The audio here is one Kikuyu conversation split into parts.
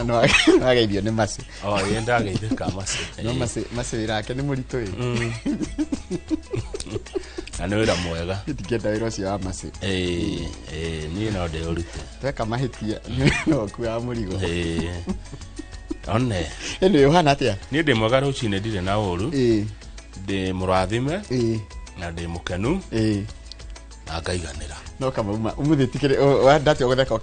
No ageithio nĩ Maci. O ĩ ndageithĩka Maci. No Maci, Maci wĩra wake nĩ mũritũ ĩ. Na nĩ wĩra mwega. Ndingĩenda wĩra ũcio wa Maci. Ĩĩ, ĩĩ, niĩ no ndĩũrute. Tweka mahĩtia no ũkuaga mũrigo. Ĩĩ. One. Ĩnĩ ũhana atĩa? Niĩ ndĩ mwega rũcinĩ, ndirĩ na ũru. Ĩĩ. Ndĩ mũrathime. Ĩĩ. Na ndĩ mũkenu. Ĩĩ. Na ngaiganĩra. No kama uma umuthi tikire ndatua gutheka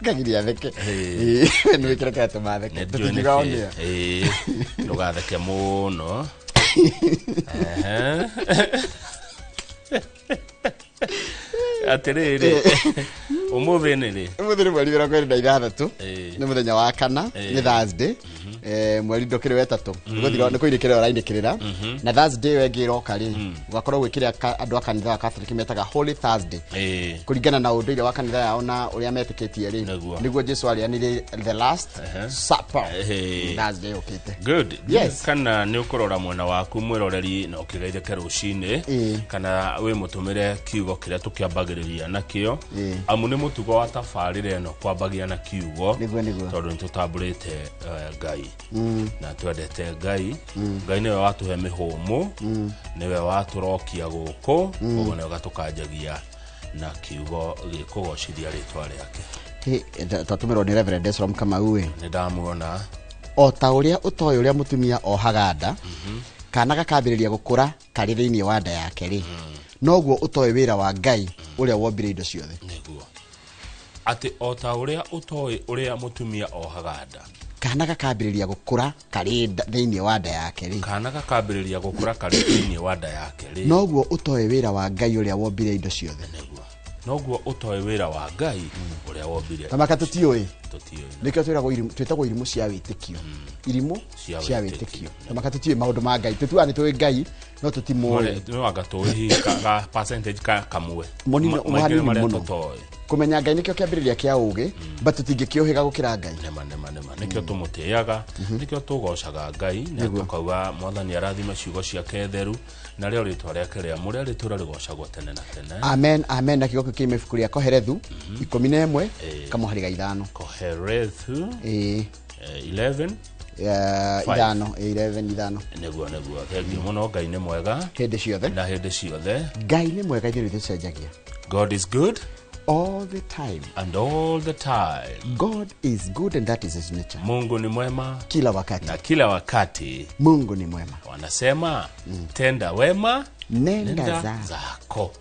kagiria theke. Ĩĩ. Ĩĩ, nĩ wĩkĩre kaya tũmatheke. Nĩ ndiũĩ Tũtingiuga nĩkĩ. on air. Ĩĩ. Ndũgatheke mũno. Ehe. Atĩrĩrĩ, ũmũthĩ nĩ rĩ? Ũmũthĩ nĩ mweri 26. Ĩĩ. Nĩ mũthenya wa kana. Ĩĩ. Nĩ Thursday. Mweri ndũkĩrĩ wetatũ. Nĩ kũinĩkĩrĩra ũrainĩkĩrĩra. Na Thursday ĩyo ĩngĩ ĩroka rĩ, gũgakorwo gwĩ kĩrĩa andũ a kanitha wa Catholic metaga Holy Thursday. Ĩĩ. Kũringana na ũndũire wa kanitha yao na ũrĩa metĩkĩtie rĩ, Nĩguo. nĩguo Jesu arĩanire the last supper. Ĩĩ. Thursday yũkĩte. Good. Yes. Kana nĩ ũkũrora mwena waku mwĩroreri na ũkĩgeithĩke rũcinĩ. Ĩĩ. Kana wĩ mũtũmĩre kiugo kĩrĩa tũkĩambagĩrĩria nakĩo. Ĩĩ. Amu nĩ mũtugo wa tabarĩra ĩno kwambagia na kiugo. Nĩguo, nĩguo. Tondũ nĩ tũtambũrĩte Ngai. Na twendete Ngai. Ngai nĩwe watũhe mĩhũmũ. Nĩwe watũrokia gũkũ. Koguo nĩwe gatũkanjagia na kiugo gĩkũgocithia rĩtwa rĩake. Twatũmĩrwo nĩ Reverend Esrom Kamau ĩ. Nĩ ndamuona. O ta ũrĩa ũtoĩ ũrĩa mũtumia ohaga nda, kana gakambĩrĩria gũkũra karĩ thĩinĩ wa nda yake rĩ, noguo ũtoĩ wĩra wa Ngai ũrĩa wombire indo ciothe. Nĩguo. Atĩ o ta ũrĩa ũtoĩ ũrĩa mũtumia ohaga nda, kana gakambĩrĩria gũkũra karĩ thĩinĩ wa nda yake rĩ, kana gakambĩrĩria gũkũra karĩ thĩinĩ wa nda yake rĩ, noguo ũtoĩ wĩra wa Ngai ũrĩa wombire indo ciothe. Nĩguo. Noguo ũtoĩ wĩra wa Ngai ũrĩa wombire. Tamaka tũtiũĩ. Tũtiũĩ. Nĩkĩo twĩragwo irimũ, twĩtagwo irimũ cia wĩtĩkio. Irimũ Cia cia wĩtĩkio. wĩtĩkio. Tamaka tũtiũĩ maũndũ ma Ngai. Tũtuaga nĩ tũĩ Ngai, no tũtimũĩ. Nĩ wanga tũĩ hihi ka percentage ka kamwe. Mũnini, Maingĩ hanini marĩa mũno. tũtoĩ. Kũmenya Ngai nĩkĩo kĩambĩrĩria kĩa ũũgĩ, but tũtingĩkĩũhĩga gũkĩra Ngai. Nĩma, nĩma, nĩma. Nĩkĩo tũmũtĩaga, nĩkĩo tũgocaga Ngai, na Nĩguo. tũkauga Mwathani arathime ciugo ciake theru, na rĩo rĩtwa rĩake rĩamũre rĩtũre rĩgocagwo tene na tene. Amen, amen. Na kiugo kĩu kĩima ibuku rĩa Koherethu 11 kamũhari ga 5. Koherethu, Ĩĩ. 11 Five. 5, 11 5. Nĩguo, nĩguo. Thengiũ mũno, Ngai nĩ mwega. Hĩndĩ ciothe. Na hĩndĩ ciothe. Ngai nĩ mwega, ithuĩ nĩtũcenjagia. God is good all the time. And all the time. God is good and that is his nature. Mungu ni mwema kila wakati. Na kila wakati. Mungu ni mwema. Wanasema tenda wema nenda nenda zako. zako.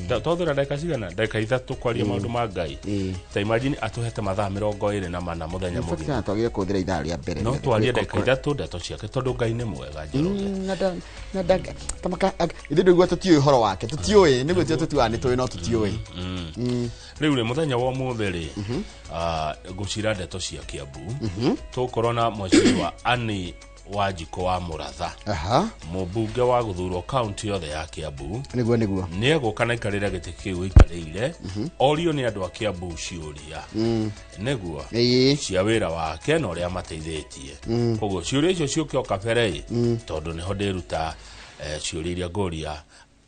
Twathura ndagĩka cigana? Ndagĩka ithatũ kwaria maũndũ ma Ngai. Ta imagine atũhete mathaa 24 mũthenya In fact, mũgima. na twagĩrĩire kũhũthĩra ithaa rĩa mbere. No rĩothe. twarie ndagĩka ithatũ ndeto ciake tondũ Ngai nĩ mwega, Njoroge. Na nda- na nda- tamaka ithuĩ ndũigua tũtiũĩ ũhoro wake, tũtiũĩ nĩguo tio tũtiugaga nĩ tũĩ no tũtiũĩ. Rĩu rĩ mũthenya wa ũmũthĩ rĩ, ngũcira ndeto cia Kiambu. Tũgũkorwo na mheshimiwa Annie Wanjikũ wa Mũratha. Mũmbunge wa gũthurwo kaunti yothe ya Kiambu. Nĩguo, nĩguo. Nĩ egũka na aikarĩre gĩtĩ kĩu aikarĩire, orio nĩ andũ a Kiambu ciũria. Nĩguo. Cia wĩra wake na ũrĩa amateithĩtie. Koguo ciũria icio ciũke o kabere ĩ, tondũ nĩho ndĩruta, ciũria iria ngũria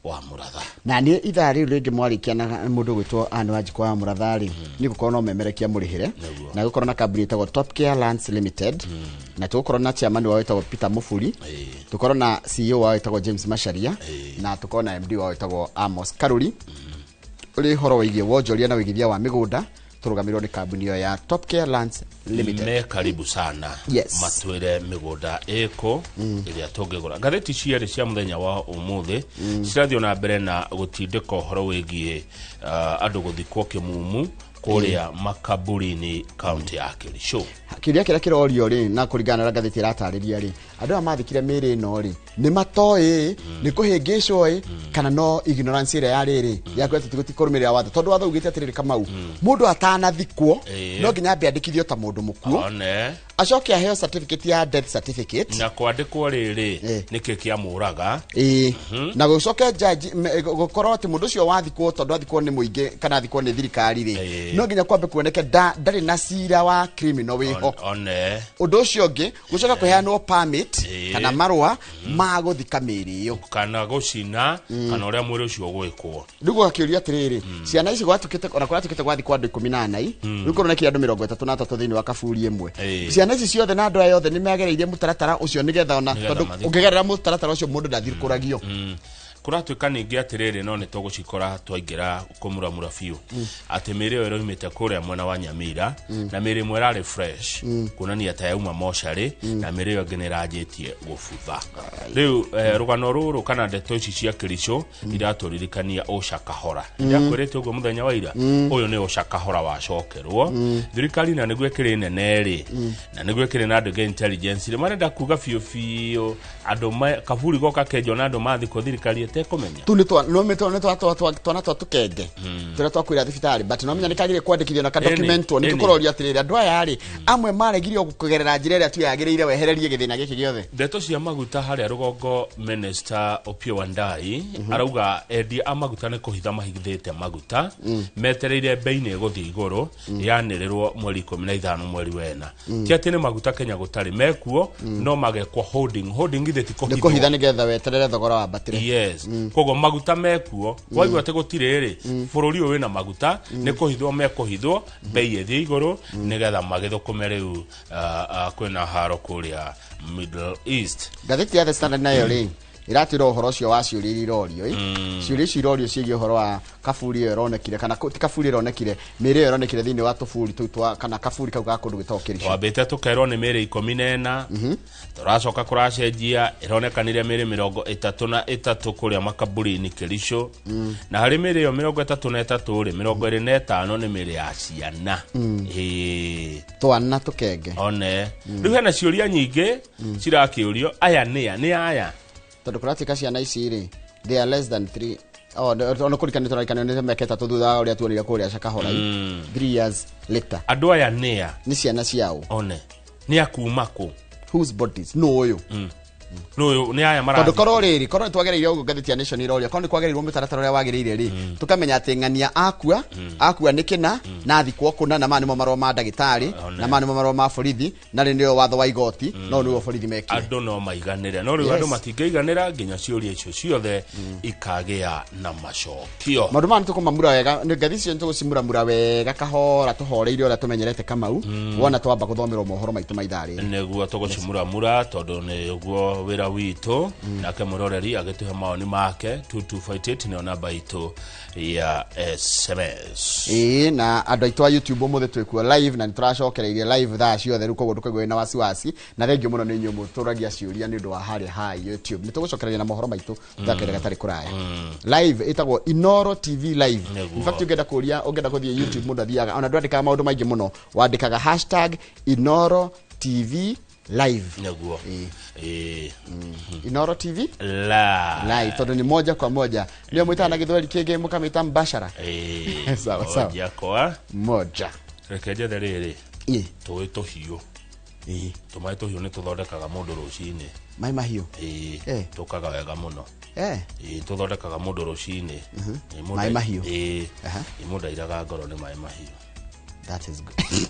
wa Mũratha. Na nĩ ithaa rĩu rĩngĩ mwarĩkia na mũndũ ũgwĩtwo Anne Wanjikũ wa Mũratha rĩ, nĩ gũkorwo no memerekia mũrĩhĩre. Na gũkorwo na kambuni ĩtagwo Top Care Lands Limited. Na tũgũkorwo na chairman wao wĩtagwo Peter Mũburi. Tũkorwo na CEO wao wĩtagwo James Macharia. Na tũkorwo na MD wao wĩtagwo Amos Karuri. Ũrĩ ũhoro wĩgiĩ wonjoria na wĩigithia wa mĩgũnda, tũrũgamĩrĩrwo nĩ kambuni ĩyo ya Top Care Lands Limited. Me karibu sana. Matwĩre mĩgũnda ĩkũ ĩrĩa tũngĩgũra. Ngathĩti cierĩ cia mũthenya wa ũmũthĩ cirathiĩ na mbere na gũtindĩka ũhoro wĩgiĩ, andũ gũthikwo kĩmumu kũrĩa makaburi-inĩ kaunti ya Kericho. Kĩũria kĩrĩa kĩrorio rĩ, na kũringana na ũrĩa ngathĩti ĩratarĩria rĩ, andũ aya mathikire mĩĩrĩ ĩno rĩ, nĩ matoĩ, nĩ kũhĩngĩcwo ĩ, kana no ignorance ĩrĩa ya rĩrĩ, ya kuga atĩ tũtikũrũmĩrĩra watho, tondũ watho ugĩte atĩrĩrĩ Kamau, mũndũ atanathikwo, no nginya ambe andĩkithio ta mũndũ mũkuũ. Acoke aheo certificate ya death certificate. Na kwandĩkwo rĩrĩ, nĩkĩ kĩamũraga? Na gũcoke judge, gũkorwo atĩ mũndũ ũcio wathikwo, tondũ athikwo nĩ mũingĩ kana athikwo nĩ thirikari rĩ, no nginya kwambe kuoneke ndarĩ na cira wa criminal wĩho. Ũndũ ũcio ũngĩ, gũcoka kũheanwo permit kana marũa ma Magũthika mĩĩrĩ ĩyo kana gũcina kana ũrĩa mwĩrĩ ũcio ũgwĩkwo. Rĩu gũgakĩũrio atĩrĩrĩ, ciana ici gwatuĩkĩte ona kũratuĩkĩte gwathikwo andũ 14 rĩu kũronekire andũ 33 thĩinĩ wa kaburi ĩmwe. Ciana ici ciothe na andũ aya othe nĩ magereire mũtaratara ũcio nĩgetha ona tondũ ũngĩgerera mũtaratara ũcio mũndũ ndathikũragio. Kũratuĩka ningĩ atĩrĩrĩ, no nĩ tũgũcikora twaingĩra kũmuramura biũ atĩ mĩĩrĩ ĩyo ĩroimĩte kũrĩa mwena wa Nyamira na mĩĩrĩ ĩmwe ĩrarĩ fresh kuonania ta yauma mocarĩ na mĩĩrĩ ĩyo ĩngĩ nĩ ĩranjĩtie gũbutha. Rĩu rũgano rũrũ kana ndeto ici cia Kericho iratũririkania Ũca Kahora. Ndakwĩrĩte ũguo mũthenya wa ira, ũyũ nĩ Ũca Kahora wacokerwo. Thirikari na nĩguo ĩkĩrĩ nene rĩ, na nĩguo ĩkĩrĩ na andũ intelligence rĩ, marenda kuga biũ biũ andũ kaburi goka kenjwo na andũ mathikwo thirikari ĩtekũmenya. Tu nĩ twana twa tũkenge tũrĩa twakuĩra thibitarĩ, but no menya nĩ kagĩrĩire kwandĩkithio na kadocumentwo nĩ tũkũroria atĩrĩrĩ andũ aya rĩ amwe maregirio kũgerera njĩra ĩrĩa tu yagĩrĩire wehererie gĩthĩna gĩkĩ gĩothe. Ndeto cia maguta harĩa rũgongo, Minister Opiyo Wandayi arauga endia a maguta nĩ kũhitha mahithĩte maguta metereire bei nĩ ĩgũthiĩ igũrũ yanĩrĩrwo mweri 15 mweri wena. Ti atĩ nĩ maguta Kenya gũtarĩ mekuo, no magekwo holding. Holding ithe ti kũhithwo, nĩ kũhitha nĩgetha weterere thogora wambatĩre. Yes. Koguo maguta mekuo waigua atĩ gũtirĩ rĩ, bũrũri ũyũ wĩna maguta nĩ kũhithwo mekũhithwo bei ĩthiĩ igũrũ nĩgetha magĩthũkũme rĩu kwĩna haro kũrĩa Middle East. Ngathĩti ya The Standard nayo rĩ iratwĩra ũhoro ũcio wa ciũria iria irorio. Ciũria icio irorio ciĩgiĩ ũhoro wa kaburi ĩyo ĩronekire kana ti kaburi ĩronekire, mĩĩrĩ ĩyo ĩronekire thĩinĩ wa tũburi tũu twa kana kaburi kau ga kũndũ gwĩtagwo Kericho. Twambĩte tũkerwo nĩ mĩĩrĩ 14, tũracoka kũracenjia ĩronekanire mĩĩrĩ 33 kũrĩa makaburi-inĩ Kericho. Na harĩ mĩĩrĩ ĩyo 33 rĩ, 25 nĩ mĩĩrĩ ya ciana. Twana tũkenge. One. Rĩu hena ciũria nyingĩ cirakĩũrio, aya nĩ aya tondũ kũratuĩka ciana ici rĩ they are less than 3 ona kũrikana tũrarikana nĩ mĩaka 3 thutha wa ũrĩa tuonire kũrĩa Shakahola 3 years later. Andũ aya nĩa nĩ ciana ciao, one nĩ akuma kũ, whose bodies, no ũyũ no nĩ aya marathi. Tondũ korwo rĩrĩ, korwo nĩtwagereire ũguo ngathĩti ya Nation ĩroria, korwo nĩkwagereirwo mũtaratara ũrĩa wagĩrĩire rĩ, tũkamenya atĩ ng'ania akua akua nĩ kĩna na athikwo kũna, na maya nĩmo marũa ma ndagĩtarĩ na maya nĩmo marũa ma borithi, na rĩ nĩyo watho wa igoti, no nĩguo borithi mekire. Andũ no maiganĩre, no rĩu andũ matingĩiganĩra nginya ciũria icio ciothe ikagĩa na macokio. Maũndũ maya nĩtũkũmamura wega, ngathĩti icio nĩtũgũcimuramura wega kahora tũhoreire ũrĩa tũmenyerete Kamau, wona twamba gũthomerwo mohoro maitũ ma ithaa rĩrĩ. Nĩguo tũgũcimuramura tondũ nĩguo wĩra witũ, nake mũroreri agĩtũhe mawoni make 2258 nĩyo namba itũ ya SMS. Ĩĩ, na andũ aitũ a YouTube ũmũthĩ twĩkuo live na nĩtũracokereirie live thaa ciothe rĩu, koguo ndũkaigua wĩna wasiwasi, na thengio mũno nĩ inyuĩ mũtũragia ciũria nĩ ũndũ wa harĩa ha YouTube. Nĩtũgũcokereria na mohoro maitũ thaa gatarĩ kũraya. Live ĩtagwo Inoro TV Live. In fact ũngĩenda kũria, ũngĩenda gũthiĩ YouTube mũndũ athiaga ona ndwandĩkaga maũndũ maingĩ mũno, wandĩkaga hashtag Inoro TV Live. Nĩguo. Inoro TV Live tondũ nĩ moja kwa moja. Nĩyo mwĩtaga na gĩthweri kĩngĩ mũkamĩta mbashara. Sawa sawa. Moja kwa moja. Reke njethe rĩrĩ. Tũĩ tũhiũ. Tũmaĩ tũhiũ nĩ tũthondekaga mũndũ rũcinĩ. Maĩ mahiũ? Tũkaga wega mũno. Tũthondekaga mũndũ rũcinĩ. Maĩ mahiũ? Mũndũ airaga ngoro nĩ maĩ mahiũ. That is good.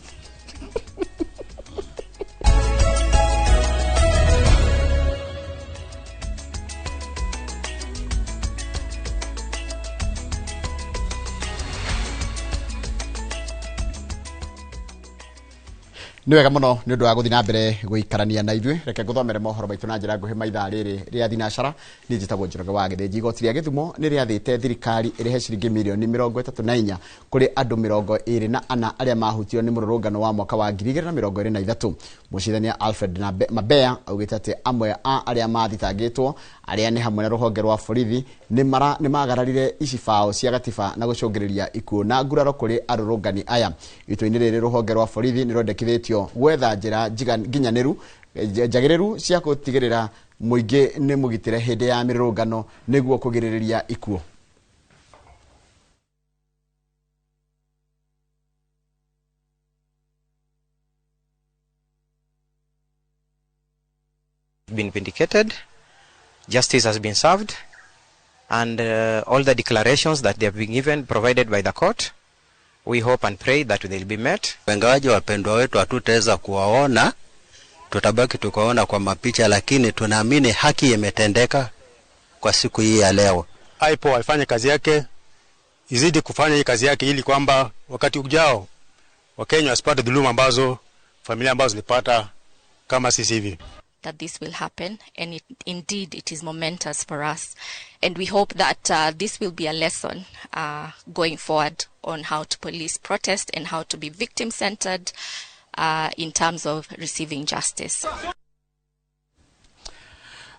Nĩ wega mũno nĩ ũndũ wa gũthiĩ na mbere gũikarania na ithuĩ. Reke ngũthomere mohoro maitũ na njĩra nguhĩ ma ithaa rĩrĩ rĩa thinacara. Niĩ njĩtagwo Njoroge wa Gĩthĩnji. Igoti rĩa Gĩthumo nĩ rĩathĩte thirikari ĩrĩhe ciringi mirioni 34 kũrĩ andũ 24 arĩa mahutirio nĩ mũrũrũngano wa mwaka wa 2023. Mũcirithania Alfred Mabea augĩte atĩ amwe a arĩa mathitangĩtwo arĩa nĩ hamwe na rũhonge rwa borithi nĩ magararire icibao cia gatiba na gũcũngĩrĩria ikuũ na nguraro kũrĩ arũrũngani aya. Itua-inĩ rĩrĩ rũhonge rwa borithi nĩ rwendekithĩtio gwetha njĩra nginyanĩru njagĩrĩru cia gũtigĩrĩra mũingĩ nĩ mũgitĩre hĩndĩ ya mĩrũrũngano nĩguo kũgirĩrĩria ikuũ. Been vindicated, justice has been served, and all the declarations that they have been given provided by the court, we hope and pray that they'll be met. Ingawaje wapendwa wetu hatutaweza kuwaona, Tutabaki tukaona kwa mapicha, lakini tunaamini haki imetendeka kwa siku hii ya leo. IPOA ifanye kazi yake, izidi kufanya hii kazi yake ili kwamba wakati ujao Wakenya wasipate dhuluma ambazo familia ambazo zilipata kama sisi hivi. That this will happen, and indeed it is momentous for us, and we hope that this will be a lesson going forward on how to police protest and how to be victim-centered in terms of receiving justice.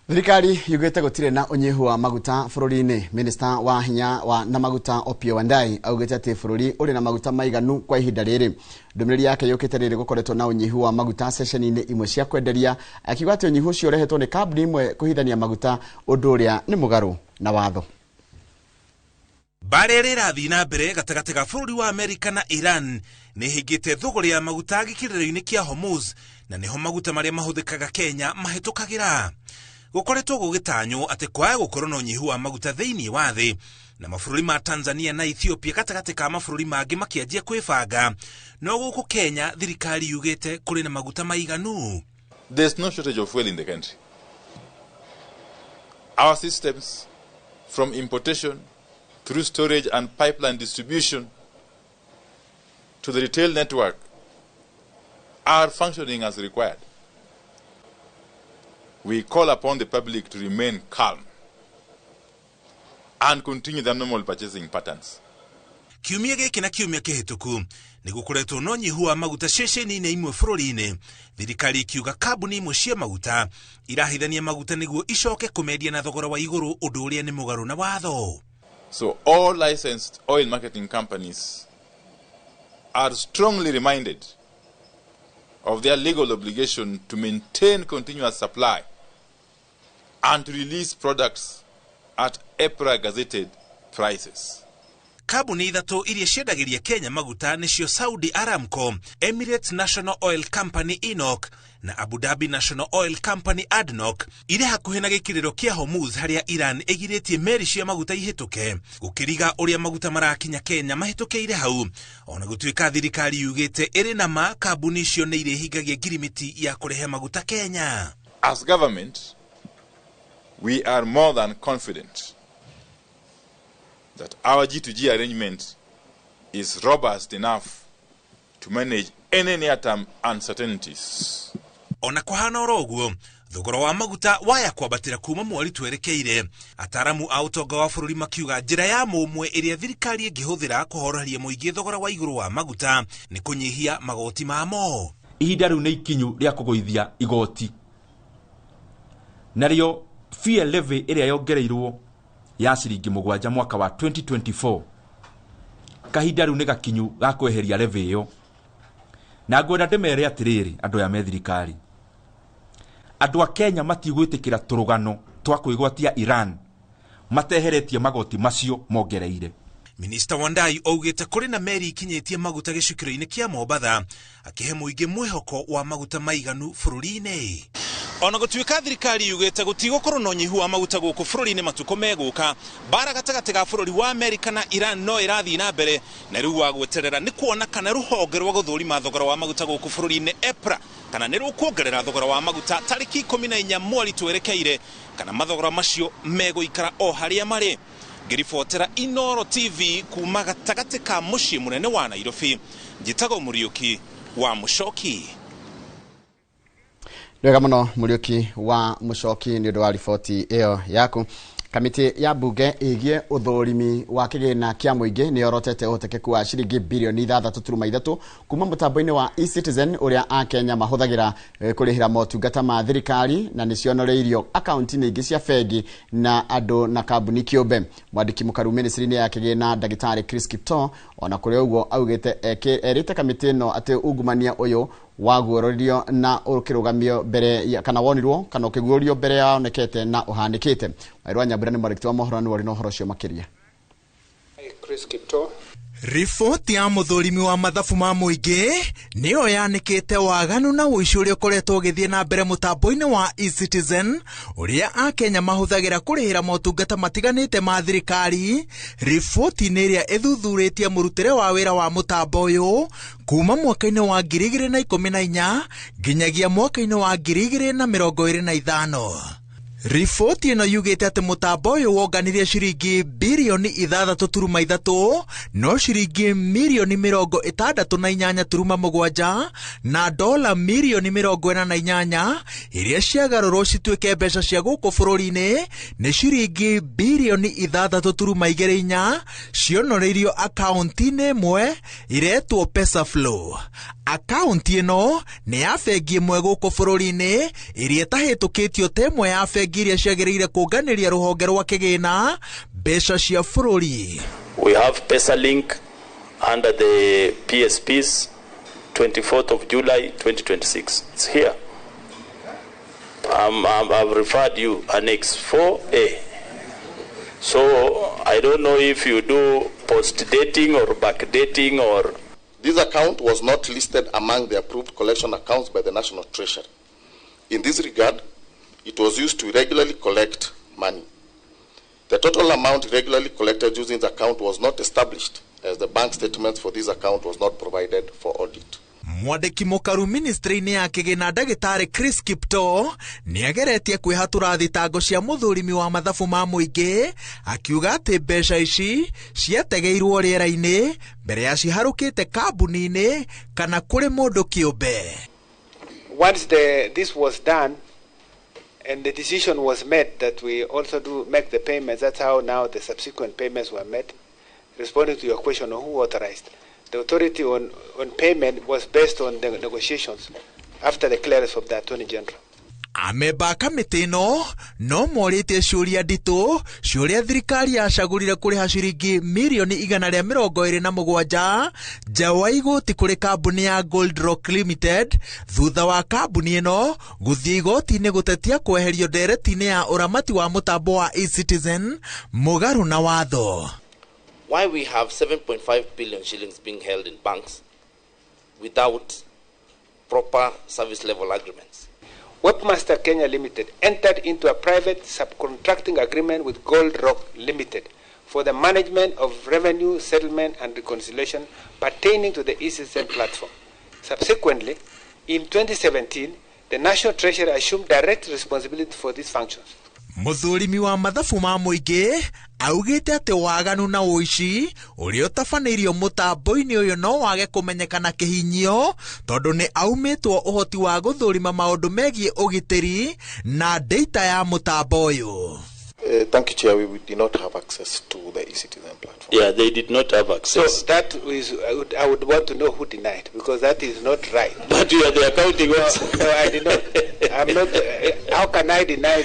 Thirikari yugĩte gũtirĩ na ũnyihu wa maguta bũrũri-inĩ. Minista wa hinya wa na maguta Opiyo Wandayi augĩte atĩ bũrũri ũrĩ na maguta maiganu kwa ihinda rĩrĩ. Ndũmĩrĩri yake yũkĩte rĩrĩ gũkoretwo na ũnyihu wa maguta ceceni-inĩ imwe cia kwenderia, akiuga atĩ ũnyihu ũcio ũrehetwo nĩ kambuni imwe kũhithania maguta, ũndũ ũrĩa nĩ mũgarũ na watho. Mbara ĩrĩa ĩrathiĩ na mbere gatagatĩ ga bũrũri wa Amerika na Iran nĩ ĩhĩngĩte thũgũrĩ ya maguta gĩkĩrĩro-inĩ kĩa Hormuz, na nĩho maguta marĩa mahũthĩkaga Kenya mahĩtũkagĩra. Gũkoretwo gũgĩtanywo atĩ kwaga gũkorwo na ũnyihu wa maguta thĩinĩ wa thĩ, na mabũrũri ma Tanzania na Ethiopia gatagatĩ ka mabũrũri mangĩ makĩanjia kwĩbanga, no gũkũ Kenya thirikari yugĩte kũrĩ na maguta maiganu. There's no shortage of fuel in the country. Our systems, from importation through storage and pipeline distribution to the retail network, are functioning as required. We call upon the public to remain calm and continue their normal purchasing patterns. Kiumia gĩkĩ na kiumia kĩhĩtũku nĩ gũkoretwo na ũnyihu wa maguta ceceni-inĩ imwe bũrũri-inĩ, thirikari ikiuga kambuni imwe cia maguta irahithania maguta nĩguo icoke kũmendia na thogora wa igũrũ, ũndũ ũrĩa nĩ mũgarũ na watho. So all licensed oil marketing companies are strongly reminded of their legal obligation to maintain continuous supply and to release products at EPRA gazetted prices. Kambuni ithatũ iria ciendagĩria Kenya maguta nĩcio Saudi Aramco, Emirates National Oil Company ENOC na Abu Dhabi National Oil Company ADNOC, irĩ hakuhĩ na gĩkĩrĩro kĩa Hormuz harĩa Iran ĩgirĩtie meri cia maguta ihĩtũke, gũkĩriga ũrĩa maguta marakinya Kenya mahĩtũkĩire hau. Ona gũtuĩka thirikari yugĩte ĩrĩ na ma kambuni icio nĩ irĩhingagia ngirimiti ya kũrehe maguta Kenya. As government, we are more than confident that our G2G arrangement is robust enough to manage any near-term uncertainties. Ona kũhana oro ũguo, thogora wa maguta waya kwambatĩra kuma mweri twerekeire, ataramu a ũtonga wa bũrũri makiuga njĩra ya mũmwe ĩrĩa thirikari ĩngĩhũthĩra kũhoroheria mũingĩ thogora wa igũrũ wa maguta nĩ kũnyihia magoti mamo. Ihinda rĩu nĩ ikinyu rĩa kũgũithia igoti, narĩo fuel levy ĩrĩa yongereirwo ya ciringi 7 mwaka wa 2024, kahinda rĩu nĩ gakinyu ga kweheria levy ĩyo. Na ngwenda ndĩmere atĩrĩrĩ andũ aya me thirikari, andũ a Kenya matigwĩtĩkĩra tũrũgano twa kwĩgwatia Iran mateheretie magoti macio mongereire. Minista Wandayi augĩte kũrĩ na meri ikinyĩtie maguta gĩcukĩro-inĩ kĩa Mombatha, akĩhe mũingĩ mwĩhoko wa maguta maiganu bũrũri-inĩ. Ona gũtuĩka thirikari yugĩte gũtigũkorwo na ũnyihu wa maguta gũkũ bũrũri-inĩ matukũ megũka, mbara gatagatĩ ga bũrũri wa Amerika na Iran no ĩrathiĩ na mbere, na rĩu wa gweterera nĩ kuona kana rũhonge rwa gũthũrima thogora wa maguta gũkũ bũrũri-inĩ EPRA kana nĩ rũkuongerera thogora wa maguta tarĩki 14 mweri twerekeire, kana mathogora macio megũikara o harĩa marĩ. Ngĩribotera Inooro TV kuma gatagatĩ ka mũciĩ mũnene wa Nairobi, njĩtagwo Mũriũki wa Mũcoki. Wega mũno Mũriũki wa Mũcoki nĩ ũndũ wa riboti ĩyo yaku. Kamĩtĩ ya mbunge ĩgiĩ ũthũrimi wa kĩgĩna kĩa mũingĩ nĩ yorotete ũhotekeku wa ciringi bilioni 6.3 kuma mũtambo-inĩ wa eCitizen ũrĩa akenya mahũthagĩra kũrĩhĩra motungata ma thirikari, na nĩ cionoreirio akaunti-inĩ ingĩ cia bengi na andũ na kambuni kĩũmbe. Mwandĩki mũkaru ministry-inĩ ya kĩgĩna ndagĩtarĩ Chris Kiptoo ona kũrĩ ũguo augĩte erĩte kamĩtĩ ĩno atĩ ungumania ũyũ waguũrĩrio na ũkĩrũgamio mbere ya, kana wonirwo kana ũkĩguũrio mbere yaonekete na ũhanĩkĩte. Wairwa Nyambura nĩ mwandĩki wa mohoro nĩ warĩ na ũhoro ũcio makĩria. Chris Kiptoo. Riboti ya mũthũrimi wa mathabu ma mũingĩ nĩyo yanĩkĩte waganu na ũici ũrĩa ũkoretwo ũgĩthiĩ na mbere mũtambo-inĩ wa eCitizen ũrĩa akenya mahũthagĩra kũrĩhĩra motungata matiganĩte ma thirikari. Riboti-inĩ ĩrĩa ĩthuthurĩtie mũrutĩre wa wĩra wa mũtambo ũyũ kuma mwaka-inĩ wa 2014 nginyagia mwaka-inĩ wa 2025. Riboti ĩno yugĩte atĩ mũtambo ũyũ wonganirie ciringi birioni 6.3 no ciringi mirioni 68.7 na dola mirioni 48 iria ciagarũrwo cituĩke mbeca cia gũkũ bũrũri-inĩ nĩ ciringi birioni 6.24 cionoreirio akaunti-inĩ ĩmwe iretwo PesaFlow. Akaunti ĩno nĩ ya bengi ĩmwe gũkũ bũrũri-inĩ ĩrĩa ĩtahĩtũkĩtio ta ĩmwe ya bengi iria ciagĩrĩire kũnganĩria rũhonge rwa kĩgĩna mbeca cia bũrũri. We have PesaLink under the PSPs 24th of July 2026. It's here. I've referred you Annex 4A. So I don't know if you do post-dating or back-dating or... This account was not listed among the approved collection accounts by the National Treasury. In this regard, it was used to regularly collect money. The total amount regularly collected using the account was not established, as the bank statements for this account was not provided for audit. Mwandĩki mũkaru ministry-inĩ ya kĩgĩna ndagĩtarĩ Chris Kiptoo nĩageretie kwĩhatũra thitango cia mũthũrimi wa mathabu ma mũingĩ akiuga atĩ mbeca ici ciategeirwo rĩera-inĩ mbere ya ciharũkĩte kambuni-inĩ kana kũrĩ mũndũ kĩũmbe. Once this was done and the decision was made that we also do make the payments, that's how now the subsequent payments were made. Responding to your question on who authorized, the authority on payment was based on the negotiations after the clearance of the Attorney General. Amemba a kamĩtĩ ĩno no morĩtie ciũria nditũ ciũria thirikari yacagũrire kũrĩha ciringi mirioni 127 nja wa igoti kũrĩ kambuni ya Gold Rock Limited thutha wa kambuni ĩno gũthiĩ igoti-inĩ gũtetia kweherio ndereti-inĩ ya ũramati wa mũtambo wa eCitizen mũgarũ na watho. Why we have 7.5 billion shillings being held in banks without proper service level agreements? Webmaster Kenya Limited entered into a private subcontracting agreement with Gold Rock Limited for the management of revenue settlement and reconciliation pertaining to the eCitizen platform. Subsequently, in 2017, the National Treasury assumed direct responsibility for these functions. Mũthũrimi wa mathabu ma mũingĩ augĩte atĩ waganu na ũici ũrĩa ũtabanĩirio mũtambo-inĩ ũyũ no wage kũmenyekana kĩhinyio tondũ nĩ aumĩtwo ũhoti wa gũthũrima maũndũ megiĩ ũgitĩri na data ya mũtambo ũyũ. Thank you, Chair. We did not have access to the eCitizen platform. Yeah, they did not have access. So that is, I would want to know who denied, because that is not right. But you are the accounting officer. No, I did not. I'm not. How can I deny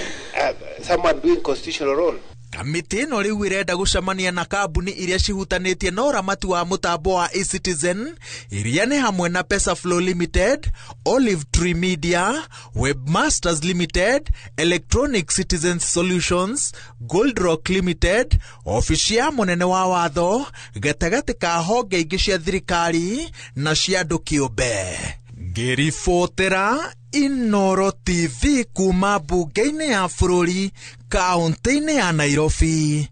someone doing constitutional role? Kamĩtĩ ĩno rĩu ĩrenda gũcemania na kambuni iria cihutanĩtie na ũramati wa mũtambo wa eCitizen iria nĩ hamwe na PesaFlow Limited, Olive Tree Media, Webmasters Limited, Electronic Citizens Solutions, Gold Rock Limited, obici ya mũnene wa watho gatagatĩ ka honge ingĩ cia thirikari na cia andũ kĩũmbe. Ngĩribotera Inoro TV kuma mbunge-inĩ ya bũrũri kaunti-inĩ ya Nairobi,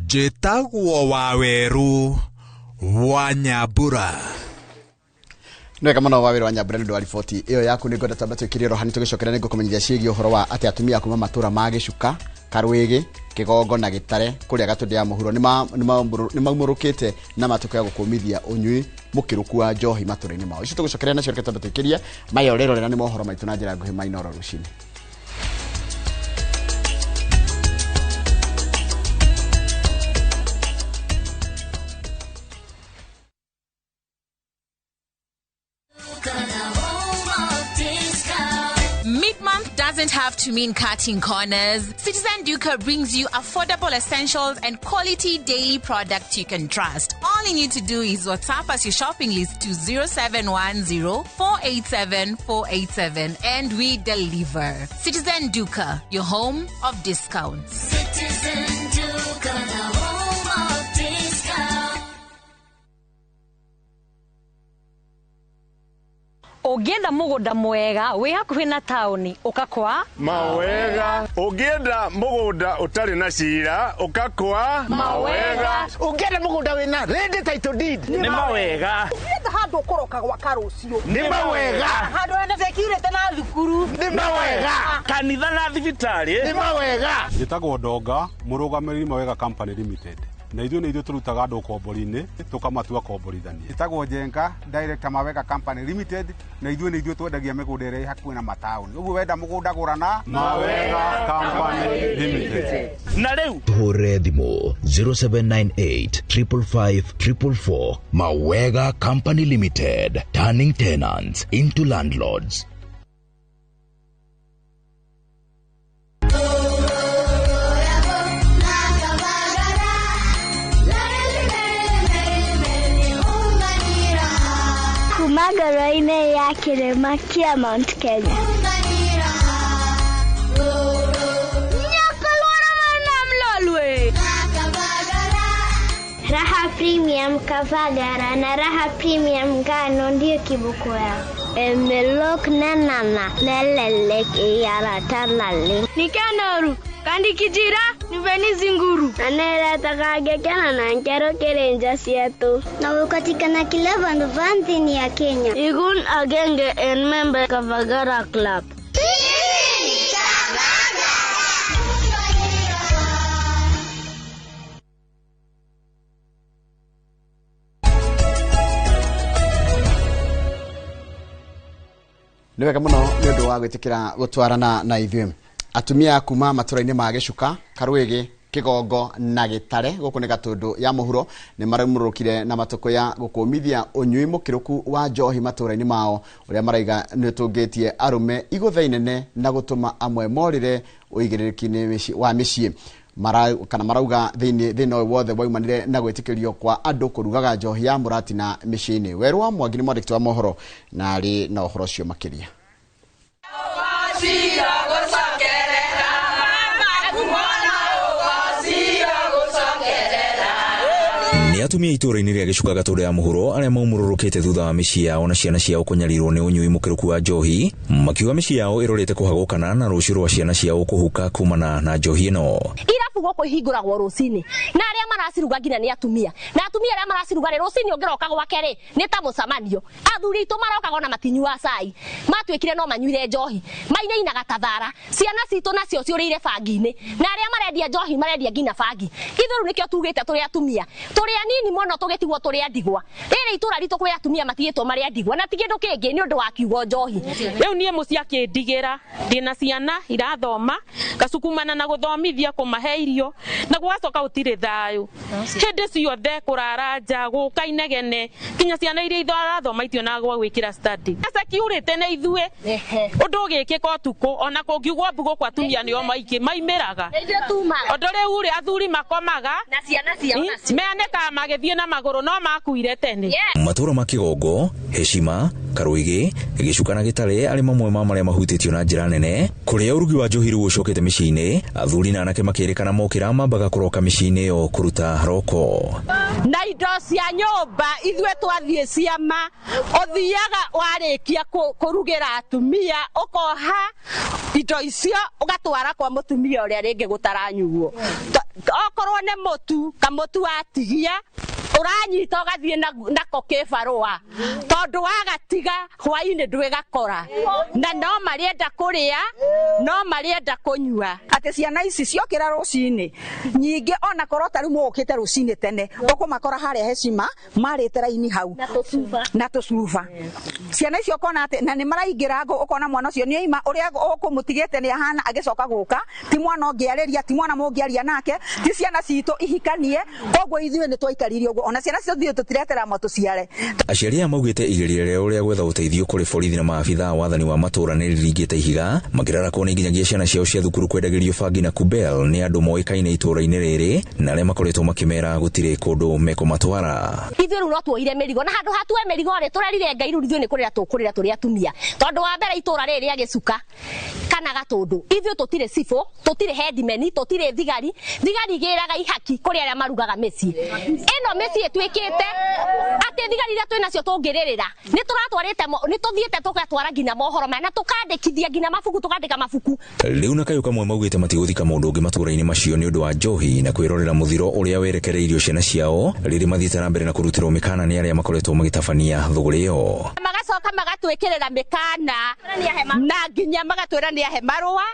njĩtagwo Waweru wa Nyambura. Nĩwega mũno Waweru wa Nyambura nĩ ũndũ wa riboti ĩyo yaku. Nĩ ngwenda twambe twĩkĩrie rohani tũgĩcokera nĩ ngũkũmenyithia ciĩgiĩ ũhoro wa atĩ atumia kuma matũra ma Gĩcuka, Karwĩgĩ, Kĩgongo na Gĩtare kũrĩa Gatũndũ ya mũhuro nĩ maumũrũkĩte na matuĩka ya gũkũmithia ũnyui mũkĩrũku wa njohi matũra-inĩ mao. Icio tũgũcokeria nacio reke twambe twĩkĩrie maya ũrerorera nĩ mohoro maitũ na njĩra nguhĩ ma Inooro rũcinĩ. Mid-month doesn't have to mean cutting corners. Citizen Duka brings you affordable essentials and quality daily products you can trust. All you need to do is WhatsApp us your shopping list to 0710 487 487 and we deliver. Citizen Duka, your home of discounts. Citizen Duka, the home of discounts. Ũngĩenda mũgũnda mwega wĩ hakuhĩ na taũni ũka kwa Mawega. Ũngĩenda mũgũnda ũtarĩ na cira ũka kwa Mawega. Ũngĩenda mũgũnda wĩna ready title deed Nĩ Mawega. Ũngĩenda handũ ũkũroka gwaka rũciũ Nĩ Mawega. Handũ hena security na thukuru Nĩ Mawega. Kanitha na thibitarĩ Nĩ Mawega. Njĩtagwo Ndonga, mũrũgamĩrĩri Mawega Company Limited. Na ithuĩ nĩ ithuĩ tũrutaga andũ ũkombori-inĩ tũkamatua komborithania. Njĩtagwo Njenga, director Mawega Company Limited, na ithuĩ nĩ ithuĩ twendagia mĩgũnda ĩrĩa ĩ hakuhĩ na mataũni. Ũguo wenda mũgũnda gũra na Mawega Company Limited. Na rĩu Tũhũrĩre thimũ 0798 555 444. Mawega Company Limited, turning tenants into landlords. Kuma ngoro-inĩ ya kĩrĩma kĩa Mount Kenya. Raha Premium Kavagara na Raha Premium ngano ndiyo kiboko yao. Emelok nanana lelelek iyaratalale. Nikanoru kandikijira niveni zinguru aneretakagekena na nkero kirenja sietu na ukatikana kila vandu va nthini ya Kenya. Igun agenge en member Kavagara Club. Nĩ wega mũno nĩ ũndũ wa gwĩtĩkĩra gũtwarana na ithuĩ. Atumia kuma matũra-inĩ ma Gĩcuka, Karwĩgĩ, Kĩgongo na Gĩtare gũkũ nĩ Gatũndũ ya mũhuro nĩ maramũrũkire na matũkũ ya gũkũmithia ũnyui mũkĩrũku wa njohi matũra-inĩ mao ũrĩa maraiga nĩ ũtũngĩtie arũme igũtha inene na gũtũma amwe morĩre ũigĩrĩrĩki-inĩ wa mĩciĩ. Kana marauga thĩna ũyũ wothe waumanire na gwĩtĩkĩrio kwa andũ kũrugaga njohi ya mũratina mĩciĩ-inĩ. Werũ wa Mwangi nĩ mwandĩki wa mohoro na arĩ na ũhoro ũcio makĩria. Nĩ atumia itũũra-inĩ rĩa Gĩcuka Gatũndũ ya mũhuro arĩa maumũrũrũkĩte thutha wa mĩciĩ yao na ciana ciao kũnyarirwo nĩ ũnyui mũkĩrũku wa njohi, makiuga mĩciĩ yao ĩrorĩte kũhagũkana na rũciũ rwa ciana ciao kũhuka kumana na njohi ĩno. Irabu gũkũ ihingũragwo rũcinĩ na arĩa maraciruga nginya nĩ atumia, na atumia arĩa maraciruga rĩ rũcinĩ ũngĩroka gwake rĩ nĩ ta mũcemanio. Athuri aitũ marokaga ona matinyuaga cai, matuĩkire no manyuire njohi, mainainaga ta thara. Ciana citũ nacio ciũrĩire bangi-inĩ, na arĩa marendia njohi marendia nginya bangi. Ithuĩ rĩu nĩkĩo tugĩte tũrĩ atumia, tũrĩ anini mũno tũgĩtigwo tũrĩ a ndigwa. Rĩrĩ itũra ritũ kwĩ atumia matigĩtwo marĩ a ndigwa na ti kĩndũ kĩngĩ nĩ ũndũ wa kiugo njohi. Rĩu niĩ mũciĩ akĩndigĩra ndĩna ciana irathoma ngacukumana na gũthomithia kũmahe irio na gũgacoka gũtirĩ thayũ hĩndĩ ciothe kũrara nja gũka inegene nginya ciana iria irathoma itionaga gwa gwĩkĩra study. Security nĩ ithuĩ ũndũ ũgĩkĩka ũtukũ ona kũngiugwo mbu gũkũ atumia nĩo maingĩ maimĩraga ũndũ rĩu rĩ athuri makomaga na ciana ciao nacio meanĩkaga magĩthiĩ na magũrũ no makuire tene. Matũra ma Kĩgongo, Heshima, Karwĩgĩ, Gĩcuka na Gĩtare arĩ mamwe ma marĩa mahutĩtio na njĩra nene kũrĩa ũrugi wa njohi rĩu ũcokete mĩciĩ-inĩ, athuri na anake makĩrĩkana mokĩra mambaga kũroka mĩciĩ-inĩ ĩyo kũruta roko. Na indo cia nyũmba ithuĩ twathiĩ ciama ũthiaga warĩkia kũrugĩra atumia ũkoha indo icio ũgatwara kwa mũtumia ũrĩa rĩngĩ gũtaranyuo. Okorwo nĩ mũtu kamũtu watigia ũranyita ũgathiĩ nako kĩbarũa tondũ wagatiga hwainĩ ndwĩgakora na no marĩenda kũrĩa no marĩenda kũnyua. Atĩ ciana ici ciokĩra rũcinĩ nyingĩ ona korwo ta rĩu mũgũkĩte rũcinĩ tene ũkũmakora harĩa Heshima marĩte raini hau na tũcuba. Ciana icio ũkona atĩ na nĩ maraingĩra ngũ ũkona mwana ũcio nĩ aima ũrĩa ũkũmũtigĩte nĩ ahana agĩcoka gũka ti mwana ũngĩarĩria ti mwana mũngĩaria nake ti ciana citũ ihikanie koguo ithuĩ nĩ twaikaririe ũguo ona ciana citũ tũtiretera matũciare. Aciari aya maugĩte igerio rĩao rĩa gwetha ũteithio kũrĩ borithi na maabitha a wathani wa matũra nĩ rĩringĩte ihiga makĩrarakwo nĩ nginyagia ciana ciao cia thukuru kwendagĩrio bangi na kubel nĩ andũ moĩkaine itũũra-inĩ rĩrĩ na arĩa makoretwo makĩmera gũtirĩ kũndũ mekũmatwara. Ithuĩ rĩu no tuoire mĩrigo na handũ ha tuoe mĩrigo rĩ tũrerire Ngai rĩu ithuĩ nĩ kũrĩra tũkũrĩra tũrĩ atumia tondũ wa mbere itũũra rĩrĩ rĩa Gĩcuka kana Gatũndũ ithuĩ tũtirĩ cibũ tũtirĩ headman tũtirĩ thigari thigari igĩraga ihaki kũrĩ arĩa marugaga mĩciĩ ĩno mĩciĩ DCC ĩtwĩkĩte atĩ thigari iria twĩ nacio tũngĩrĩrĩra nĩ tũratwarĩte nĩ tũthiĩte tũgatwara nginya mohoro maya na tũkandĩkithia nginya mabuku tũkandĩka mabuku. Rĩu na kayũ kamwe maugĩte matigũthika mũndũ ũngĩ matũũra-inĩ macio nĩ ũndũ wa njohi na kwĩrorera mũthiro ũrĩa werekereirio ciana ciao rĩrĩ mathiĩte na mbere na kũrutĩrwo mĩkana nĩ arĩa makoretwo magĩtabania thũgũrĩ ĩyo. Magacoka magatwĩkĩrĩra mĩkana na nginya magatwĩra nĩ ahe marũa,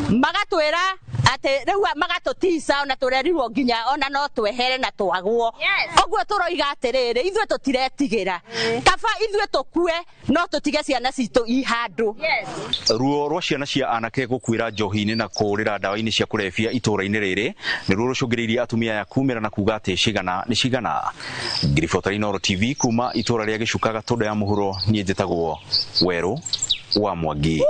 magatwĩra atĩ rĩu magatũtica ona tũrerirwo nginya ona no twehere na twagwo. Ũguo tũroiga atĩrĩrĩ, ithuĩ tũtiretigĩra, kaba ithuĩ tũkue no tũtige ciana citũ i handũ. Ruo rwa ciana cia anake gũkuĩra njohi-inĩ na kũũrĩra ndawa-inĩ cia kũrebia itũũra-inĩ rĩrĩ nĩruo rũcũngĩrĩirie atumia aya kumĩra na kuga atĩ cigana nĩ cigana. Ngiribota Inooro TV kuma itũũra rĩa Gĩcuka Gatũndũ ya mũhuro, niĩ njĩtagwo Werũ wa Mwangi.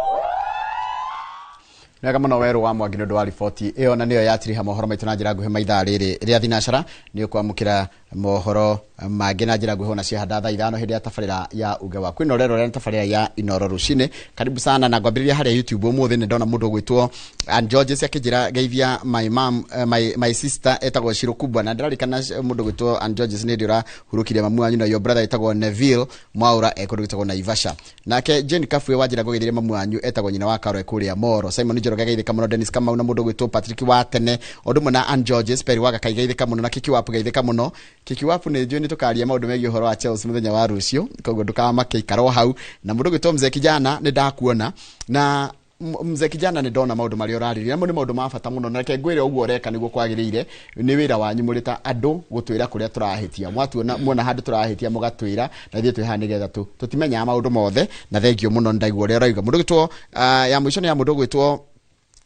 Wega mũno Werũ wa Mwangi nĩ ũndũ wa riboti ĩyo, na nĩyo yatiriha mohoro maitũ na njĩra nguhĩ maithaa rĩrĩ rĩa thinacara. Nĩ ũkwamũkĩra mohoro mangĩ na njĩra nguhĩ ona ciahanda thaa 5 hĩndĩ ya tabarĩra ya uge waku. Ino rero rĩa tabarĩra ya Inooro rũcinĩ. Karibu sana na ngwambĩrĩria harĩa YouTube ũmũthĩ nĩ ndona mũndũ ũgwĩtwo Ann Georges akĩnjĩra geithia my mom, my sister etagwo Shiro Kubwa, na ndĩrarikana mũndũ ũgwĩtwo Ann Georges nĩ ndĩ ũrahurũkire mamu wanyu na your brother etagwo Neville Mwaura e kũndũ gwĩtagwo Naivasha. Nake Jane Kafue wanjĩra ngũgeithĩrie mamu wanyu etagwo nyina wa Karo e kũrĩa Moro. Simon Njoroge geithĩka mũno, Dennis Kamau na mũndũ ũgwĩtwo Patrick wa tene, o ũndũ ũmwe na Ann Georges Perry wa Gakaĩ geithĩka mũno, na Kiki Wapu geithĩka mũno. Kiki Wapu nĩ njũĩ nĩ tũkaria maũndũ megiĩ ũhoro wa Chelsea mũthenya wa rũciũ, koguo ndũkamake ikara o hau. Na mũndũ ũgwĩtwo Mzee Kijana nĩ ndakuona, na Mzee Kijana nĩ ndona maũndũ marĩa ũrarĩrĩria, namo nĩ maũndũ ma bata mũno, na reke ngwĩre ũguo ũreka nĩguo kwagĩrĩire. Nĩ wĩra wanyu mũrĩ ta andũ gũtwĩra kũrĩa tũrahĩtia, mwatuona muona handũ tũrahĩtia mũgatwĩra, na ithuĩ twĩ haha nĩgetha tũtimenyaga maũndũ mothe. Na thengio mũno nĩ ndaigua ũrĩa ũrauga. Mũndũ ũgwĩtwo ya mũico nĩ ya mũndũ ũgwĩtwo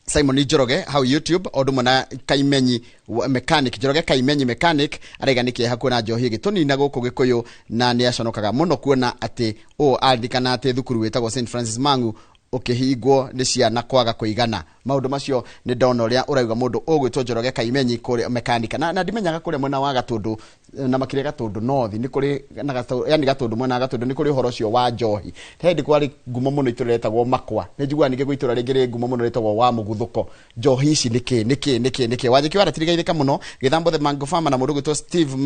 Simon Njoroge hau YouTube, o ũndũ ũmwe na Kaimenyi Mechanic, Njoroge Kaimenyi Mechanic araiga nĩ kĩeha kuona njohi ĩgĩtũnina gũkũ Gĩkũyũ, na nĩ aconokaga mũno kuona atĩ ũũ aririkana atĩ thukuru wĩtagwo St Francis Mangu ũkĩhingwo nĩ ciana kwaga kũigana. Maũndũ macio nĩ ndona ũrĩa ũrauga mũndũ ũgwĩtwo Njoroge Kaimenyi kũrĩa mechanic, na ndimenyaga kũrĩa mwena wa Gatũndũ na makĩria Gatũndũ North nĩ kũrĩ na Gatũndũ, yani Gatũndũ mwena wa Gatũndũ nĩ kũrĩ ũhoro ũcio wa njohi. He hĩndĩ kwarĩ ngumo mũno itũra rĩtagwo Makwa, nĩ njiguaga ningĩ gwĩ itũra rĩngĩ rĩ ngumo mũno rĩtagwo wa Mũguthũko. Njohi ici nĩ kĩ nĩ kĩ nĩ kĩ nĩ kĩ? Wanjĩki wa Ratiri geithĩka mũno, Gĩthambo the Mango Farmer na mũndũ ũgwĩtwo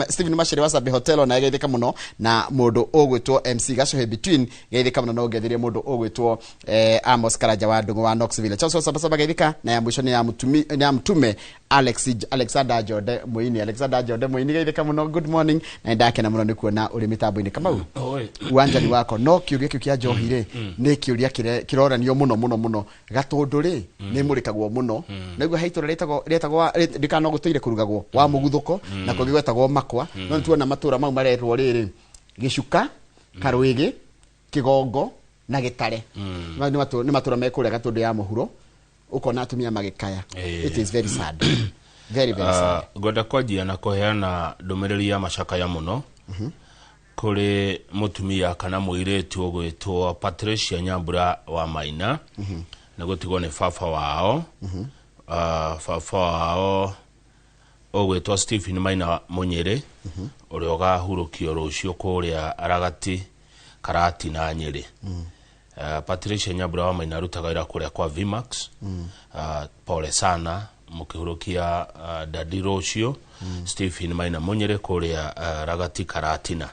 Steve Machere wa Sabi Hotel ona geithĩka mũno, na mũndũ ũgwĩtwo MC Gacohe Between geithĩka mũno, na ũngeithĩrie mũndũ ũgwĩtwo Amos Karanja wa Ndung'u wa Knoxville. Charles Sabasaba geithĩka, na ya mũico nĩ ya mũtume Alexander Jode Muini. Alexander Jode Muini geithĩka mũno, good morning, na ndakena mũno nĩ kuona ũrĩ mĩtambo-inĩ. Kamau, uwanja ni wako, no kĩũria kĩu kĩa njohi rĩ nĩ kĩũria kĩroranio mũno mũno mũno. Gatũndũ rĩ nĩ mũrĩkagwo mũno, naguo he itũra rĩtagwo ndikana gũtũire kũrugagwo wa Mũguthũko, na kũngĩ gwetagwo Makwa. No nĩtuona matũra mau marerwo rĩrĩ Gĩcuka, Karwĩgĩ, Kĩgongo na Gĩtare. Mau nĩ matũra me kũrĩa Gatũndũ ya mũhuro, ũkona atumia magĩkaya. It is very sad. Very, very sad. Ngwenda kwanjia na kũheana ndũmĩrĩri ya macakaya mũno kũrĩ mũtumia kana mũirĩtu ũgwĩtwo Patricia Nyambura wa Maina, na gũtigwo nĩ baba wao. Baba wao ũgwĩtwo Stephen Maina Mũnyĩrĩ, ũrĩa ũgahurũkio rũciũ kũrĩa Aragati Karati na Nyĩrĩ. Patricia Nyambura wa Maina arutaga wĩra kũrĩa kwa Vmax. Pole sana mũkĩhurũkia dadi rũciũ Stephen Maina Mũnyĩrĩ kũrĩa Ragati Karatina.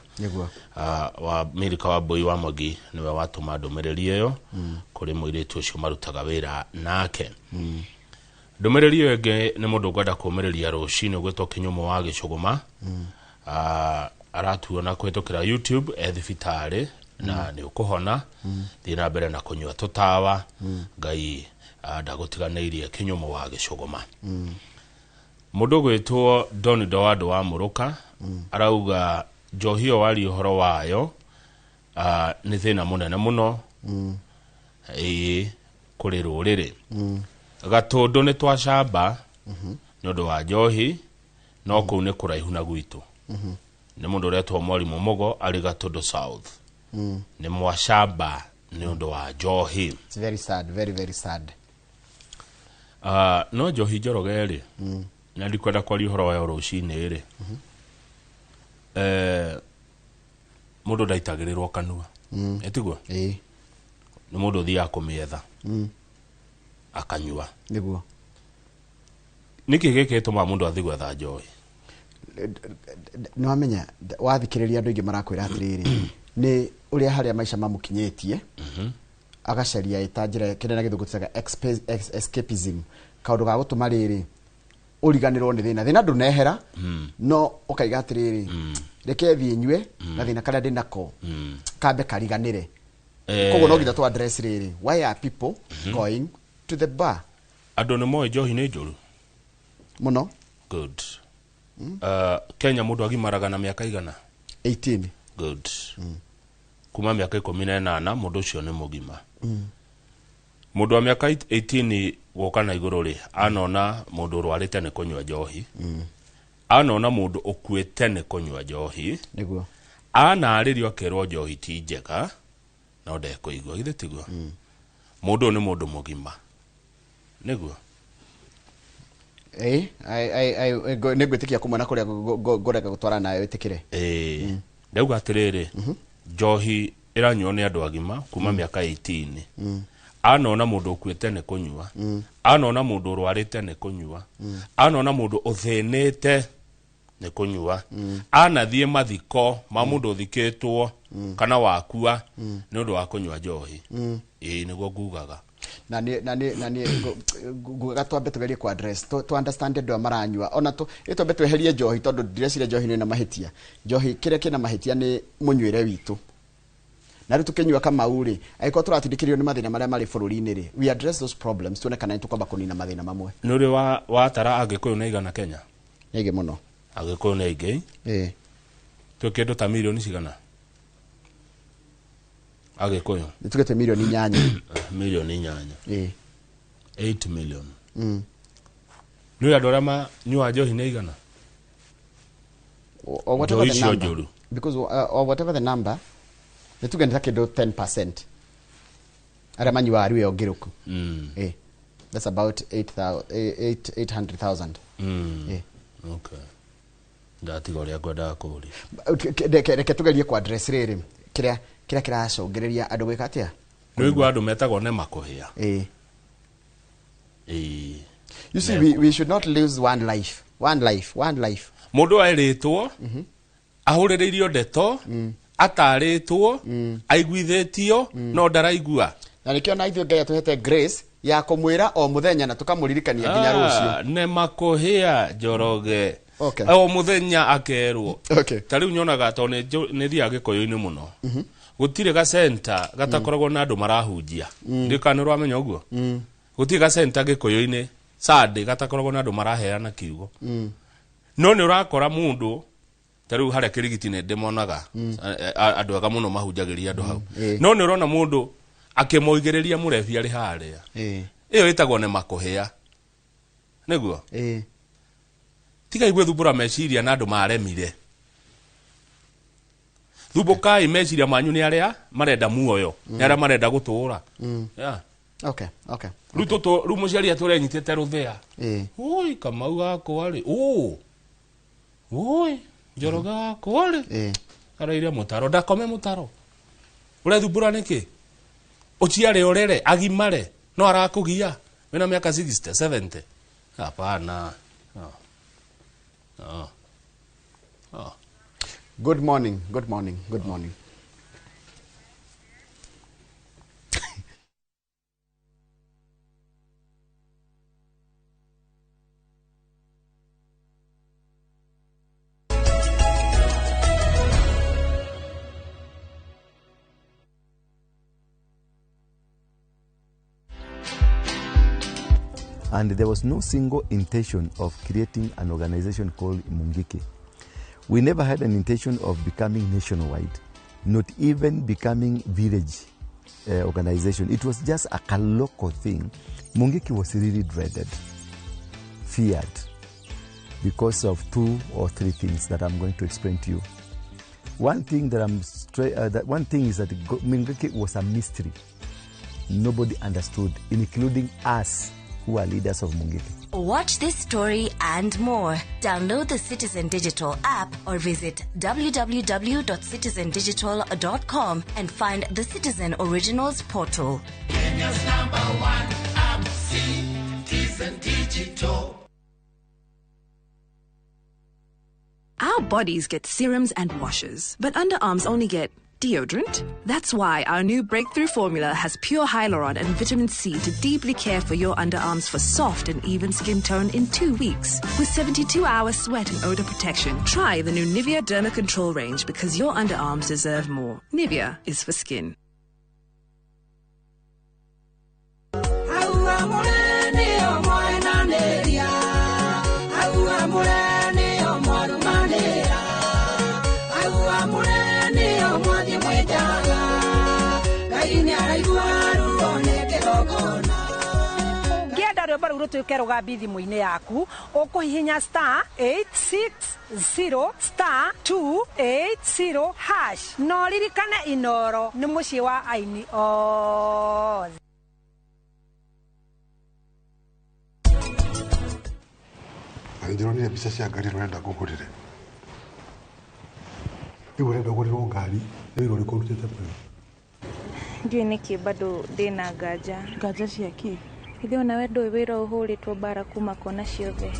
Wa Milika wa Mbui wa Mwangi nĩwe watũma ndũmĩrĩri ĩyo kũrĩ mũirĩtu ũcio marutaga wĩra nake. Ndũmĩrĩri ĩyo ĩngĩ nĩ mũndũ ũngwenda kũũmĩrĩria rũcinĩ ũgwĩtwo Kĩnyũmũ wa Gĩcũgũma. Aratuona kũhĩtũkĩra YouTube e thibitarĩ, na nĩ ũkũhona. Thiĩ na mbere na kũnyua tũtawa. Ngai ndagũtiganĩirie Kĩnyũmũ wa Gĩcũgũma. Mũndũ ũgwĩtwo Don Dowado wa Mũrũka arauga njohi ĩyo waria ũhoro wayo nĩ thĩna mũnene mũno ĩĩ kũrĩ rũrĩrĩ. Gatũndũ nĩ twacamba nĩ ũndũ wa njohi, no kũu nĩ kũraihu na gwitũ. Nĩ mũndũ ũretwo Mwarimũ Mũgo arĩ Gatũndũ South. Nĩ mwacamba nĩ ũndũ wa njohi. It's very sad, very, very sad. No njohi Njoroge rĩ, na ndikwenda kwaria ũhoro wayo rũcinĩ rĩ, mũndũ ndaitagĩrĩrwo kanua. Ĩtiguo? Nĩ mũndũ ũthiaga kũmĩetha akanyua. Nĩguo. Nĩkĩ gĩkĩ gĩtũmaga mũndũ athiĩ gwetha njohi? Nĩ wamenya wathikĩrĩria andũ aingĩ marakwĩra atĩrĩrĩ, nĩ ũrĩa harĩa maica mamũkinyĩtie, agacaria ĩta njĩra kĩrĩa na gĩthũngũ tũtaga escapism, kaũndũ ga gũtũma rĩrĩ ũriganĩrwo nĩ thĩna. Thĩna ndũnehera, no ũkaiga atĩrĩrĩ, reke thiĩ nyue gathĩna karĩa ndĩnako kambe kariganĩre. Koguo no nginya tũ address rĩrĩ, why are people going to the bar? Andũ nĩ moĩ njohi nĩ njũru mũno. Good. Kenya mũndũ agimaraga na mĩaka igana? 18. Good. Kuma mĩaka 18 mũndũ ũcio nĩ mũgima. Mũndũ wa mĩaka 18 gũka na igũrũ rĩ, anona mũndũ ũrwarĩte nĩ kũnyua njohi, anona mũndũ ũkuĩte nĩ kũnyua njohi. Nĩguo. Anarĩrio akerwo njohi ti njega, no ndekũigua, githĩ tiguo? Mũndũ ũyũ nĩ mũndũ mũgima, nĩguo. Ĩ nĩ ngwĩtĩkia kũmwe na kũrĩa ngũrega gũtwara nayo ĩtĩkĩre. Ĩĩ, ndauga atĩrĩrĩ, njohi ĩranyuo nĩ andũ agima kuma mĩaka 18. Anona mũndũ ũkuĩte nĩ kũnyua, anona mũndũ ũrwarĩte nĩ kũnyua, anona mũndũ ũthĩnĩte nĩ kũnyua, anathiĩ mathiko ma mũndũ ũthikĩtwo kana wakua nĩ ũndũ wa kũnyua njohi. Ĩĩ, nĩguo ngugaga. Na nĩ ngugaga twambe tugerie ku address to understand andũ aya maranyua, ona tu ĩ twambe tweherie njohi, tondũ ndireciria njohi nĩ na mahĩtia. Njohi kĩrĩa kĩna mahĩtia nĩ mũnyuĩre witũ. Na rĩu tũkĩnyua Kamau rĩ, angĩkorwo tũratindĩkĩrĩrio nĩ mathĩna marĩa marĩ bũrũri-inĩ rĩ, we address those problems, tuone kana nĩ tũkwamba kũnina mathĩna mamwe. Nĩ ũrĩ watara Agĩkũyũ nĩ igana Kenya? Nĩ aingĩ mũno. Agĩkũyũ nĩ aingĩ. Ĩĩ. Twĩ kĩndũ ta mirioni cigana Agĩkũyũ? Nĩ tuge twĩ mirioni 8. Mirioni 8. Ĩĩ. 8 million. Nĩ ũrĩ andũ arĩa manyuaga njohi nĩ igana? Or whatever Njohi the icio number. njũru. Because or whatever the number, nĩ tuge nĩ ta kĩndũ 10% arĩa manyuaga rĩu ĩyo ngĩrũku. Ĩĩ, that's about 800,000. Ĩĩ. Okay, ndatiga ũrĩa ngwendaga kũũria. Reke tugerie ku address rĩrĩ, kĩrĩa kĩracũngĩrĩria andũ gwĩka atĩa. Nĩ ũigua andũ metagwo nĩ makũhĩa. Ĩĩ. Ĩĩ. You see, we should not lose one life, one life, one life. Mũndũ erĩtwo, ahũrĩrĩirio ndeto, atarĩtwo, aiguithĩtio, no ndaraigua. Na nĩkĩo na ithuĩ Ngai atũhete grace ya kũmwĩra o mũthenya na tũkamũririkania nginya rũciũ. Nĩ makũhĩa, Njoroge. Okay. O mũthenya akerwo. Okay. Ta rĩu nyonaga tondũ nĩ thiaga Gĩkũyũ-inĩ mũno, gũtirĩ gacenta gatakoragwo na andũ marahunjia. Ndiũ kana nĩ ũramenya ũguo. Gũtirĩ gacenta Gĩkũyũ-inĩ Sunday gatakoragwo na andũ maraheana kiugo. No nĩ ũrakora mũndũ ta rĩu harĩa Kĩrigiti nĩ ndĩmonaga andũ ega mũno mahunjagĩria andũ hau. No nĩ ũrona mũndũ akĩmoigĩrĩria mũrebi arĩ harĩa. Ĩyo ĩtagwo nĩ makũhĩa, nĩguo. Tigai gwĩthumbũra meciria na andũ maremire. Thumbũkai meciria manyu nĩ arĩa marenda muoyo, nĩ arĩa marenda gũtũũra. Yeah. Okay. Rĩu rĩu mũciari atũre nyitĩte rũthĩa. Ui, Kamau gakwa rĩ, ũ ui, Njoroge wakwa rĩ, araire mũtaro, ndakome mũtaro. Ũrethumbũra nĩkĩ? Ũciare, ũrere, agimare, no arakũgia wĩna mĩaka 60 70. Hapana, no. No. No. Good morning, good morning, good morning. And there was no single intention of creating an organization called Mungiki. We never had an intention of becoming nationwide, not even becoming village organization. It was just a local thing. Mungiki was really dreaded, feared, because of two or three things that I'm going to explain to you. One thing that I'm that one thing is that Mungiki was a mystery. Nobody understood, including us who are leaders of Mungiki. Watch this story and more. Download the Citizen Digital app or visit www.citizendigital.com and find the Citizen Originals portal. Kenya's number one app, Citizen Digital. bodies get serums and washes, but underarms only get deodorant. That's why our new breakthrough formula has pure hyaluron and vitamin C to deeply care for your underarms for soft and even skin tone in 2 weeks. With 72-hour sweat and odor protection, try the new Nivea Derma Control range because your underarms deserve more. Nivea is for skin. Ũngĩenda rwĩmbo rũu rũtuĩke rũgambi thimũ-inĩ yaku, ũkũhihinya *860 *280# na ũririkane Inoro nĩ mũciĩ wa aini othe. Na nĩndĩronire mbica cia ngari ĩrĩa ũrenda ngũgũrĩre. Rĩu ũrenda ũgũrĩrwo ngari nĩ wĩra ũrĩkũ ũrutĩte mwega? Ndiũĩ nĩkĩ bado ndĩna nganja. Nganja cia kĩ? Ithe onawe ndũĩ wĩra ũhũrĩtwo mbara kuma kona ciothe.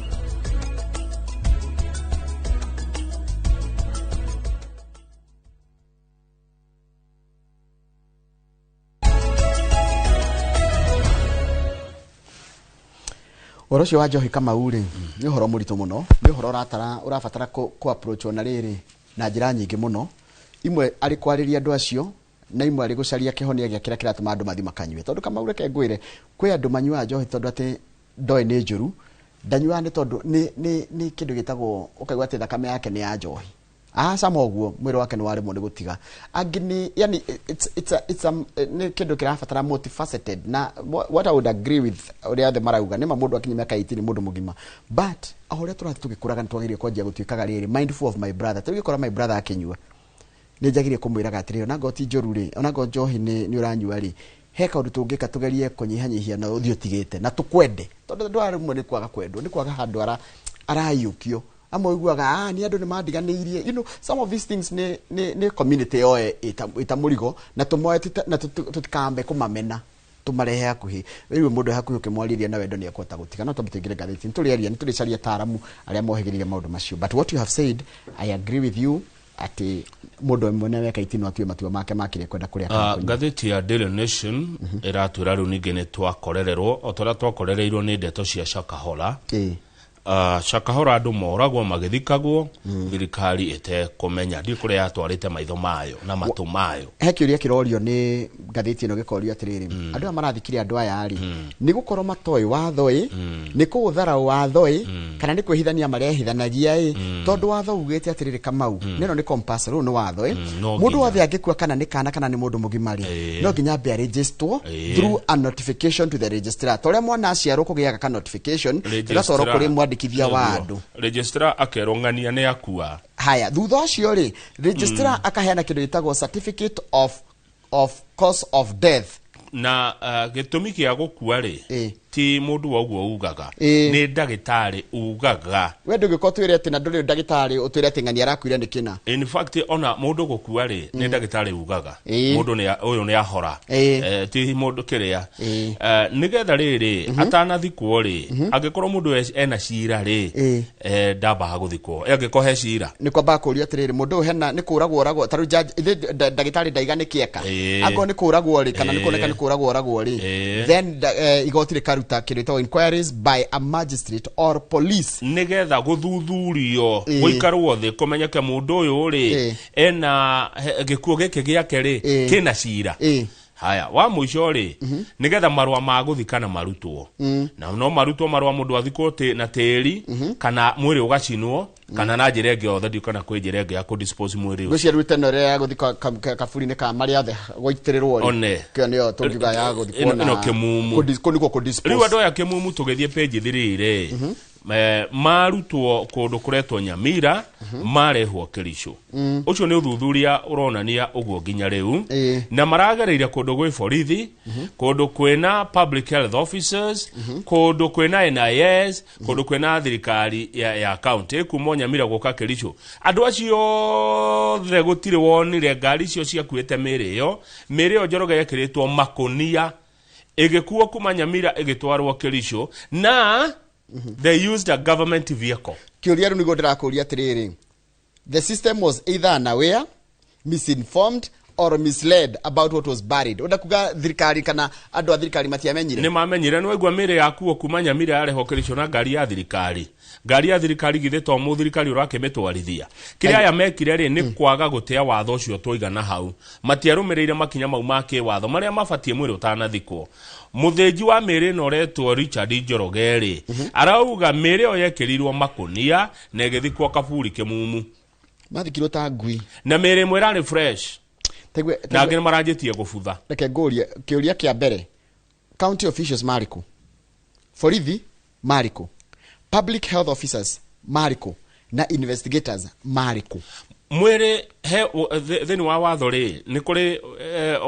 Ũhoro ũcio wa njohi Kamau rĩ, nĩ ũhoro mũritũ mũno, nĩ ũhoro ũrabatara kũ approach na rĩrĩ na njĩra nyingĩ mũno, imwe arĩ kwarĩria andũ acio na imwe arĩ gũcaria kĩhonia gĩa kĩrĩa kĩratũma andũ mathiĩ makanyue. Tondũ Kamau reke ngwĩre, kwĩ andũ manyuaga njohi tondũ atĩ ndoĩ nĩ njũru, ndanyuaga nĩ tondũ nĩ kĩndũ gĩtagwo ũkaigua atĩ thakame yake nĩ ya njohi. Acama ũguo mwĩrĩ wake nĩ waremwo nĩ gũtiga. Angĩ nĩ yani it's a nĩ kĩndũ kĩrabatara multifaceted, na what I would agree with ũrĩa othe marauga nĩ ma mũndũ akinyia mĩaka 18 nĩ mũndũ mũgima, but o ũrĩa tũrathiĩ tũgĩkũraga nĩ twagĩrĩire kwanjia gũtuĩkaga rĩrĩ mindful of my brother. Ta rĩu ũgĩkora my brother akĩnyua, nĩ njagĩrĩire kũmwĩraga atĩrĩrĩ, ona ngorwo ti njũru rĩ, ona ngorwo njohi nĩ ũranyua rĩ, he kaũndũ tũngĩka tũgerie kũnyihanyihia na ũthiĩ ũtigĩte na tũkwende, tondũ andũ aya rĩmwe nĩ kwaga kwendwo, nĩ kwaga handũ araiyũkio. Amwe ũiguaga nĩ andũ nĩ mandiganĩirie, you know, some of these things nĩ community yoe ĩta mũrigo na tũmoe na tũtikambe kũmamena, tũmarehe hakuhĩ. Rĩu mũndũ hakuhĩ ũkĩmwarĩria na wendo nĩ ekũhota gũtiga. No twambe tũingĩre ngathĩti, nĩtũrĩaria, nĩtũrĩcaria ataaramu arĩa mohĩgĩrĩire maũndũ macio, but what you have said I agree with you atĩ mũndũ mwene mĩaka 18 no atue matua make ma kĩrĩa ekwenda kũrĩa kana kũnyua. Ngathĩti ya Daily Nation ĩratwĩra rĩu ningĩ nĩ twakorererwo o ta ũrĩa twakorereirwo nĩ ndeto cia Shakahola. Shakahola andũ moragwo magĩthikagwo, thirikari ĩtekũmenya, ndiũĩ kũrĩa yatwarĩte maitho mayo na matũ mayo. He kĩũria kĩrorio nĩ ngathĩti ĩno gĩkorio atĩrĩrĩ, andũ aya marathikire andũ aya rĩ, nĩ gũkorwo matoĩ watho ĩ, nĩ kũũthara watho ĩ, kana nĩ kwĩhithania marehithanagia ĩ, tondũ watho ugĩte atĩrĩrĩ Kamau, nĩno nĩ compulsory, rũu nĩ watho ĩ, mũndũ wothe angĩkua kana nĩ kana kana nĩ mũndũ mũgima rĩ, no nginya ambe arĩgĩstwo through a notification to the registrar. Ta ũrĩa mwana aciarwo kũgĩaga ka notification, ĩgatwarwo kũrĩ mwandĩkithia wa andũ. Registrar akerwo ng'ania nĩ akua. Haya, thutha ũcio rĩ, registrar akaheana kĩndũ gĩtagwo certificate of cause of death. Na gĩtũmi kĩa gũkua rĩ, ti mũndũ wa ũguo ugaga, nĩ ndagĩtarĩ ugaga. We ndũngĩkorwo twĩre atĩ na ndũrĩ ndagĩtarĩ ũtwĩre atĩ ng'ania arakuire nĩ kĩna. In fact ona mũndũ gũkua rĩ, nĩ ndagĩtarĩ ugaga. Mũndũ nĩ ũyũ nĩ ahora. Ti mũndũ kĩrĩa. Nĩgetha rĩrĩ, atanathikwo rĩ, angĩkorwo mũndũ ena cira rĩ, ndambaga gũthikwo. Angĩkorwo he cira. Nĩ kwambaga kũũrio atĩrĩrĩ, mũndũ ũyũ hena nĩ kũragwo oragwo, ta rĩu ndagĩtarĩ ndaiga nĩ kĩeka. Angĩkorwo nĩ kũragwo rĩ, kana nĩ kuoneka nĩ kũragwo oragwo rĩ, then igoti rĩkaruta kĩndũ gĩtagwo inquiries by a magistrate or police, nĩgetha gũthuthurio, gũikarwo thĩ kũmenyeke mũndũ ũyũ rĩ, ena gĩkuũ gĩkĩ gĩake rĩ, kĩna cira. Haya, wa mũico rĩ, nĩgetha marũa ma gũthikana marutwo. Na no marutwo marũa mũndũ athikwo na tĩri, kana mwĩrĩ ũgacinwo, kana na njĩra ĩngĩ yothe, ndiũĩ kana kwĩ njĩra ĩngĩ ya kũ-dispose mwĩrĩ ũcio. Ngwĩciria rĩu teno ĩrĩa ya gũthikwo kaburi-inĩ ka marĩa othe gũitĩrĩrwo rĩ, One. kĩo nĩyo tũngiuga ya gũthikwo na Ĩno kĩmumu. Nĩkuo kũ-dispose. Rĩu andũ aya kĩmumu tũgĩthiĩ page 3 rĩ, marutwo kũndũ kũretwo Nyamira, marehwo Kericho. Ũcio nĩ ũthuthuria ũronania ũguo nginya rĩu. Na maragereire kũndũ gwĩ borithi, kũndũ kwĩna public health officers, kũndũ kwĩna NIS, kũndũ kwĩna thirikari ya county kuma Nyamira gũka Kericho. Andũ acio othe gũtirĩ wonire ngari icio ciakuĩte mĩĩrĩ ĩyo. Mĩĩrĩ ĩyo Njoroge yekĩrĩtwo makũnia ĩgĩkuo kuma Nyamira ĩgĩtwarwo Kericho, na they used a government vehicle. Kĩũria rĩu nĩguo ndĩrakũria atĩrĩrĩ, The system was either unaware, misinformed or misled about what was buried. Unda kuga thirikari kana andu a thirikari matiamenyire. Nĩ mamenyire nĩ waigua mĩĩrĩ yakuo kuma Nyamira yarehwo na ngari ya thirikari. Ngari ya thirikari githĩ to mũthirikari ũrakĩmĩtwarithia. Kĩrĩa aya mekire rĩ nĩ kwaga gũtĩa watho ũcio twaigana hau. Matiarũmĩrĩire makinya mau ma kĩwatho marĩa mabatiĩ mwĩrĩ ũtanathikwo. Mũthĩnji wa mĩĩrĩ ĩno ũretwo Richard Njoroge rĩ arauga mĩĩrĩ ĩyo yekĩrirwo makũnia na ĩgĩthikwo kaburi kĩmumu. Mathikirwo ta ngui. Na mĩĩrĩ ĩmwe ĩrarĩ fresh. Na angĩ nĩmaranjĩtie gũbutha. Reke ngũrie kĩũria kĩa mbere. County officials marĩ kũ? Borithi marĩ kũ? Public health officers marĩ kũ? Na investigators marĩ kũ? Mwĩrĩ he thĩinĩ wa watho rĩ nĩ kũrĩ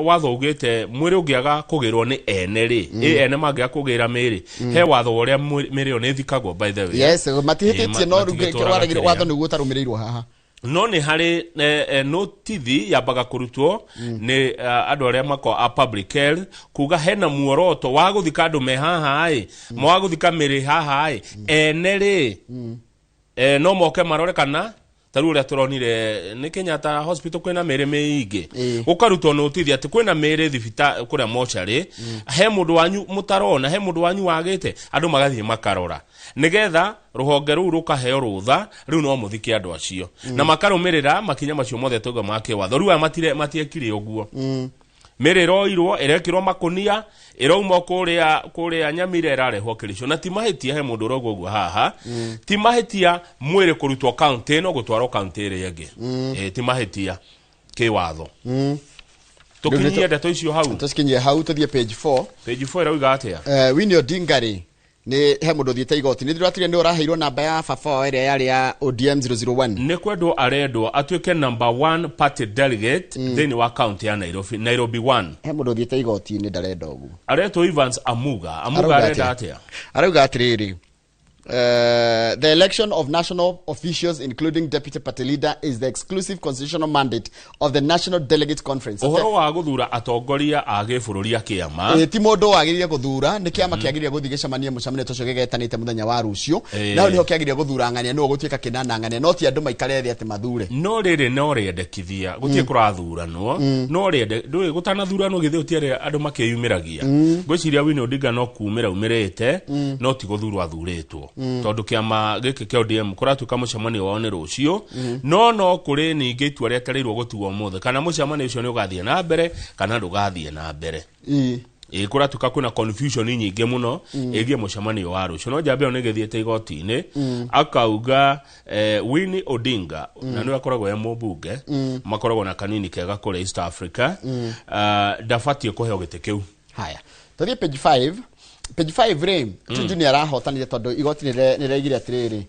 watho ugĩte mwĩrĩ ũngĩaga kũgĩrwo nĩ ene rĩ ene mangĩaga kũgĩra mĩĩrĩ he watho ũrĩa mĩĩrĩ ĩyo nĩ ĩthikagwo by the way. Yes, matihĩtĩtie no watho nĩguo ũtarũmĩrĩirwo haha. No nĩ harĩ notithi yambaga kũrutwo nĩ andũ arĩa mako a public health kuga hena muoroto wa gũthika andũ me haha ĩ wa gũthika mĩĩrĩ haha ĩ ene rĩ no moke marore kana ta rĩu ũrĩa tũronire nĩ Kenyatta Hospital kwĩna mĩĩrĩ mĩingĩ gũkarutwo notithi atĩ kwĩna mĩĩrĩ thibitarĩ kũrĩa mocarĩ he mũndũ wanyu mũtarona he mũndũ wanyu wagĩte andũ magathiĩ makarora nĩgetha rũhonge rũu rũkaheo rũtha rĩu no mũthike andũ acio na makarũmĩrĩra makinya macio mothe tauga ma kĩwatho. Rĩu aya matiekire ũguo. Mĩĩrĩ ĩroirwo ĩrekĩrwo makũnia ĩrauma kũrĩa Nyamira ĩrarehwo Kericho na ti mahĩtia he mũndũ ũrauga ũguo haha ti mahĩtia mwĩrĩ kũrutwo kaũntĩ ĩno gũtwarwo kaũntĩ ĩrĩa ĩngĩ ti mahĩtia kĩwatho. Tũkinyie ndeto icio hau. Tũcikinyie hau tũthiĩ page 4. Page 4 ĩrauga atĩa? Winnie Odinga rĩ nĩ he mũndũ ũthiĩte igoti nĩ ndĩratire nĩ ũraheirwo namba ya baba wao ĩrĩa yarĩ ya ODM 001. Nĩ kwendwo arendwo atuĩke number 1 party delegate thĩinĩ wa county ya Nairobi, Nairobi 1. He mũndũ ũthiĩte igoti-inĩ ndarenda ũguo. Aretwo Evans Amuga. Amuga arenda atĩa? Arauga atĩrĩrĩ, the election of national officials including deputy party leader is the exclusive constitutional mandate of the National Delegate Conference. Ũhoro wa gũthura atongoria a gĩbũrũri a kĩama ti mũndũ wagĩrĩire gũthura nĩ kĩama kĩagĩrĩire gũthiĩ gĩcemanie mũcemanio ũcio gĩgetanĩte mũthenya wa rũciũ na nĩho kĩagĩrĩire gũthura ng'ania nĩwe ũgũtuĩka kĩnana ng'ania no ti andũ maikare thĩ atĩ mathure. No rĩrĩ no rĩendekithia gũtirĩ kũrathuranwo no rĩende ndũĩ gũtanathuranwo githĩ ũtiarĩ andũ makĩyumĩragia. Ngwĩciria Winnie Odinga no kumĩra umĩrĩte no ti gũthurwo athurĩtwo tondũ kĩama gĩkĩ kĩa ODM kũratuĩka mũcemanio wao nĩ rũciũ no kũrĩ ningĩ itua rĩetereirwo gũtuo ũmũthĩ kana mũcemanio ũcio nĩ ũgathiĩ na mbere kana ndũgathiĩ na mbere. Kũratuĩka kwĩna confusion nyingĩ mũno ĩgiĩ mũcemanio wa rũciũ no njamba ĩyo nĩ ĩgĩthiĩte igoti-inĩ akauga Winnie Odinga na nĩwe akoragwo e mũmbunge makoragwo na kanini kega kũrĩa East Africa ndabatiĩ kũheo gĩtĩ kĩu. Haya tũthiĩ page 5. Page 5 rĩ Tuju nĩ arahotanire tondũ igoti nĩ rĩraigire atĩrĩrĩ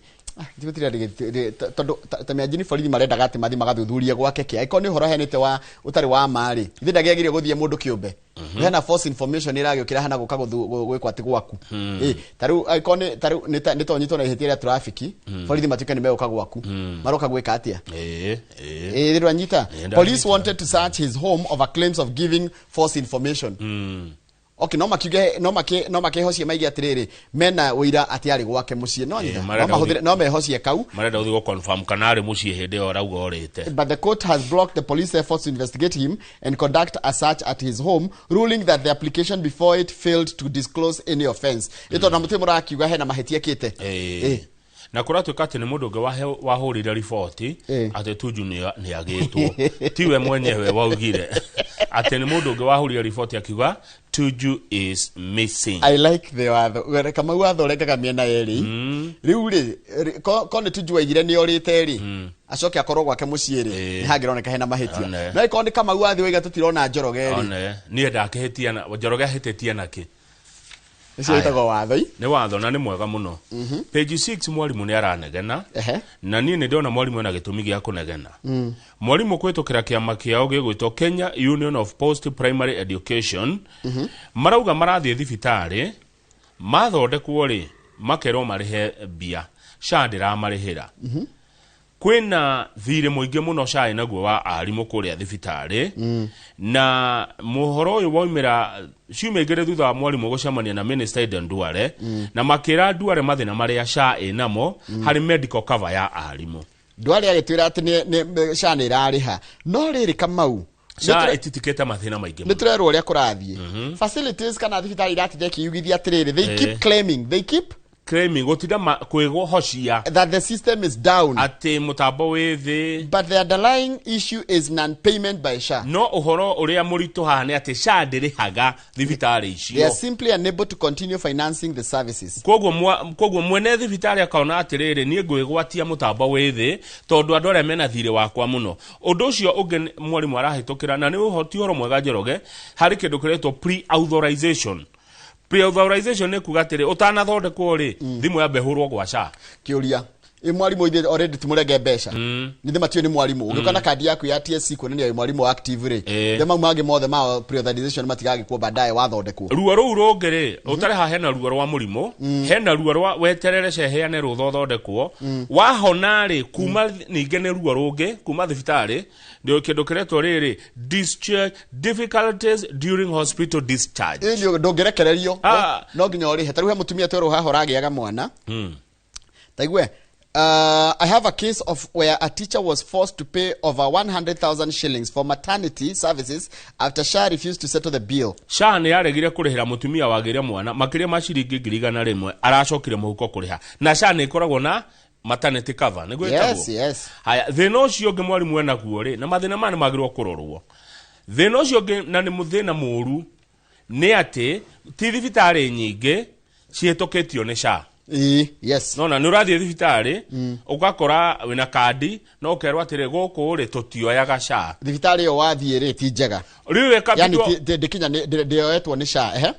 tondũ ta mĩanjini borithi marendaga atĩ mathiĩ magathuthurie gwake kĩ angĩkorwo nĩ ũhoro aheanĩte wa ũtarĩ wa ma rĩ ithe ndagĩagĩrĩire gũthiĩ mũndũ kĩũmbe hena false information ĩragĩũkĩra hana gũka gwĩkwo atĩ gwaku ta rĩu angĩkorwo ta rĩu nĩ tonyitwo na ihĩtia rĩa traffic borithi matuĩke nĩ megũka gwaku maroka gwĩka atĩa ndwanyita. Police wanted to search his home over claims of giving false information. Okay, no makiuge no makehocie maige atiriri mena uira ati ari gwake mucii no nyita no mahuthire no mehocie kau marenda guthi confirm kana ari mucii hindi yo arauga orite. But the court has blocked the police efforts to investigate him and conduct a search at his home, ruling that the application before it failed to disclose any offense. Ito na muti murakiuga hena mahitia kite na kũratuĩka atĩ nĩ mũndũ ũngĩ wahũrire riboti atĩ Tuju nĩ agĩtwo tiwe mwenyewe waugire atĩ nĩ mũndũ ũngĩ wahũrire riboti akiuga Tuju is missing. I like the watho Kamau watho ũrengaga mĩena yerĩ rĩu rĩ ko nĩ Tuju waigire nĩ orĩte rĩ acoke akorwo gwake mũciĩ rĩ nĩ hangĩroneka hena mahĩtia no ĩkorwo nĩ Kamau wathiĩ waiga tũtirona Njoroge rĩ niĩ ndakĩhĩtia na Njoroge ahĩtĩtie nakĩ. Ũcio wĩtagwo watho nĩ watho na nĩ mwega mũno. Page 6 mwarimũ nĩ aranegena na niĩ nĩ ndĩrona mwarimũ ena gĩtũmi gĩa kũnegena. Mwarimũ kũhĩtũkĩra kĩama kĩao gĩgwĩtwo Kenya Union of Post Primary Education marauga marathiĩ thibitarĩ mathondekwo rĩ makerwo marĩhe mbia SHA ndĩramarĩhĩra. Kwĩna thirĩ mũingĩ mũno SHA naguo wa arimũ kũrĩa thibitarĩ na mũhoro ũyũ waumĩra ciumia igĩrĩ thutha wa mwarimũ gũcemania na Minister Aden Duale na makĩra Duale mathĩna marĩa SHA ĩnamo harĩ medical cover ya arimũ. Ndwari agĩtwĩra atĩ nĩ SHA nĩ ĩrarĩha no rĩrĩ Kamau SHA ĩtitikĩte mathĩna maingĩ nĩ tũrerwo ũrĩa kũrathiĩ facilities kana thibitarĩ iratinda ikiugithia atĩrĩrĩ they keep claiming they keep claiming gũtinda kwĩhocia that the system is down atĩ mũtambo wĩ thĩ but the underlying issue is non-payment by SHA no ũhoro ũrĩa mũritũ haha nĩ atĩ SHA ndĩrĩhaga thibitarĩ icio they are simply unable to continue financing the services koguo mwene thibitarĩ akaona atĩrĩrĩ niĩ ngwĩgwatia mũtambo wĩ thĩ tondũ andũ arĩa mena thirĩ wakwa mũno ũndũ ũcio ũngĩ mwarimũ arahĩtũkĩra na nĩ ũhoti ũhoro mwega Njoroge harĩ kĩndũ kĩretwo pre-authorization pre-authorization nĩ kuga atĩrĩ ũtanathondekwo rĩ thimũ yambe ĩhũrwo gwa SHA kĩũria ĩ mwarimũ ithuĩ already timũrenge mbeca nithe matio nĩ mwarimũ ũngĩũka na kandi yaku ya TSC kuonania wĩ mwarimũ active rĩ the mau mangĩ mothe ma pre-authorization matigagĩkwo baadaye wathondekwo ruo rũu rũngĩ rĩ ũtarĩ haha hena ruo rwa mũrimũ hena ruo rwa weterere SHA ĩheane rũtha ũthondekwo wahona rĩ kuma ningĩ nĩ ruo rũngĩ kuma thibitarĩ nĩ kĩndũ kĩretwo rĩrĩ discharge difficulties during hospital discharge ĩ ndũngĩrekererio no nginya ũrĩhe ta rĩu he mũtumia twerwo haha ũragĩaga mwana taigue I have a case of where a teacher was forced to pay over 100,000 shillings for maternity services after SHA refused to settle the bill. SHA nĩ yaregire kũrĩhĩra mũtumia wagĩire mwana makĩria ma ciringi 100,000 aracokire mũhuko kũrĩha na SHA nĩ ĩkoragwo na maternity cover nĩguo ĩtagwo Yes, yes. Haya thĩna ũcio ũngĩ mwarimũ enaguo rĩ na mathĩna maya nĩ magĩrĩirwo kũrorwo thĩna ũcio ũngĩ na nĩ mũthĩna mũũru nĩ atĩ ti thibitarĩ nyingĩ cihĩtũkĩtio nĩ SHA yes nona nĩ ũrathiĩ thibitarĩ ũgakora wĩna kandi no ũkerwo atĩrĩ gũkũ rĩ tũtioyaga SHA thibitarĩ ĩyo wathiĩ rĩ ti njega rĩu yani ndĩkinya ndĩoetwo nĩ SHA ehe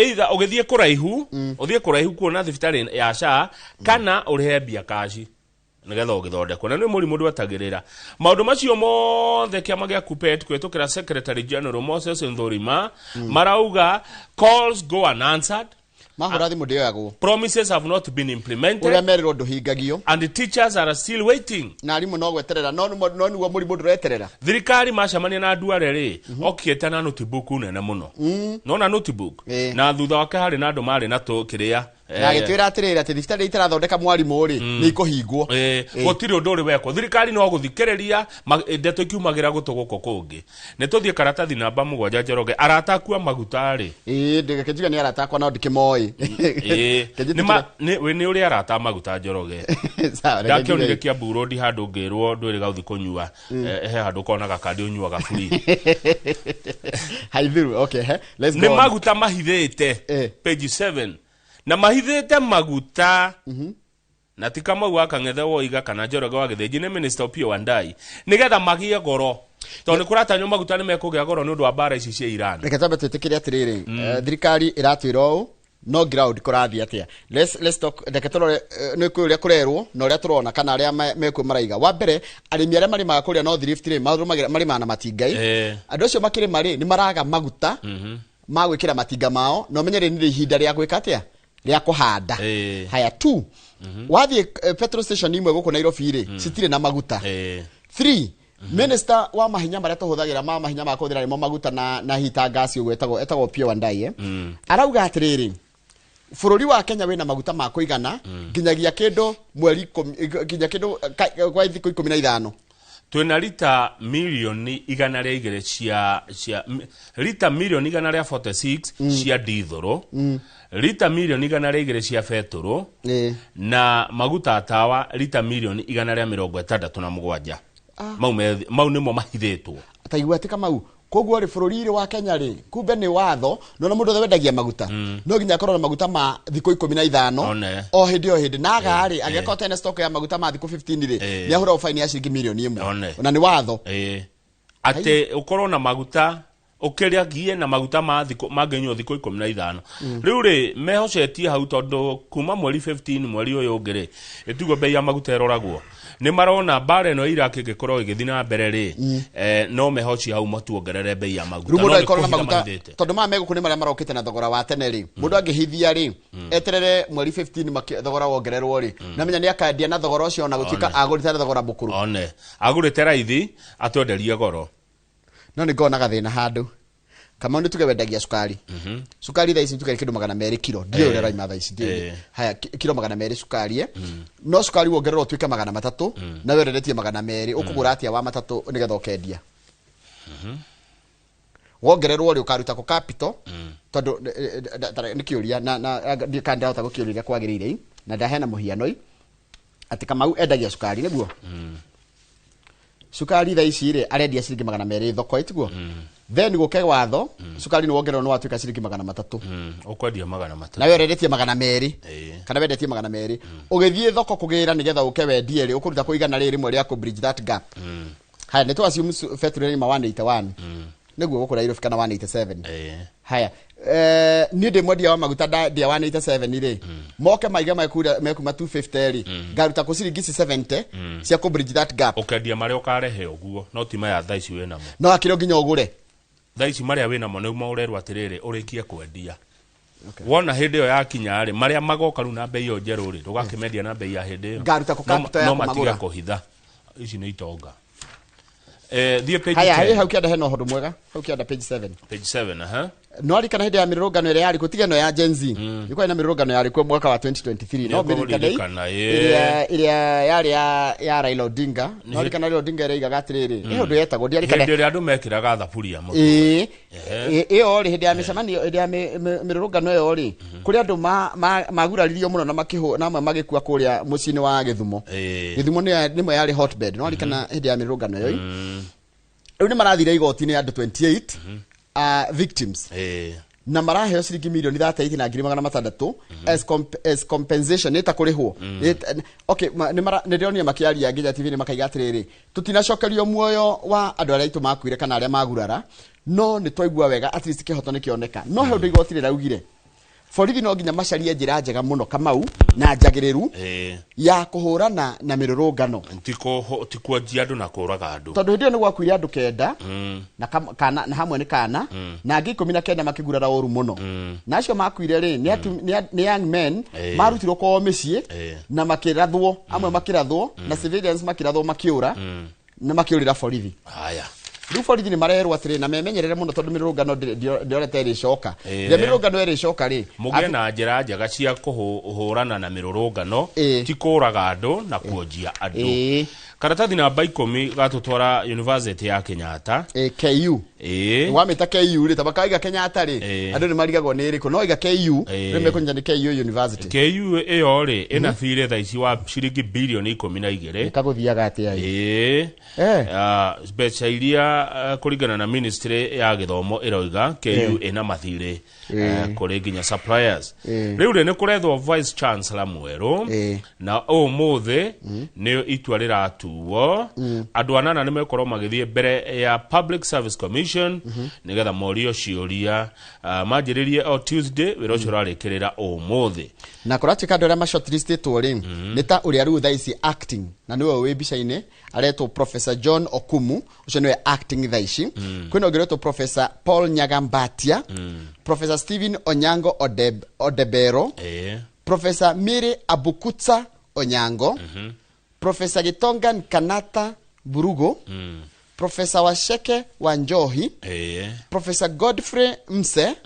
either ũgĩthiĩ kũraihu ũthiĩ kũraihu kuona thibitarĩ ya SHA kana ũrĩhe mbia kaci nĩgetha ũgĩthondekwo na nĩ mũrimũ ndwetagĩrĩra maũndũ macio mothe kĩama gĩa KUPPET kũhĩtũkĩra Secretary General Moses Nthurima marauga calls go unanswered mahũra thimũ ndĩoyagwo promises have not been implemented ũrĩa merirwo ndũhingagio and the teachers are still waiting na arimũ no gweterera no nĩguo mũrimũ ndũreterera thirikari macemania na Duale rĩ okĩte na notebook nene mũno nona notebook na thutha wake harĩ na andũ marĩ na kĩrĩa na agĩtwĩra atĩrĩrĩ atĩ thibitarĩ itarathondeka mwarimũ rĩ nĩ ikũhingwo gũtirĩ ũndũ ũrĩ wekwo thirikari no gũthikĩrĩria ndeto ikiumagĩra gũtũ gũkũ kũngĩ nĩ tũthiĩ karatathi namba 7 Njoroge arata aku a maguta rĩ ĩĩ njuge nĩ arata akwa no ndikĩmoĩ nĩ ũrĩ arata a maguta Njoroge ndakĩonire Kiambu Road handũ ngĩrwo ndwĩrĩga ũthiĩ kũnyua he handũ ũkonaga kandi ũnyuaga free haithiru okay let's go nĩ maguta mahithĩte page 7 na mahithĩte maguta na ti Kamau wa Kang'ethe woiga kana Njoroge wa Gĩthĩnji nĩ Minister Opiyo Wandayi nĩgetha magĩe goro tondũ nĩ kũratanywo maguta nĩ mekũgĩa goro nĩ ũndũ wa mbara ici cia Iran reke twambe twĩtĩkĩre atĩrĩrĩ thirikari ĩratwĩra ũũ no ground kũrathiĩ atĩa let's talk reke tũrore nĩ kwĩ ũrĩa kũrerwo na ũrĩa tũrona kana arĩa mekuo maraiga wa mbere arĩmi arĩa marĩmaga kũrĩa North Rift rĩ marĩmaga na matingai andũ acio makĩrĩma rĩ nĩ maraga maguta ma gwĩkĩra matinga mao na ũmenye rĩ nĩ ihinda rĩa gwĩka atĩa rĩa kũhanda haya 2 wathiĩ petrol station imwe gũkũ Nairobi rĩ citirĩ na maguta 3 minister wa mahinya marĩa tũhũthagĩra ma mahinya ma kũhũthĩra nĩmo maguta na hita gas ũguo etagwo Opiyo Wandayi arauga atĩrĩrĩ bũrũri wa Kenya wĩna maguta ma kũigana nginyagia kĩndũ mweri nginya kĩndũ kwa thikũ 15 twĩna rita milioni 102 cia rita milioni 146 cia dithoro rita milioni 102 cia betũrũ na maguta tawa rita milioni 167 mau nĩmo mahithĩtwo taigua atĩ Kamau koguo rĩ bũrũri-inĩ wa Kenya rĩ kumbe nĩ watho no na mũndũ wendagia maguta no nginya akorwo na maguta ma thikũ 15 o hĩndĩ o hĩndĩ na aga rĩ angĩkorwo tena stock ya maguta ma thikũ 15 rĩ nĩ ahũragwo faini ya ciringi milioni 1 na nĩ watho atĩ ũkorwo na maguta ũkĩrĩagie na maguta ma thikũ mangĩnyuo thikũ 15 rĩu rĩ mehocetie hau tondũ kuma mweri 15 mweri ũyũ ũngĩ rĩ ĩtiguo bei ya maguta ĩroragwo nĩ marona mbara ĩno Iraq ĩngĩkorwo ĩgĩthiĩ na mbere rĩ no mehocie hau matuongerere bei ya maguta rĩu mũndũ angĩkorwo na maguta tondũ maya megũkũ nĩ marĩa marokĩte na thogora wa tene rĩ mũndũ angĩhithia rĩ eterere mweri 15 thogora wongererwo rĩ namenya nĩ akendia na thogora ũcio ona gũtuĩka agũrĩte na thogora mũkũrũ one agũrĩte raithi atwenderie goro no nĩ ngona gathĩna handũ Kamau nĩ tuge wendagia cukari. Cukari thaa ici tuge kĩndũ 200 kiro, ndiũĩ ũrĩa ũraima thaa ici, ndiũĩ. Haya, kiro 200 cukari, no cukari wongererwo ũtuĩke 300, na we wendetie 200, ũkũgũra atĩa wa 300 nĩgetha ũkendia? Wongererwo rĩ, ũkaruta kũ capital? Tondũ nĩ kĩũria na ndiũ kana ndĩrahota gũkĩũria ũrĩa kwagĩrĩire, na ndaheana mũhiano atĩ Kamau endagia cukari, nĩguo cukari thaa ici rĩ arendia ciringi 200 thoko, ĩtiguo? Then gũke watho, cukari nĩ wongererwo, nĩ watuĩka ciringi 300. Ũkwendia 300. Na we ũrendetie 200, kana wendetie 200, ũgĩthiĩ thoko kũgĩra nĩgetha ũke wendie rĩ, ũkũruta kũ 100 rĩa kũ bridge that gap? Haya, nĩ tũ assume betũrũ nĩ 181, nĩguo gũkũ Nairobi, kana 187. Haya, niĩ ndĩ mwendia wa maguta, ndendia 187 rĩ, moke maige mekuma 250 rĩ, ngaruta kũ ciringi ici 70 cia kũ bridge that gap? Ũkendia marĩa ũkarehe ũguo, no ti maya thaa ici wĩnamo. No akĩrĩ nginya ũgũre. Thaa ici marĩa wĩnamo nĩmo ũrerwo atĩrĩrĩ ũrĩkie kwendia. Wona hĩndĩ ĩyo yakinya rĩ, marĩa magoka rĩu na bei ĩyo njerũ rĩ, ndũgakĩmendia na bei ya hĩndĩ ĩyo. Ngaruta kũ capital ya No matige kũmagũra? kũhitha. Ici nĩ itonga. Thiĩ page Haya, 10. hau kĩanda hena ũhoro mwega, hau kĩanda page 7. Page 7, aha. No arikana hĩndĩ ya mĩrũrũngano ĩrĩa yarĩ kuo, tiga ĩno ya Gen Z, nĩ kwarĩ na mĩrũrũngano yarĩ kuo mwaka wa 2023, no mĩririkane Nĩngũririkana, ĩĩ. ĩrĩa yarĩ ya Raila Odinga. No arikana Raila Odinga ĩrĩa aigaga atĩrĩrĩ, ĩyo ũndũ yetagwo ndiarikana. Hĩndĩ ĩrĩa andũ mekĩraga thaburia mũtwe. Ĩĩ. Ĩyo rĩ, hĩndĩ ya mĩcemanio, hĩndĩ ya mĩrũrũngano ĩyo rĩ, kũrĩ andũ maguraririo mũno na makĩhũ na amwe magĩkua kũrĩa mũciĩ-inĩ wa Gĩthumo. Gĩthumo nĩmo yarĩ hotbed. No arikana hĩndĩ ya mĩrũrũngano ĩyo, rĩu nĩ marathire igoti-inĩ andũ 28 victims, na maraheo ciringi mirioni 38 na ngiri 600 as compensation, nĩ ta kũrĩhwo. Okay, nĩ ndĩronire makĩaria nginya TV-inĩ, makaiga atĩrĩrĩ, tũtinacokerio muoyo wa andũ arĩa aitũ makuire kana arĩa magurara, no nĩ twaigua wega, at least kĩhoto nĩ kĩoneka. No he ũndũ igoti rĩraugire, borithi no nginya macarie njĩra njega mũno, Kamau, na njagĩrĩru ya kũhũrana na mĩrũrũngano. Ti kuonjia andũ na kũraga andũ. Tondũ hĩndĩ ĩyo nĩ gwakuire andũ 9 na kana, na hamwe nĩ kana, na angĩ 19 makĩgurara ũru mũno. Na acio makuire rĩ, nĩ young men marutirwo kwao mĩciĩ na makĩrathwo, amwe makĩrathwo, na civilians makĩrathwo, makĩũra na makĩũrĩra borithi. Haya. Rĩu borithi nĩ marerwo atĩrĩ na memenyerere mũno, tondũ mĩrũrũngano ndĩrorete ĩrĩcoka. Rĩrĩa mĩrũrũngano ĩrĩcoka rĩ, Mũgĩe na njĩra njega cia kũhũrana na mĩrũrũngano, ti kũraga andũ na kuonjia andũ. Karatathi namba 10 gatũtwara University ya Kenyatta. KU. Wamĩta KU rĩ, ta makaiga Kenyatta rĩ, andũ nĩ marigagwo nĩ ĩrĩkũ, no iga KU rĩ, mekũnyita nĩ KU University. KU ĩyo rĩ, ĩna thirĩ thaa ici wa ciringi birioni 12. Ĩkagũthiaga atĩa ĩ? Mbeca iria, kũringana na ministry ya gĩthomo ĩroiga KU ĩna mathirĩ kũrĩ nginya suppliers. Rĩu rĩ, nĩ kũrethwo vice chancellor mwerũ, na ũmũthĩ nĩ itua rĩratuo. Andũ anana nĩ mekorwo magĩthiĩ mbere ya Public Service Commission nĩgetha morio ciũria. Manjĩrĩrie o Tuesday, wĩra ũcio ũrarĩkĩrĩra ũmũthĩ. Na kũratuĩka andũ arĩa ma shortlistĩtwo rĩ, nĩ ta ũrĩa rĩu thaa ici acting, na nĩwe wĩ mbica-inĩ, aretwo Professor John Okumu, ũcio nĩwe acting thaa ici. Kwĩna ũngĩ ũretwo Professor Paul Nyagambatia, Professor Stephen Onyango Odebero, Professor Miri Abukutsa Onyango, Professor Gitonga Nkanata Burugo, Professor Washeke Wanjohi, Professor Godfrey Mse,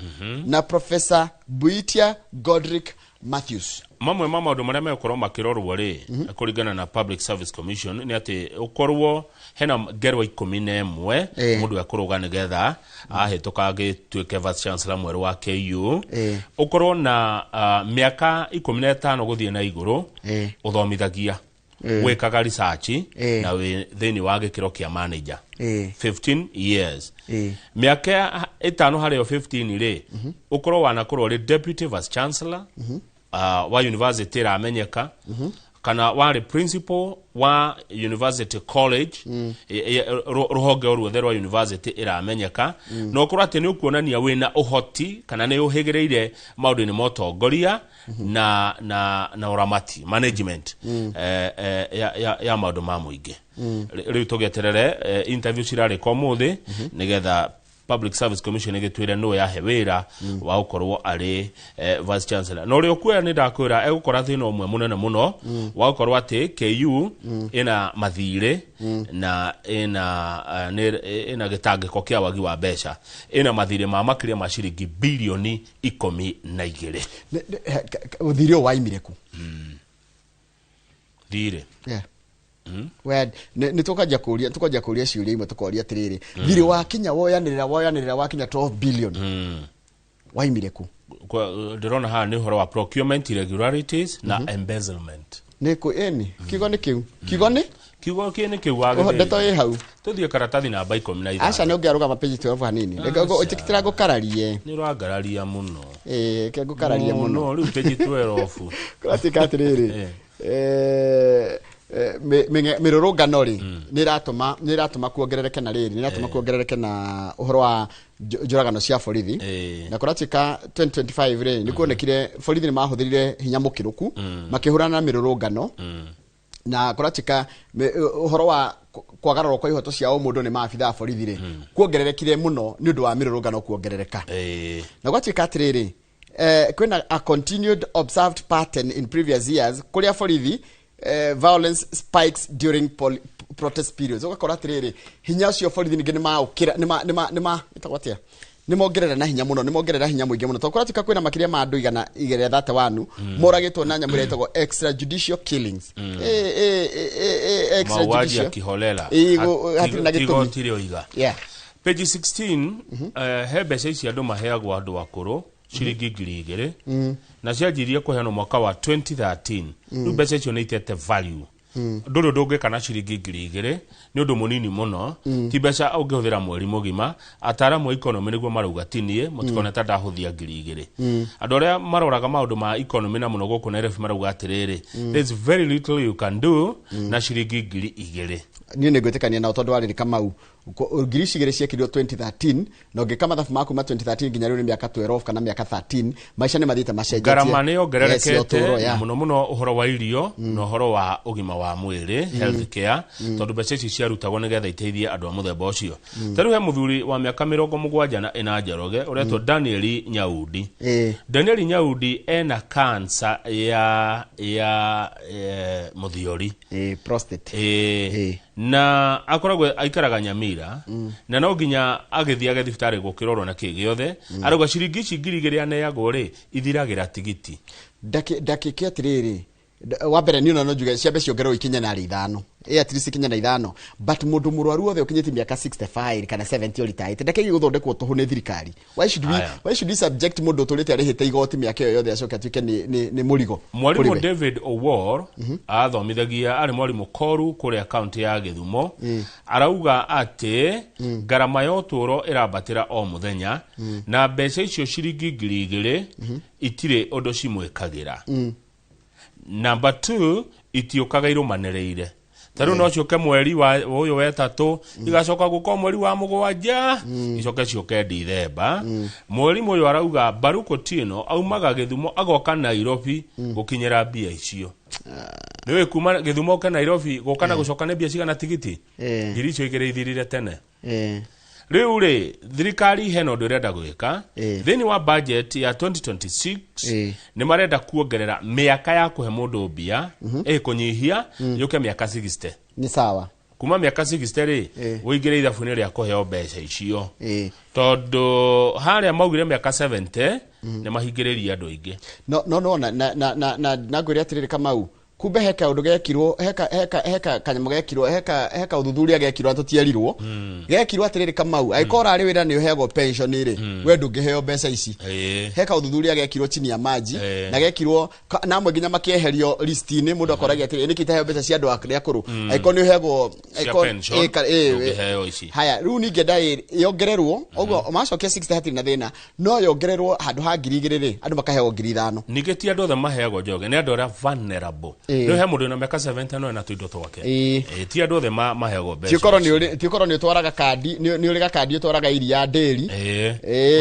na Professor Buitia Godric Matthews. Mamwe ma maũndũ marĩa megũkorwo makĩrorwo rĩ, kũringana na Public Service Commission, nĩ atĩ ũkorwo hena ngerwa 11 mũndũ ekũrũga nĩgetha ahĩtũka agĩtuĩke vice chancellor mwerũ wa KU. Ũkorwo na mĩaka 15 gũthiĩ na igũrũ, ũthomithagia, wĩkaga research, na wĩ thĩinĩ wa gĩkĩro kĩa manager. 15 years, mĩaka 5 harĩ o 15 rĩ, ũkorwo wanakorwo ũrĩ deputy vice chancellor wa university ĩramenyeka, kana warĩ principal wa university college, rũhonge o ruothe rwa university ĩramenyeka, na ũkorwo atĩ nĩ ũkuonania wĩna ũhoti kana nĩ ũhĩgĩrĩire maũndũ-inĩ ma ũtongoria na ũramati, management, ya maũndũ ma mũingĩ. Rĩu tũgĩeterere, interview cirarĩka ũmũthĩ nĩgetha Public Service Commission ĩgĩtwĩre nũ yahe wĩra wa gũkorwo arĩ vice chancellor. Na ũrĩa ũkuoya nĩ ndakwĩra egũkora thĩna ũmwe mũnene mũno wa gũkorwo atĩ KU ĩna mathirĩ na ĩna gĩtangĩko kĩa wagi wa mbeca, ĩna mathirĩ ma makĩria ma ciringi bilioni 12. Ũthirĩ ũyũ waimire kũ? Thirĩ. Yeah. We nĩ tũkanjia kũria ciũria imwe, tũkoria atĩrĩrĩ, thirĩ wa kinya woyanĩrĩra wakinya 12 billion waimire kũ? Ndĩrona haha nĩ ũhoro wa procurement irregularities na embezzlement. Nĩ kũ ĩni kiugo nĩ kĩu, kiugo nĩ kiugo kĩ nĩ kĩu wagĩrĩire. Ndeto ĩ hau. Tũthiĩ karatathi namba 15. Aca nĩ ũngĩarũgama page 12 hanini. Reke ngũkararie. Nĩ ũrangararia mũno. Ĩĩ, reke ngũkararie mũno. Rĩu page 12. Kũratuĩka atĩrĩrĩ, mĩrũrũngano rĩ nĩ ĩratũma kuongerereke na rĩrĩ, nĩ ĩratũma kuongerereke na ũhoro wa njũragano cia borithi. Na kũratuĩka 2025 rĩ nĩ kuonekire borithi nĩ mahũthĩrire hinya mũkĩrũku makĩhũrana na mĩrũrũngano, na kũratuĩka ũhoro wa kwagararwo kwa ihoto cia ũmũndũ nĩ maabitha a borithi rĩ kuongererekire mũno nĩ ũndũ wa mĩrũrũngano kuongerereka. Na gwatuĩka atĩrĩrĩ, kwĩna a continued observed pattern in previous years kũrĩa borithi violence spikes during protest periods. Ũgakora atĩrĩrĩ, hinya ũcio borithi ningĩ nĩmaũkĩra, nĩma ĩtagwo atĩa, nĩmongerera na hinya mũno, nĩmongerera hinya mũingĩ mũno, tondũ kũratuĩka kwĩna makĩria ma andũ 131 moragĩtwo na nyamũ ĩrĩa ĩtagwo extrajudicial killings. Mauaji ya kiholela. Hatirĩ na gĩtũmi. Yeah. Page 16, he mbeca ici andũ maheagwo andũ akũrũ ciringi 2,000 na cianjirie kũheanwo mwaka wa 2013. Rĩu mbeca icio nĩ itete value. Ndũrĩ ũndũ ũngĩka na ciringi 2,000, nĩ ũndũ mũnini mũno, ti mbeca ũngĩhũthĩra mweri mũgima. Ataaramu a economy nĩguo marauga tinie mũtikone ta ndahũthia 2,000. Andũ arĩa maroraga maũndũ ma economy na mũno gũkũ Nairobi marauga atĩrĩrĩ, there's very little you can do na ciringi 2,000. Niĩ nĩ ngwĩtĩkania nao tondũ warĩ Kamau, 2,000 ciekĩrirwo 2013, na ũngĩka mathabu maku ma 2013 nginya rĩu nĩ mĩaka 12 kana mĩaka 13, maica nĩ mathiĩte macenjetie. Ngarama nĩ yongererekete mũno mũno ũhoro wa irio na ũhoro wa ũgima wa mwĩrĩ, health care, tondũ mbeca ici ciarutagwo nĩgetha iteithie andũ a mũthemba ũcio. Ta rĩu he mũthuri wa mĩaka 74 Njoroge ũretwo Daniel Nyaudi. Daniel Nyaudi ena cancer ya mũthiori, prostate. Na akoragwo aikaraga Nyamira, na no nginya agĩthiage thibitarĩ gũkĩrorwo na kĩ gĩothe. Arauga ciringi ici 2,000 aneagwo rĩ ithiragĩra tigiti. Ndakĩke atĩrĩrĩ, wa mbere niĩ ona no njuge ciambe ciongererwo ikinye na 5, at least ikinye na 5, but mũndũ mũrwaru wothe ũkinyĩtie mĩaka 65 kana 70 ũritaĩte ndakĩgiĩ gũthondekwo tũhũ nĩ thirikari. Why should we subject mũndũ ũtũrĩte arĩhĩte igoti mĩaka ĩyo yothe acoke atuĩke nĩ mũrigo? Mwalimu David Owor athomithagia, arĩ mwarimũ Koru kũrĩa kaunti ya Gĩthumo, arauga atĩ ngarama ya ũtũũro ĩrambatĩra o mũthenya, na mbeca icio ciringi 2,000 itirĩ ũndũ cimwĩkagĩra. Number 2, itiũkaga irũmanĩrĩire. Ta rĩu no ciũke mweri wa ũyũ wetatũ, igacoka gũka mweri wa 7, icoke ciũke Dithemba. Mwerimu ũyũ arauga Baruch Otieno aumaga Gĩthumo agoka Nairobi gũkinyĩra mbia icio. Nĩũĩ kuma Gĩthumo ũke Nairobi gũka na gũcoka nĩ mbia cigana tigiti? 2,000 icio ithirire tene. Rĩu rĩ, thirikari hena ũndũ ĩrenda gwĩka. Thĩinĩ wa budget ya 2026 nĩ marenda kuongerera mĩaka ya kũhe mũndũ mbia, kũnyihia yũke mĩaka 60. Nĩ sawa. Kuma mĩaka 60 rĩ, ũingĩre ithabu-inĩ rĩa kũheo mbeca icio. Tondũ harĩa maugire mĩaka 70 nĩ mahingĩrĩria andũ aingĩ. No na ngwĩre atĩrĩrĩ Kamau, kumbe he kaũndũ gekirwo, heka kanyamũ gekirwo, heka ũthuthuria gekirwo na tũtierirwo. Gekirwo atĩrĩrĩ Kamau, angĩkorwo ũrarĩ wĩra nĩ ũheagwo pension rĩ, we ndũngĩheo mbeca ici. Heka ũthuthuria gekirwo chini ya maji, na gekirwo na amwe nginya makĩeherio list-inĩ, mũndũ akoragia atĩrĩrĩ, nĩkĩ itaheo mbeca cia andũ arĩa akũrũ? Angĩkorwo nĩ ũheagwo haya, rĩu ningĩenda yongererwo, ũguo macokia 60 hatirĩ na thĩna, no yongererwo handũ ha 2,000 rĩ, andũ makaheagwo 5,000. Ningĩ ti andũ othe maheagwo Njoroge, nĩ andũ arĩa vulnerable. Rĩu he mũndũ wĩna mĩaka 70 no ena tũindo twake. Ti andũ othe maheagwo mbeca. Ti ũkorwo nĩ ũtwaraga kandi, nĩ ũrĩ gakandi ũtwaraga iria ndĩri.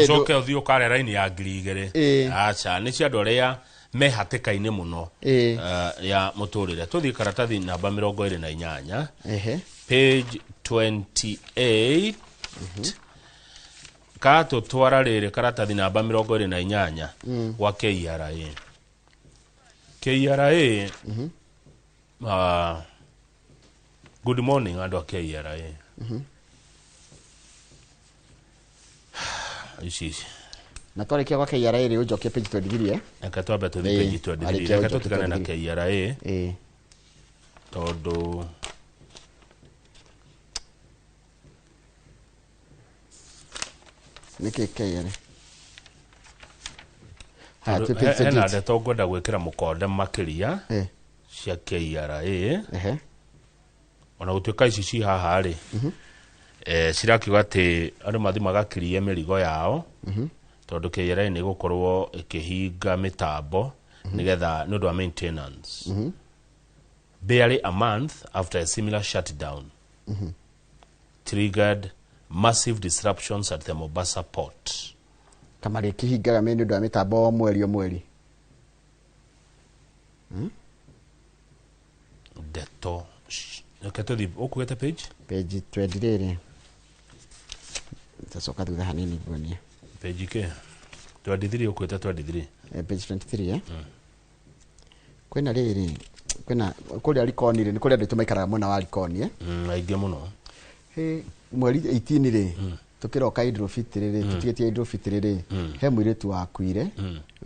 Ũcoke ũthiĩ ũkare raini ya 2,000. Aca, nĩ cia andũ arĩa me hatĩka-inĩ mũno ya mũtũrĩre. Tũthiĩ karatathi namba 28, page 28. Ĩkatũtwara rĩrĩ karatathi namba 28 gwa KRA. KRA, good morning andũ a KRA. Ici Na twarĩkia gwa KRA rĩ, ũnjokie page 23, eh? Reke twambe tũthiĩ page 23. Warĩkia Reke ũnjokie tũtigane na 23. KRA tondũ Nĩkĩ KRA? Haya, tondũ twĩ page hena 28. ndeto ngwenda gwĩkĩra mũkonde makĩria cia KRA. Ona gũtuĩka ici ci haha rĩ, cirakiuga atĩ andũ mathiĩ magakirie mĩrigo yao tondũ KRA nĩ ĩgũkorwo ĩkĩhinga mĩtambo nĩgetha nĩ ũndũ wa maintenance, barely a month after a similar shutdown triggered massive disruptions at the Mombasa port. Kamarĩ kĩhingaga nĩ ũndũ wa mĩtambo o mweri o mweri. Ndeto reke tũthiĩ, ũkugĩte page? Page 20 rĩrĩ, tacoka thutha hanini nguonie. Page kĩ? 23, ũkugĩte 23. Page 23, eh? Kwĩna rĩrĩ, kwĩna kũrĩa Likoni rĩ, nĩ kũrĩa andũ aitũ maikaraga mwena wa Likoni, eh? Aingĩ mũno. He mweri 18 rĩ, tũkĩroka Idul Fitri rĩ, tũtigĩtie Idul Fitri rĩ, he mũirĩtu wakuire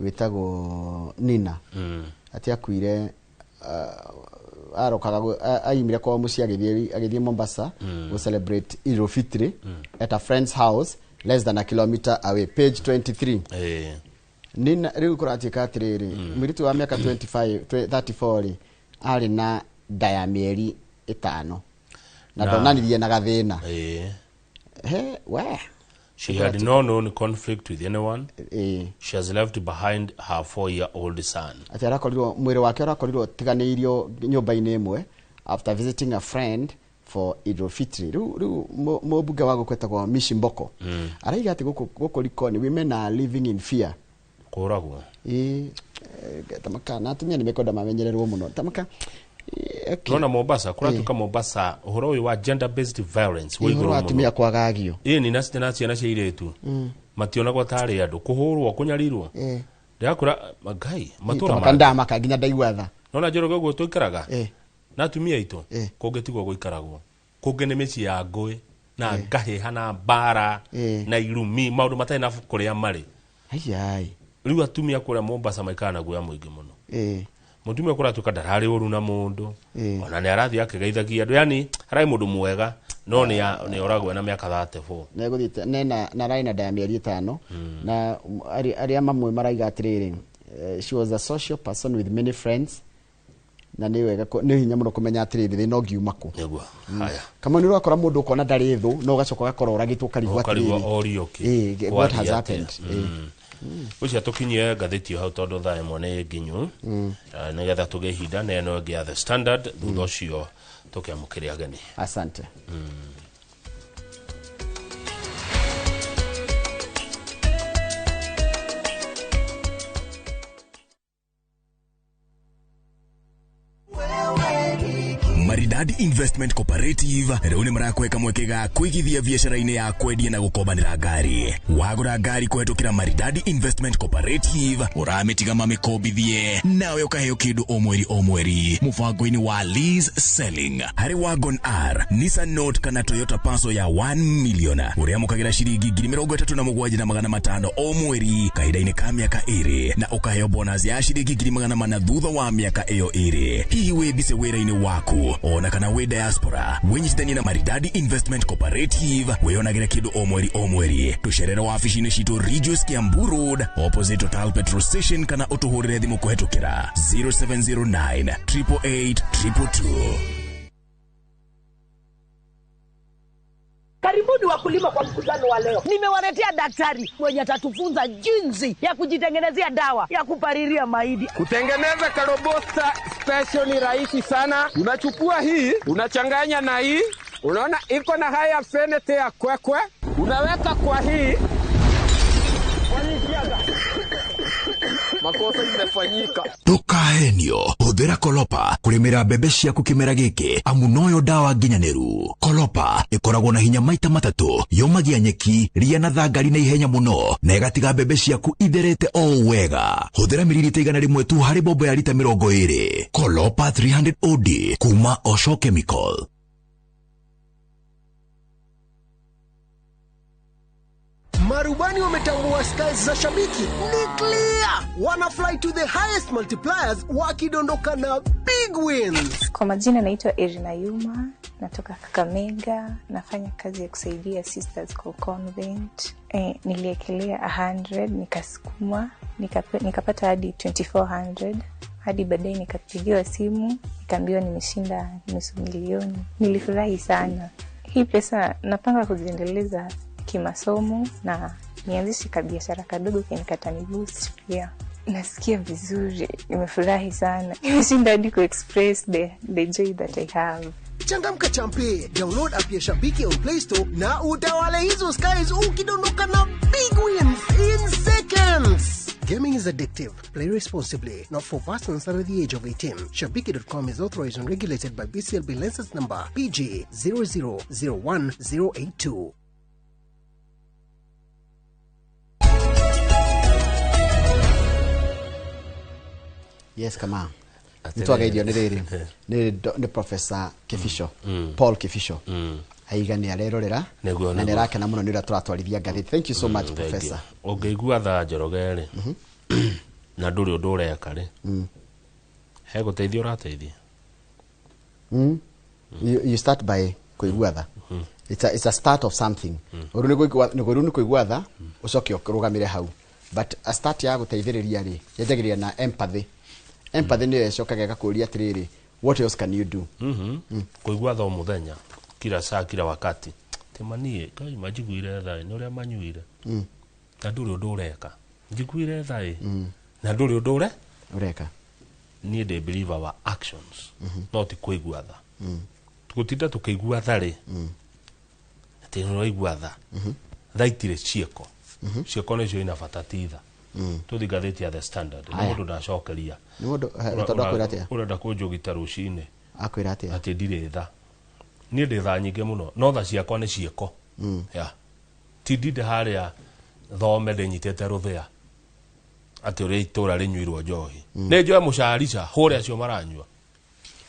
wĩtagwo Nina. Atĩ akuire, arokaga aimire kwao mũciĩ agĩthiĩ Mombasa gũ celebrate Idul Fitri at a friend's house less than a kilometer away. Page 23. Nina rĩu kũratuĩka atĩrĩrĩ, mũirĩtu wa mĩaka 25 34 rĩ, arĩ na nda ya mĩeri 5 na ndonanirie na gathĩna. He we. She had no known conflict with anyone. She has left behind her 4-year-old son. Atĩ arakorirwo, mwĩrĩ wake ũrakorirwo ũtiganĩirio nyũmba-inĩ ĩmwe after visiting a friend for Idul Fitri. Rĩu mũmbunge wa gũkũ etagwo Mishi Mboko araiga atĩ gũkũ Likoni women are living in fear. Kũragwo. Ĩĩ, tamaka na atumia nĩ mekwenda mamenyererwo mũno, tamaka. Okay. Nona Mombasa kũratuĩka Mombasa ũhoro ũyũ wa gender based violence wĩ Ĩĩ, ũhoro igũrũ wa atumia mũno. kwagagio. Ĩĩ, ni na ciana cia irĩtu mationagwo tarĩ andũ, kũhũrwo, kũnyarirwo. Ndĩrakũra Ngai matũra Tamaka mangĩ. Ndamaka nginya ndaigua tha. Nona Njoroge ũguo tũikaraga na atumia aitũ, kũngĩ tiguo gũikaragwo, kũngĩ nĩ mĩciĩ ya ngũĩ na ngahĩha na mbara na irumi, maũndũ matarĩ na kũrĩa marĩ. Ayai. Rĩu atumia kũrĩa Mombasa maikaraga na guoya mũingĩ mũno. Mũtumia kũratuĩka ndararĩ ũru na mũndũ, ona nĩ arathiĩ akĩgeithagia andũ, yani ararĩ mũndũ mwega, no nĩ oragwo na mĩaka 34. Negũthiĩte nena na ararĩ na nda ya mĩeri 5 na arĩa mamwe maraiga atĩrĩrĩ, she was a social person with many friends, na nĩ wega nĩ hinya mũno kũmenya atĩrĩrĩ thĩna ũngiuma kũ. Nĩguo. Haya. Kamau, nĩ ũrakora mũndũ ũkona ndarĩ thũ, no ũgacoka ũgakora ũragĩtwo, ũkarigwo ũkarigwo atĩrĩrĩ, orio kĩ. What has Kwathiĩ atĩa? happened? Ũcio tũkinyie ngathĩti ĩyo hau tondũ thaa 1 nĩ nginyu. Nĩgetha tũgĩe ihinda na ĩno ĩngĩ ya The Standard, thutha ũcio tũkĩamũkĩre ageni. Asante. Maridadi Investment Cooperative rĩu nĩ marakweka mweke ga kũigithia biacara-inĩ ya kwendia na gũkombanĩra ngari. Wagũra ngari kũhetũkĩra Maridadi Investment Cooperative, ũramĩtiga mamĩkombithie nawe ũkaheo kĩndũ o mweri o mweri mũbango-inĩ wa lease selling. Harĩ Wagon R, Nissan Note kana Toyota Passo ya 1 million, ũrĩamũkagĩra ciringi 37,500 o mweri kahinda-inĩ ka mĩaka 2 na ũkaheo bonus ya ciringi 400,000 thutha wa mĩaka ĩyo 2. Hihi wĩ mbise wĩra-inĩ waku ona kana wĩ diaspora, wĩnyitithanie na Maridadi Investment Cooperative wĩyonagĩre kĩndũ o mweri o mweri. Tũcerere wabici-inĩ citũ Ridgeways Kiambu Road opposite Total Petrol Station, kana ũtũhũrĩre thimũ kũhetũkĩra 0709 888 222. Karibuni wakulima kwa mkutano wa leo. Nimewaletea daktari mwenye atatufunza jinsi ya kujitengenezea dawa ya kupalilia mahindi. Kutengeneza karobosta special ni rahisi sana. Unachukua hii, unachanganya na hii. Unaona iko na high affinity ya kwekwe. Unaweka kwa hii. Makosa imefanyika. Ndũkahenio, hũthĩra Kolopa kũrĩmĩra mbembe ciaku kĩmera gĩkĩ amu noyo ndawa nginyanĩru. Kolopa ĩkoragwo na hinya maita matatũ, yũmagia nyeki, ria na thangari na ihenya mũno na ĩgatiga mbembe ciaku itherete o wega. Hũthĩra miririta 100 tu harĩ mbombo ya rita 20. Kolopa 300 OD kuma Osho Chemical. Marubani wametambua skies za shabiki ni clear. Wana fly to the highest multipliers wakidondoka na big wins. Kwa majina naitwa Irina Yuma, natoka Kakamega, nafanya kazi ya kusaidia Sisters kwa Convent. Niliekelea 100, nikasukuma, nikapata hadi 2400. Hadi baadaye nikapigiwa simu, nikaambiwa nimeshinda 500,000. Nilifurahi sana. Hii pesa napanga kuziendeleza kimasomo na nianzishe kabiashara kadogo kanikatani-boost pia. Nasikia vizuri, nimefurahi sana. Nimeshinda hadi ku-express the joy that I have. Changamka champe, download app ya Shabiki on Play Store na utawale hizo skies ukidondoka na big wins in seconds. Gaming is addictive. Play responsibly. Not for persons under the age of 18. Shabiki.com is authorized and regulated by BCLB license number PG 0001082. Yes, kama nitwageithio nĩ rĩrĩ nĩ Professor Kibisho, Paul Kibisho. Aiga nĩ arerorera na nĩ arakena mũno nĩ ũrĩa tũratwarithia ngathĩti. Thank you so much, Professor. Ũngĩigua tha Njoroge rĩ na ndũrĩ ũndũ ũreka rĩ, he gũteithia ũrateithia. You start by kũigua tha. It's a start of something. Ũrũ nĩ kũigua tha, ũcoke ũrũgamĩre hau. But a start ya gũteithĩrĩria rĩ, yanjagĩrĩria na empathy. Empathy nĩyo ĩcokaga ĩgakũria atĩrĩrĩ, what else can you do? Kũigua tha o mũthenya, kila saa, kila wakati. Timanie, kai manjiguire tha nĩ ũrĩa manyuire. Na ndũrĩ ũndũ ũreka. Njiguire tha ĩ. Na ndũrĩ ũndũ ũreka. Niĩ ndĩ believer wa actions, no ti kũigua tha. Tũgũtinda tũkĩigua tha rĩ, atĩ nĩ ũraigua tha. Tha itirĩ ciĩko. Ciĩko nĩcio ina bata ti tha. Tũthiĩ ngathĩti ya The Standard. Nĩ mũndũ ndacokeria. Nĩ mũndũ tondũ akwĩra atĩa? Ũrenda kũnjũgita rũcinĩ. Akwĩra atĩa? Atĩ ndirĩ tha. Niĩ ndĩ tha nyingĩ mũno, no tha ciakwa nĩ ciĩko. Yeah. Ti ndinde harĩa thome ndĩnyitĩte rũthĩa atĩ ũrĩa itũra rĩnyuirwo njohi. Nĩ njoe mũcarica hũre acio maranyua.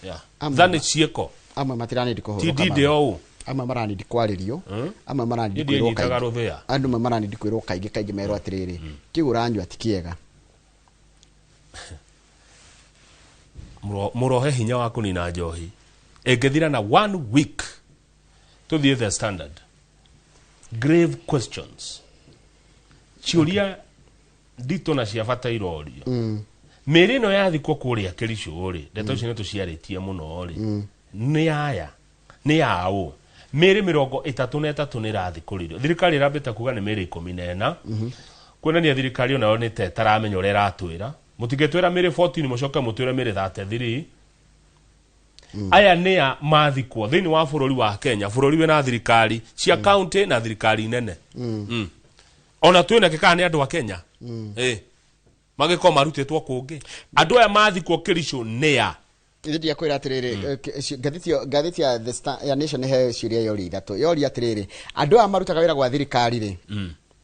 Yeah. Tha nĩ ciĩko. Amwe matiranĩndi kũhũrwo. Ti ndinde o ũũ. Amwe maranĩndi kwarĩrio, amwe maranĩndi kwĩrwo kaingĩ. Andũ amwe maranĩndi kwĩrwo kaingĩ kaingĩ merwo atĩrĩrĩ, kĩu ũranyua ti kĩega. Mũrohe hinya wa kũnina njohi. Ĩngĩthira na 1 week. Tũthiĩ The Standard. Grave questions. Ciũria nditũ na cia bata irorio. Mĩĩrĩ ĩno yathikwo kũrĩa Kericho rĩ, ndeto icio nĩ tũciarĩtie mũno rĩ. Nĩ aya, nĩ yaũ. Mĩĩrĩ 33 nĩ ĩrathikũrĩrio. Thirikari ĩrambĩte kuga nĩ mĩĩrĩ 14. Kuonania thirikari onayo nĩ ta ĩtaramenya ũrĩa ĩratwĩra. Mũtingĩtwĩra mĩĩrĩ 14 mũcoke mũtwĩre mĩĩrĩ 33. Aya nĩ a mathikwo thĩinĩ wa bũrũri wa Kenya, bũrũri wĩna thirikari cia county na thirikari nene. Ona twĩna kĩkaa nĩ andũ a Kenya. Magĩkorwo marutĩtwo kũngĩ. Andũ aya mathikwo Kericho nĩ a. Ithe ndiakwĩra atĩrĩrĩ, ngathĩti ya The Star ya Nation he ciũria yoria ithatũ. Yoria atĩrĩrĩ, andũ aya marutaga wĩra gwa thirikari rĩ,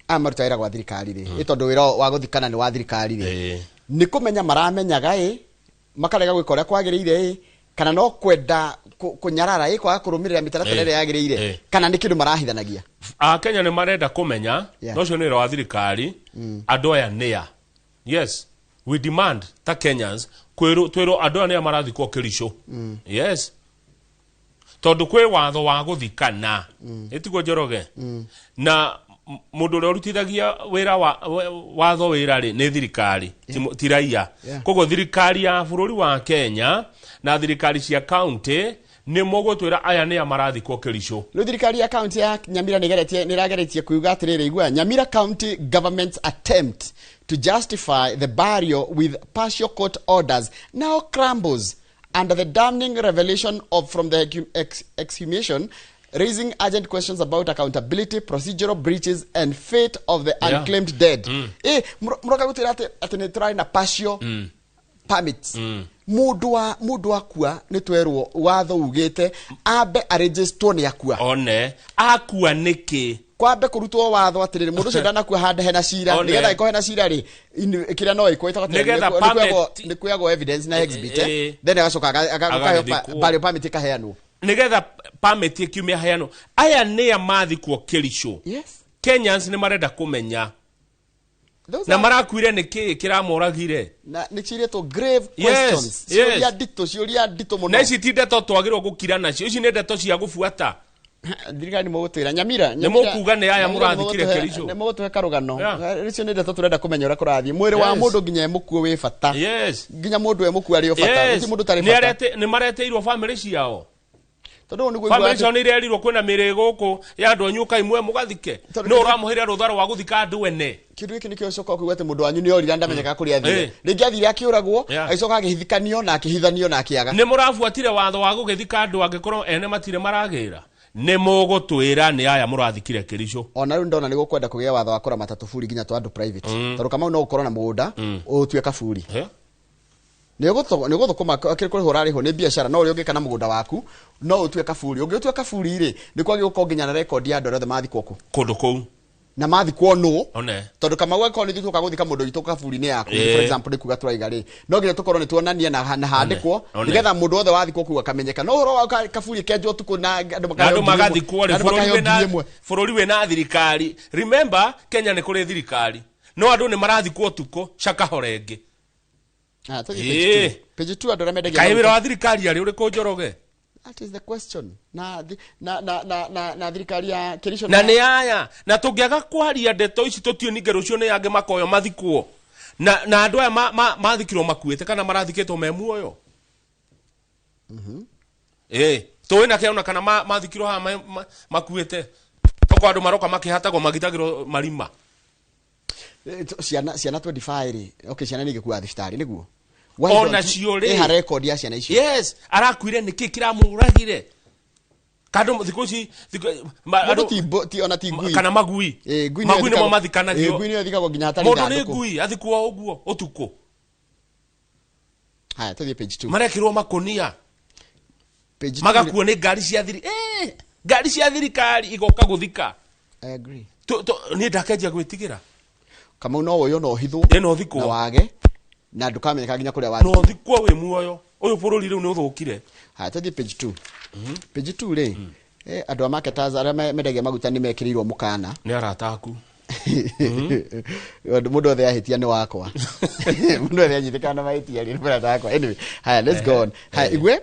aya marutaga wĩra gwa thirikari rĩ, ĩ tondũ wĩra wa gũthikana nĩ wa thirikari rĩ, nĩ kũmenya maramenyaga ĩ, makarega gwĩka ũrĩa kwagĩrĩire ĩ, kana no kwenda kũnyarara ĩ, kwaga kũrũmĩrĩra mĩtaratara ĩrĩa yagĩrĩire, kana nĩ kĩndũ marahithanagia. Akenya nĩ marenda kũmenya, no ũcio nĩ wĩra wa thirikari, andũ aya nĩ a. Yes, we demand ta Kenyans kwĩrwo andũ aya nĩ a marathikwo Kericho. Yes. Tondũ kwĩ watho wa gũthikana. Ĩtiguo Njoroge? Na mũndũ ũrĩa ũrutithagia wĩra wa watho wĩra rĩ nĩ thirikari, ti raia. Koguo thirikari ya bũrũri wa Kenya na thirikari cia county nĩ mũgũtwĩra aya nĩ a marathikwo Kericho. Rĩu thirikari ya county ya Nyamira nĩ ĩrageretie kuuga atĩrĩrĩ, igua Nyamira County government's attempt to justify the burial with partial court orders now crumbles under the damning revelation of from the exhumation Raising urgent questions about accountability, procedural breaches and fate of the unclaimed dead. Muroka gutwira ati ni turari na partial permits. Mundu akua ni twerwo watho ugite ambe aregisterwo ni akua. One akua niki? Kwambe kurutwo watho atiriri mundu ucio ndanakua hande hena cira nigetha iko hena cira ri kiria no iko itaga ni kuyagwo evidence na exhibit then agacoka agakayo burial permit ikaheanwo nigetha permit ikiumia heanwo. Aya ni a mathikwo Kericho. Yes. Kenyans ni marenda kumenya na marakuire niki kiramoragire na ni ciretwo grave questions. Ciuria ndito, ciuria ndito muno. Na ici ti ndeto twagirwo gukira nacio, ici ni ndeto cia gubuata. Thirikari nĩ mũgũtwĩra Nyamira nĩ mũkuga nĩ aya mũrathikire Kericho, nĩ mũgũtũhe karũgano. Icio nĩ ndeto tũrenda kũmenya ũrĩa kũrathiĩ. Mwĩrĩ wa mũndũ nginya e mũkuo wĩ bata. Nginya mũndũ e mũkuo arĩ o bata, gũtirĩ mũndũ ũtarĩ bata. Nĩ mareteirwo famĩlĩ ciao. Tondũ nĩguo famĩlĩ ciao nĩ irerirwo kwĩna mĩrĩ gũkũ ya andũ anyu ũkai mwe mũgathike. No ũramũheire rũtha rwa gũthika andũ ene. Kĩndũ gĩkĩ nĩkĩo ũcoka ũkauga atĩ mũndũ wanyu nĩ orire ndamenyekaga kũrĩa athire. Rĩngĩ athire akĩũragwo, agĩcoka akĩhithikanio na akĩhithanio na akĩaga. Nĩ mũrabuatire watho wa gũgĩthika andũ angĩkorwo ene matirĩ maragĩra. Nĩ mũgũtwĩra nĩ aya mũrathikire Kericho. Ona rĩu ndona nĩ gũkwenda kũgĩa watho wa kũramata tũburi nginya twa andũ private. Tondũ Kamau no ũkorwo na mũgũnda ũtue kaburi. Nĩ ũgũthũkũma kũrĩhwo ũrarĩhwo nĩ biacara, no ũrĩa ũngĩka na mũgũnda waku no ũtue kaburi. Ũngĩũtua kaburi rĩ, nĩ kwagĩrĩirwo gũkorwo nginya na rekondi ya andũ arĩa othe mathikwo kũ. Kũndũ kũu. Na mathikwo nũ. Tondũ Kamau angĩkorwo nĩ ithuĩ tũka gũthika mũndũ witũ kaburi-inĩ yaku, for example nĩ kuga tũraiga rĩ, no nginya tũkorwo nĩ tuonania na handĩkwo nĩgetha mũndũ wothe wathikwo kũu akamenyeka. No ũhoro wa kaburi kenjwo ũtukũ na andũ magathikwo rĩ, bũrũri wĩna thirikari. Remember Kenya nĩ kũrĩ thirikari, no andũ nĩ marathikwo ũtukũ cakahorenge. Page 2 andũ arĩa mendagia kaĩ wĩra wa thirikari arĩ ũrĩkũ Njoroge? That is the question. Na na na na na na thirikari ya Kericho na nĩ aya na tũngĩaga kwaria ndeto ici tũtiũ ningĩ rũciũ nĩ angĩ makoyo mathikwo na andũ aya mathikirwo makuĩte kana marathikĩtwo me muoyo. Tũĩ na kĩona kana mathikirwo haha makuĩte toko andũ maroka makĩhatagwo magitagĩrwo marima. Ciana 25 rĩ, okay, ciana nĩ igĩkua thibitarĩ nĩguo ona cio rĩ ĩha rekondi ya ciana icio. Yes, arakuire nĩkĩ kĩramũragire? Kandũ thikũ ici andũ ona ti ngui kana magui. Magui nĩmo mathikanagio. Ngui nĩyo ĩthikagwo nginya hatarĩ ithandũkũ. Mũndũ nĩ ngui athikwo ũguo ũtukũ. Haya, tũthiĩ page 2. Marekĩrwo makũnia magakuo nĩ ngari cia ngari cia thirikari igoka gũthika. I agree. Niĩ ndakenjia gwĩtigĩra. Kamau no ũyũ no ũhithwo no ũthikwo na wage na ndukamenyeka nginya kũrĩa wathiĩ. No ũthikwo wĩ muoyo. Ũyũ bũrũri rĩu nĩ ũthũkire. Haya, tũthiĩ page 2. Page 2 rĩ, andũ a marketers arĩa mendagia maguta nĩ mekĩrĩirwo mũkana. Nĩ arata aku. Mũndũ othe ahĩtia nĩ wakwa. Mũndũ othe anyitĩkana na mahĩtia rĩ, nĩ mũrata wakwa. Anyway, haya, let's go on. Haya, igwe,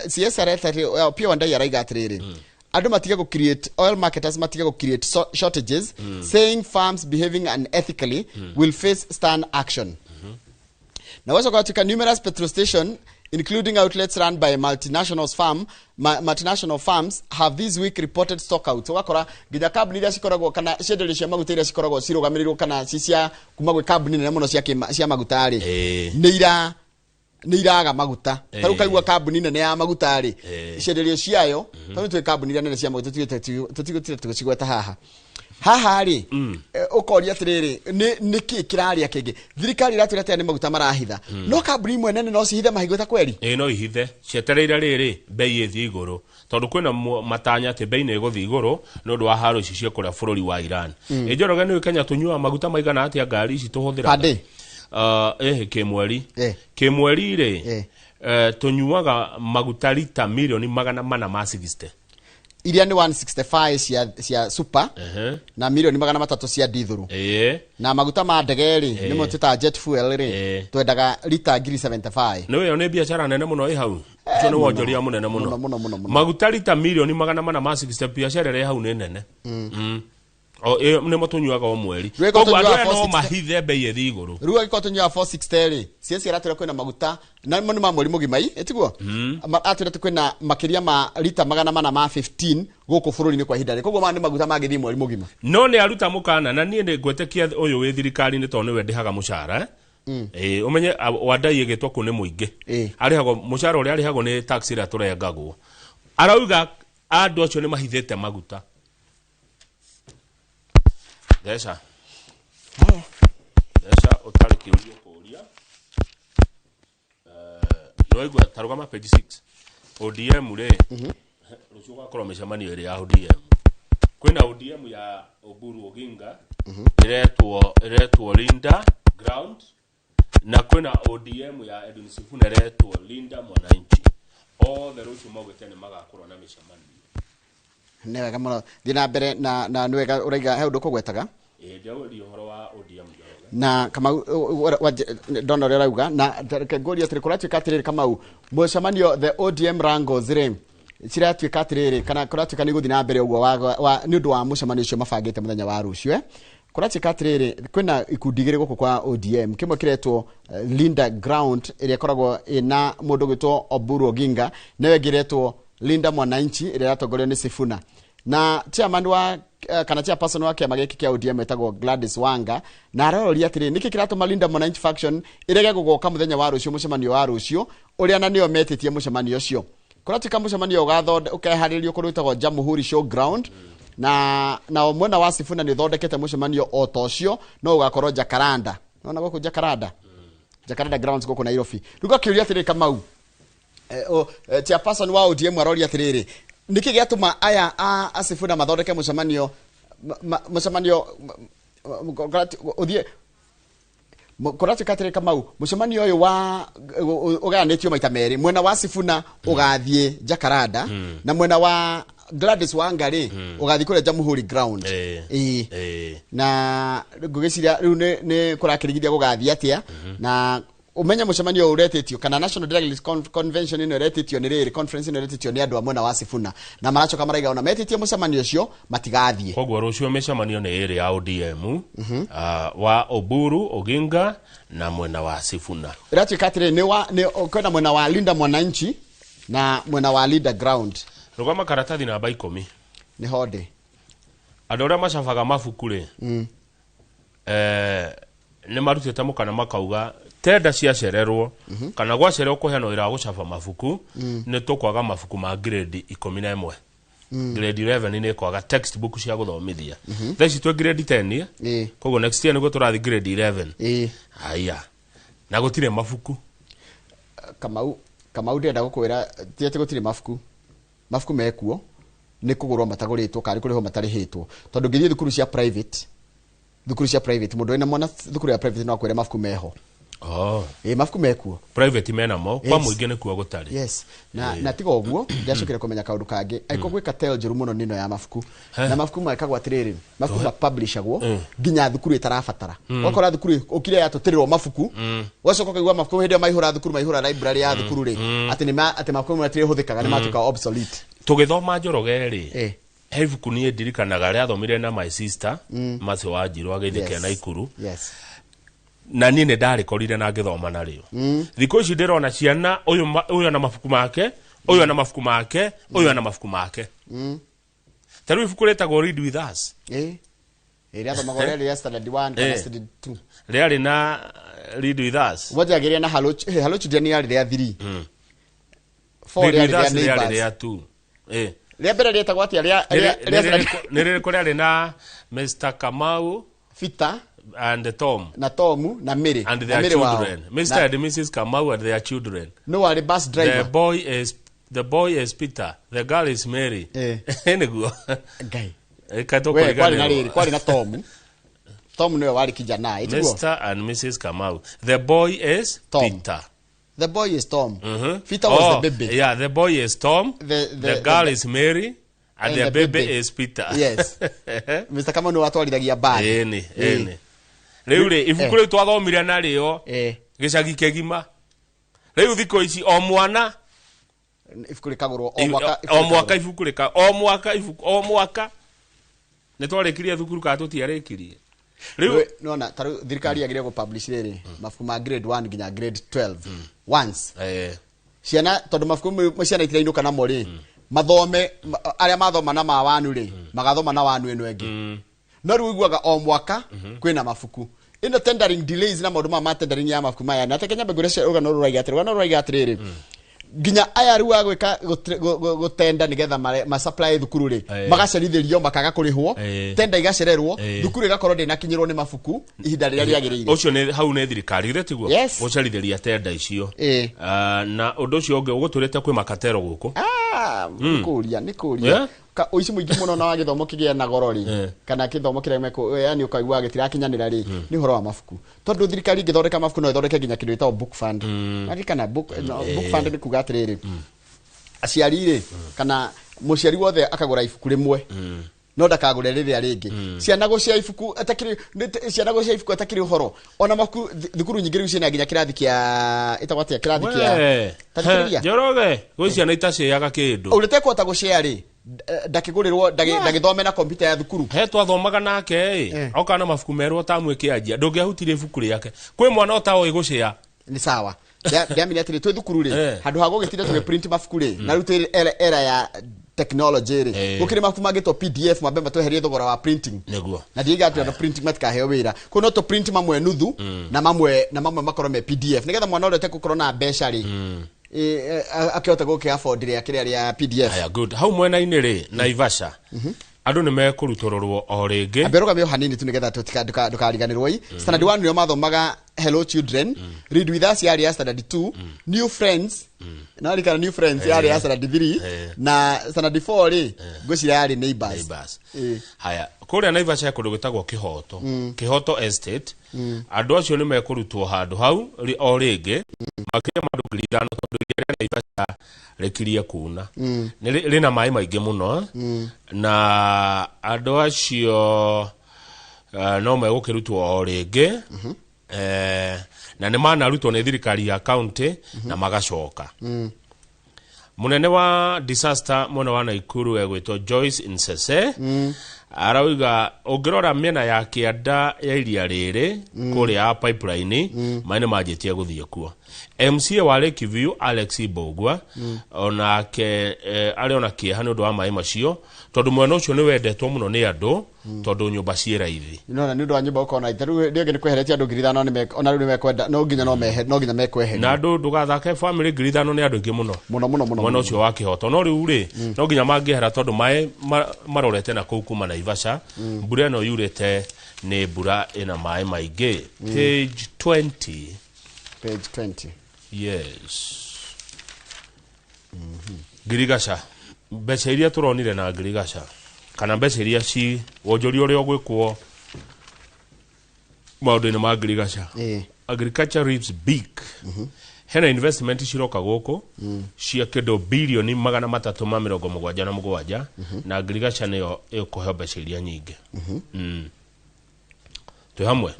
CS areta Opiyo Wandayi araiga atĩrĩrĩ, andũ matige gũ create, oil marketers matige gũ create shortages, saying firms behaving unethically will face stern action. Na wacoka watuĩka numerous petrol station including outlets run by multinational firms have this week reported stockouts. Ũgakora nginya kambuni iria cikoragwo kana cienderio cia maguta iria cikoragwo cirũgamĩrĩirwo kana ci cia kuma gwĩ kambuni nene mũno cia maguta rĩ, nĩ iraga maguta. Ta rĩu kaigua kambuni nene ya maguta rĩ, cienderio ciayo, tondũ twĩ kambuni iria nene cia maguta tũtigũtire tũgĩcigweta haha. Haha rĩ, ũkoria atĩrĩrĩ, nĩ kĩ kĩrarĩa kĩngĩ? Thirikari ĩratwĩra atĩ nĩ maguta marahitha. No kambuni imwe nene no cihithe mahigũ kweri? Ĩĩ no ihithe. Cietereire rĩrĩ bei ĩthiĩ igũrũ. Tondũ kwĩna matanya atĩ bei nĩ ĩgũthiĩ igũrũ nĩ ũndũ wa haro ici cia kũrĩa bũrũri wa Iran. Ĩ Njoroge nĩ ũĩ Kenya tũnyuaga maguta maigana atĩa ngari ici tũhũthĩraga? Kĩmweri. Kĩmweri rĩ, tũnyuaga maguta rita mirioni 460. Iria nĩ 165 cia super na mirioni 300 cia dithuru. Na maguta ma ndege rĩ, nĩmo twĩtaga jet fuel rĩ, twendaga rita 75. Nĩ ĩyo nĩ biacara nene mũno ĩ hau. Ũcio nĩ wonjoria mũnene mũno. Maguta rita mirioni 460 biacara ĩrĩa hau nĩ nene. Nĩmo tũnyuaga o mweri. Koguo andũ aya no mahithe bei ĩthiĩ igũrũ. Rĩu angĩkorwo tũnyuaga 460 rĩ, CS aratwĩra kwĩna maguta na nĩ ma mweri mũgima ĩtiguo? Atwĩra atĩ kwĩna makĩria ma rita 415 gũkũ bũrũri-inĩ kwa ihinda rĩrĩ. Koguo maya nĩ maguta mangĩthiĩ mweri mũgima. No nĩ aruta mũkana na niĩ nĩ ngwĩtĩkia ũyũ wĩ thirikari-inĩ tondũ nĩwe ndĩhaga mũcara. Ũmenye Wandayi ĩgĩtwo kũ nĩ mũingĩ. Arĩhagwo mũcara ũrĩa arĩhagwo nĩ tax ĩrĩa tũrengagwo. Arauga Andũ acio nĩ mahithĩte maguta. Theca. Theca ũtarĩ kĩũria kũũria. Nĩwaigua ta rũgama page 6. ODM rĩ, rũciũ gũgakorwo mĩcemanio ĩrĩ ya ODM. Kwĩna ODM ya Oburu Oginga, ĩretwo Linda Ground, na kwĩna ODM ya Edwin Sifuna ĩretwo Linda Mwananchi. Othe rũciũ maugĩte nĩ magakorwo na mĩcemanio. Nĩ wega mũno. Thiĩ na mbere na nĩ wega ũraiga he ũndũ ũkũgwetaga. Ĩĩ, ndĩraũria ũhoro wa ODM Njoroge. Na Kamau ndona ũrĩa ũrauga na reke ngũrie atĩrĩ, kũratuĩka atĩrĩrĩ Kamau, mũcemanio the ODM Wrangles rĩ, ciratuĩka atĩrĩrĩ kana kũratuĩka nĩ gũthiĩ na mbere ũguo nĩ ũndũ wa mũcemanio ũcio mabangĩte mũthenya wa rũciũ, Kũratuĩka atĩrĩrĩ, kwĩna ikundi igĩrĩ gũkũ kwa ODM, kĩmwe kĩretwo Linda Ground ĩrĩa ĩkoragwo ĩna mũndũ ũgwĩtwo Oburu Oginga, nayo ĩngĩ ĩretwo Linda Mwananchi ĩrĩa ĩratongorio nĩ Sifuna. Na chairman wa kana chairperson wa kĩama gĩkĩ kĩa ODM etagwo Gladys Wanga, na aroria atĩrĩrĩ, nĩkĩ kĩratũma Linda Mwananchi faction ĩrege gũgoka mũthenya wa rũciũ, mũcemanio wa rũciũ ũrĩa na nĩo metĩtie mũcemanio ũcio. Kũratuĩka mũcemanio ũkeharĩrio kũndũ gwĩtagwo Jamhuri Showground, na mwena wa Sifuna nĩ ũthondekete mũcemanio o ta ũcio, no ũgakorwo Jacaranda. Nona gũkũ Jacaranda? Jacaranda Grounds gũkũ Nairobi. Rĩu ngakĩũria atĩrĩrĩ Kamau, chairperson wa ODM aroria atĩrĩrĩ, nĩkĩ gĩatũma aya a Sifuna mathondeke mũcemanio, mũcemanio, ũthiĩ kũratuĩka atĩrĩrĩ Kamau, mũcemanio ũyũ wa ũgayanĩtio maita merĩ, mwena wa Sifuna ũgathiĩ Jacaranda, na mwena wa Gladys Wanga rĩ, ũgathiĩ kũrĩa Jamhuri Ground. Ĩĩ. Na ngũgĩciria rĩu nĩ kũrakĩrigithia gũgathiĩ atĩa, na ũmenye mũcemanio ũyũ ũretĩtio kana National Delegates Convention ĩno ĩretĩtio nĩ rĩrĩ, conference ĩno ĩretĩtio nĩ andũ a mwena wa Sifuna, na maracoka maraiga ona metĩtie mũcemanio ũcio matigathiĩ. Koguo rũciũ mĩcemanio nĩ ĩrĩ ya ODM, wa Oburu Oginga na mwena wa Sifuna. Ĩratuĩka atĩrĩrĩ, kwĩna mwena wa Linda Mwananchi na mwena wa Linda Ground. Rũgama karatathi namba 10. Nĩ honde. Andũ arĩa macabaga mabuku rĩ, nĩ marutĩte mũkana makauga tenda ciacererwo, kana gwacererwo kũheanwo wĩra wa gũcaba mabuku, nĩ tũkwaga mabuku ma grade 11. Grade 11 nĩ kwaga textbook cia gũthomithia. Thaa ici twĩ grade 10, koguo next year nĩguo tũrathiĩ grade 11. Haya. Na gũtirĩ mabuku. Kamau ndĩrenda gũkwĩra ti atĩ gũtirĩ mabuku. Mabuku mekuo nĩ kũgũrwo matagũrĩtwo kana kũrĩhwo matarĩhĩtwo, tondũ ngĩthiĩ thukuru cia private, thukuru cia private mũndũ wĩna mwana thukuru ya private no akwĩre mabuku meho. Ĩĩ, mabuku mekuo. Private mena mo, kwa mũingĩ nĩkuo gũtarĩ. Yes. Na tiga ũguo, ndiacokire kũmenya kaũndũ kangĩ. Angĩkorwo gwĩ cartel njũru mũno nĩ ĩno ya mabuku. Na mabuku mekagwo atĩrĩrĩ, mabuku mapublishagwo nginya thukuru ĩtarabatara. Ũgakora thukuru ũkire yatũtĩrĩrwo mabuku, ũgacoka ũkaigua mabuku hĩndĩ ĩyo maihũra thukuru, maihũra library ya thukuru rĩ, atĩ mabuku matirĩhũthĩkaga, nĩ matuĩka obsolete. Tũgĩthoma Njoroge rĩ, he ibuku niĩ ndirikanaga rĩathomire na my sister, Mercy Wanjiru agĩthiĩ Naikuru. Na niĩ nĩ ndarĩkorire na ngĩthoma narĩo. Thikũ ici ndĩrona ciana, ũyũ ana mabuku make, ũyũ ana mabuku make, ũyũ ana mabuku make. Ta rĩu ibuku rĩtagwo Read With Us. Rĩathomagwo rĩarĩ rĩa standard 1 kana standard 2. Rĩarĩ na Read With Us. Wanjagĩrĩria na Hello Hello Children rĩarĩ rĩa 3. 4 Read rĩarĩ With rĩa Us rĩarĩ Neighbors. rĩa 2. Rĩa mbere rĩetagwo atĩa? Rĩa standard Nĩ rĩrĩkũ rĩarĩ na Mr. Kamau, Peter and Tom. Na Tom na Mary. And Na their Mary wao. children. Mr. and Mrs. Kamau and their children. No, warĩ bus driver. The boy is Peter. The girl is Mary. Nĩguo. Ngai. Ĩka We, kwarĩ na tũkũriganĩrwo. rĩrĩ, kwarĩ na Tom. Tom nĩwe warĩ kijana, ĩtiguo? Mr. and Mrs. Kamau. The boy is Tom. Peter. The boy is Tom. Peter was the baby. Yeah, the boy is Tom. The girl is Mary. And And the the baby baby is Peter. Yes. Mr. Kamau nĩwe watwarithagia mbathi. Ĩni, ĩni. Rĩu rĩ, ibuku rĩu twathomire narĩo gĩcagi kĩgima. Rĩu thikũ ici o mwana ibuku rĩkagũrwo o mwaka, o mwaka ibuku rĩka o mwaka ibuku o mwaka. Nĩ twarĩkirie thukuru kana tũtiarĩkirie? Rĩu nona ta rĩu thirikari yagĩrĩire gũ-publish rĩrĩ mabuku ma grade 1 nginya grade 12 once. Ciana tondũ mabuku ciana itirainũka namo rĩ, mathome arĩa mathoma na ma wanu rĩ, magathoma na wanu ĩno ĩngĩ. No rĩu ũiguaga o mwaka kwĩna mabuku. Ĩno tendering delays na maũndũ maya ma tendering ya mabuku maya. Na teke nyambe ngwĩre rũgano rũraiga atĩrĩ, rũgano rũraiga atĩrĩrĩ. Nginya aya rĩu a gwĩka gũtenda nĩgetha ma supply thukuru rĩ, magacerithĩrio makaga kũrĩhwo, tenda igacererwo, thukuru ĩgakorwo ndĩnakinyĩrwo nĩ mabuku ihinda rĩrĩa rĩagĩrĩire. Ũcio nĩ hau nĩ thirikari githĩ tiguo? Yes. Gũcerithĩria tenda icio. Na ũndũ ũcio ũngĩ ũgũtũrĩte kwĩ makatero gũkũ. Nĩ kũria, nĩ kũria. Ũici mũingĩ mũno na wa gĩthomo kĩgĩa na goro rĩ, kana gĩthomo kĩrĩa mekũ, yani ũkaigua gĩtirakinyanĩra rĩ, nĩ ũhoro wa mabuku. Tondũ thirikari ĩngĩthondeka mabuku no ĩthondeke nginya kĩndũ gĩtagwo book fund. Naririkana book fund nĩ kuga atĩrĩrĩ, aciari rĩ, kana mũciari wothe akagũra ibuku rĩmwe, no ndakagũre rĩrĩa rĩngĩ. Ciana gũcia ibuku atakĩrĩ, ciana gũcia ibuku atakĩrĩ ũhoro. Ona mabuku thukuru nyingĩ rĩu ciĩna nginya kĩrathi kĩa ĩtagwo atĩa, kĩrathi kĩa tathikĩrĩria. Njoroge, gwĩ ciana itaciaga kĩndũ. Ũrĩa ũtekũhota gũcea rĩ, ndakĩgũrĩrwo, ndagĩthome na kompyuta ya thukuru. He twathomaga nake ĩ, oka na mabuku merũ tamu ĩkĩanjia, ndũngĩahutirie ibuku rĩake. Kwĩ mwana ũtaoĩ gũcea. Nĩ sawa. Ndiamenya atĩrĩ, twĩ thukuru rĩ, handũ ha gũgĩtinda tũgĩprint mabuku rĩ, na rĩu twĩ era ya technology rĩ, gũkĩrĩ mabuku mangĩtwo PDF mambe matweherie thogora wa printing. Nĩguo. Na ndiiga atĩ ona printing matikaheo wĩra. Koguo no tũ print mamwe nuthu, na mamwe makorwo me PDF, nĩgetha mwana ũrĩa ũtegũkorwo na mbeca rĩ, akĩhota gũkĩ afford rĩa kĩrĩa rĩa PDF. Aya, good. Hau mwena-inĩ rĩ, Naivasha, andũ nĩ mekũrutũrũrwo o rĩngĩ. Ambe rũgamio hanini tu nĩgetha ndũkariganĩrwo ĩ. Standard 1 nĩo mathomaga Hello Children, Read With Us yarĩ ya Standard 2, New Friends, na ririkana New Friends yarĩ ya Standard 3, na Standard 4 rĩ, ngwĩciria yarĩ Neighbors. Haya, kũrĩa Naivasha kũndũ gwĩtagwo Kĩhoto, Kĩhoto Estate, andũ acio nĩ mekũrutwo handũ hau o rĩngĩ, makĩria ma andũ 5,000 tondũ iria rĩa Naivasha rĩkirie kuna. Nĩ rĩna maĩ maingĩ mũno, na andũ acio no megũkĩrutwo o rĩngĩ, na nĩ manarutwo nĩ thirikari ya county na magacoka. Mũnene wa disaster mwena wa Nakuru egwĩtwo Joyce Nsese, arauga ũngĩrora mĩena ya kĩanda ya iria rĩrĩ kũrĩa pipeline, maĩ nĩ manjĩtie gũthiĩ kuo. MCA wa Lake View Alex Mbogua onake arĩ ona kĩeha nĩ ũndũ wa maĩ macio, tondũ mwena ũcio nĩ wendetwo mũno nĩ andũ, tondũ nyũmba ciĩ raithi. Nona nĩ ũndũ wa nyũmba ũkona ita rĩu rĩngĩ nĩ kweheretie andũ 5,000 ona rĩu nĩ mekwenda, no nginya no nginya mekweheria. Na andũ ndũgathake family 5,000 nĩ andũ aingĩ mũno. Mũno mũno mũno. Mwena ũcio wa Kĩhoto. No rĩu rĩ, no nginya mangĩehera tondũ maĩ marorete na kũu kuma Naivasha, mbura ĩno yurĩte nĩ mbura ĩna maĩ maingĩ. Page 20. Page 20. Yes. Ngirigaca. Mbeca iria tũronire na ngirigaca, kana mbeca iria ci wonjoria ũrĩa ũgwĩkwo maũndũ-inĩ ma ngirigaca. Agriculture reaps big. Hena investment ciroka gũkũ cia kĩndũ bilioni 377, na ngirigaca nĩyo ĩkũheo mbeca iria nyingĩ. Twĩ hamwe.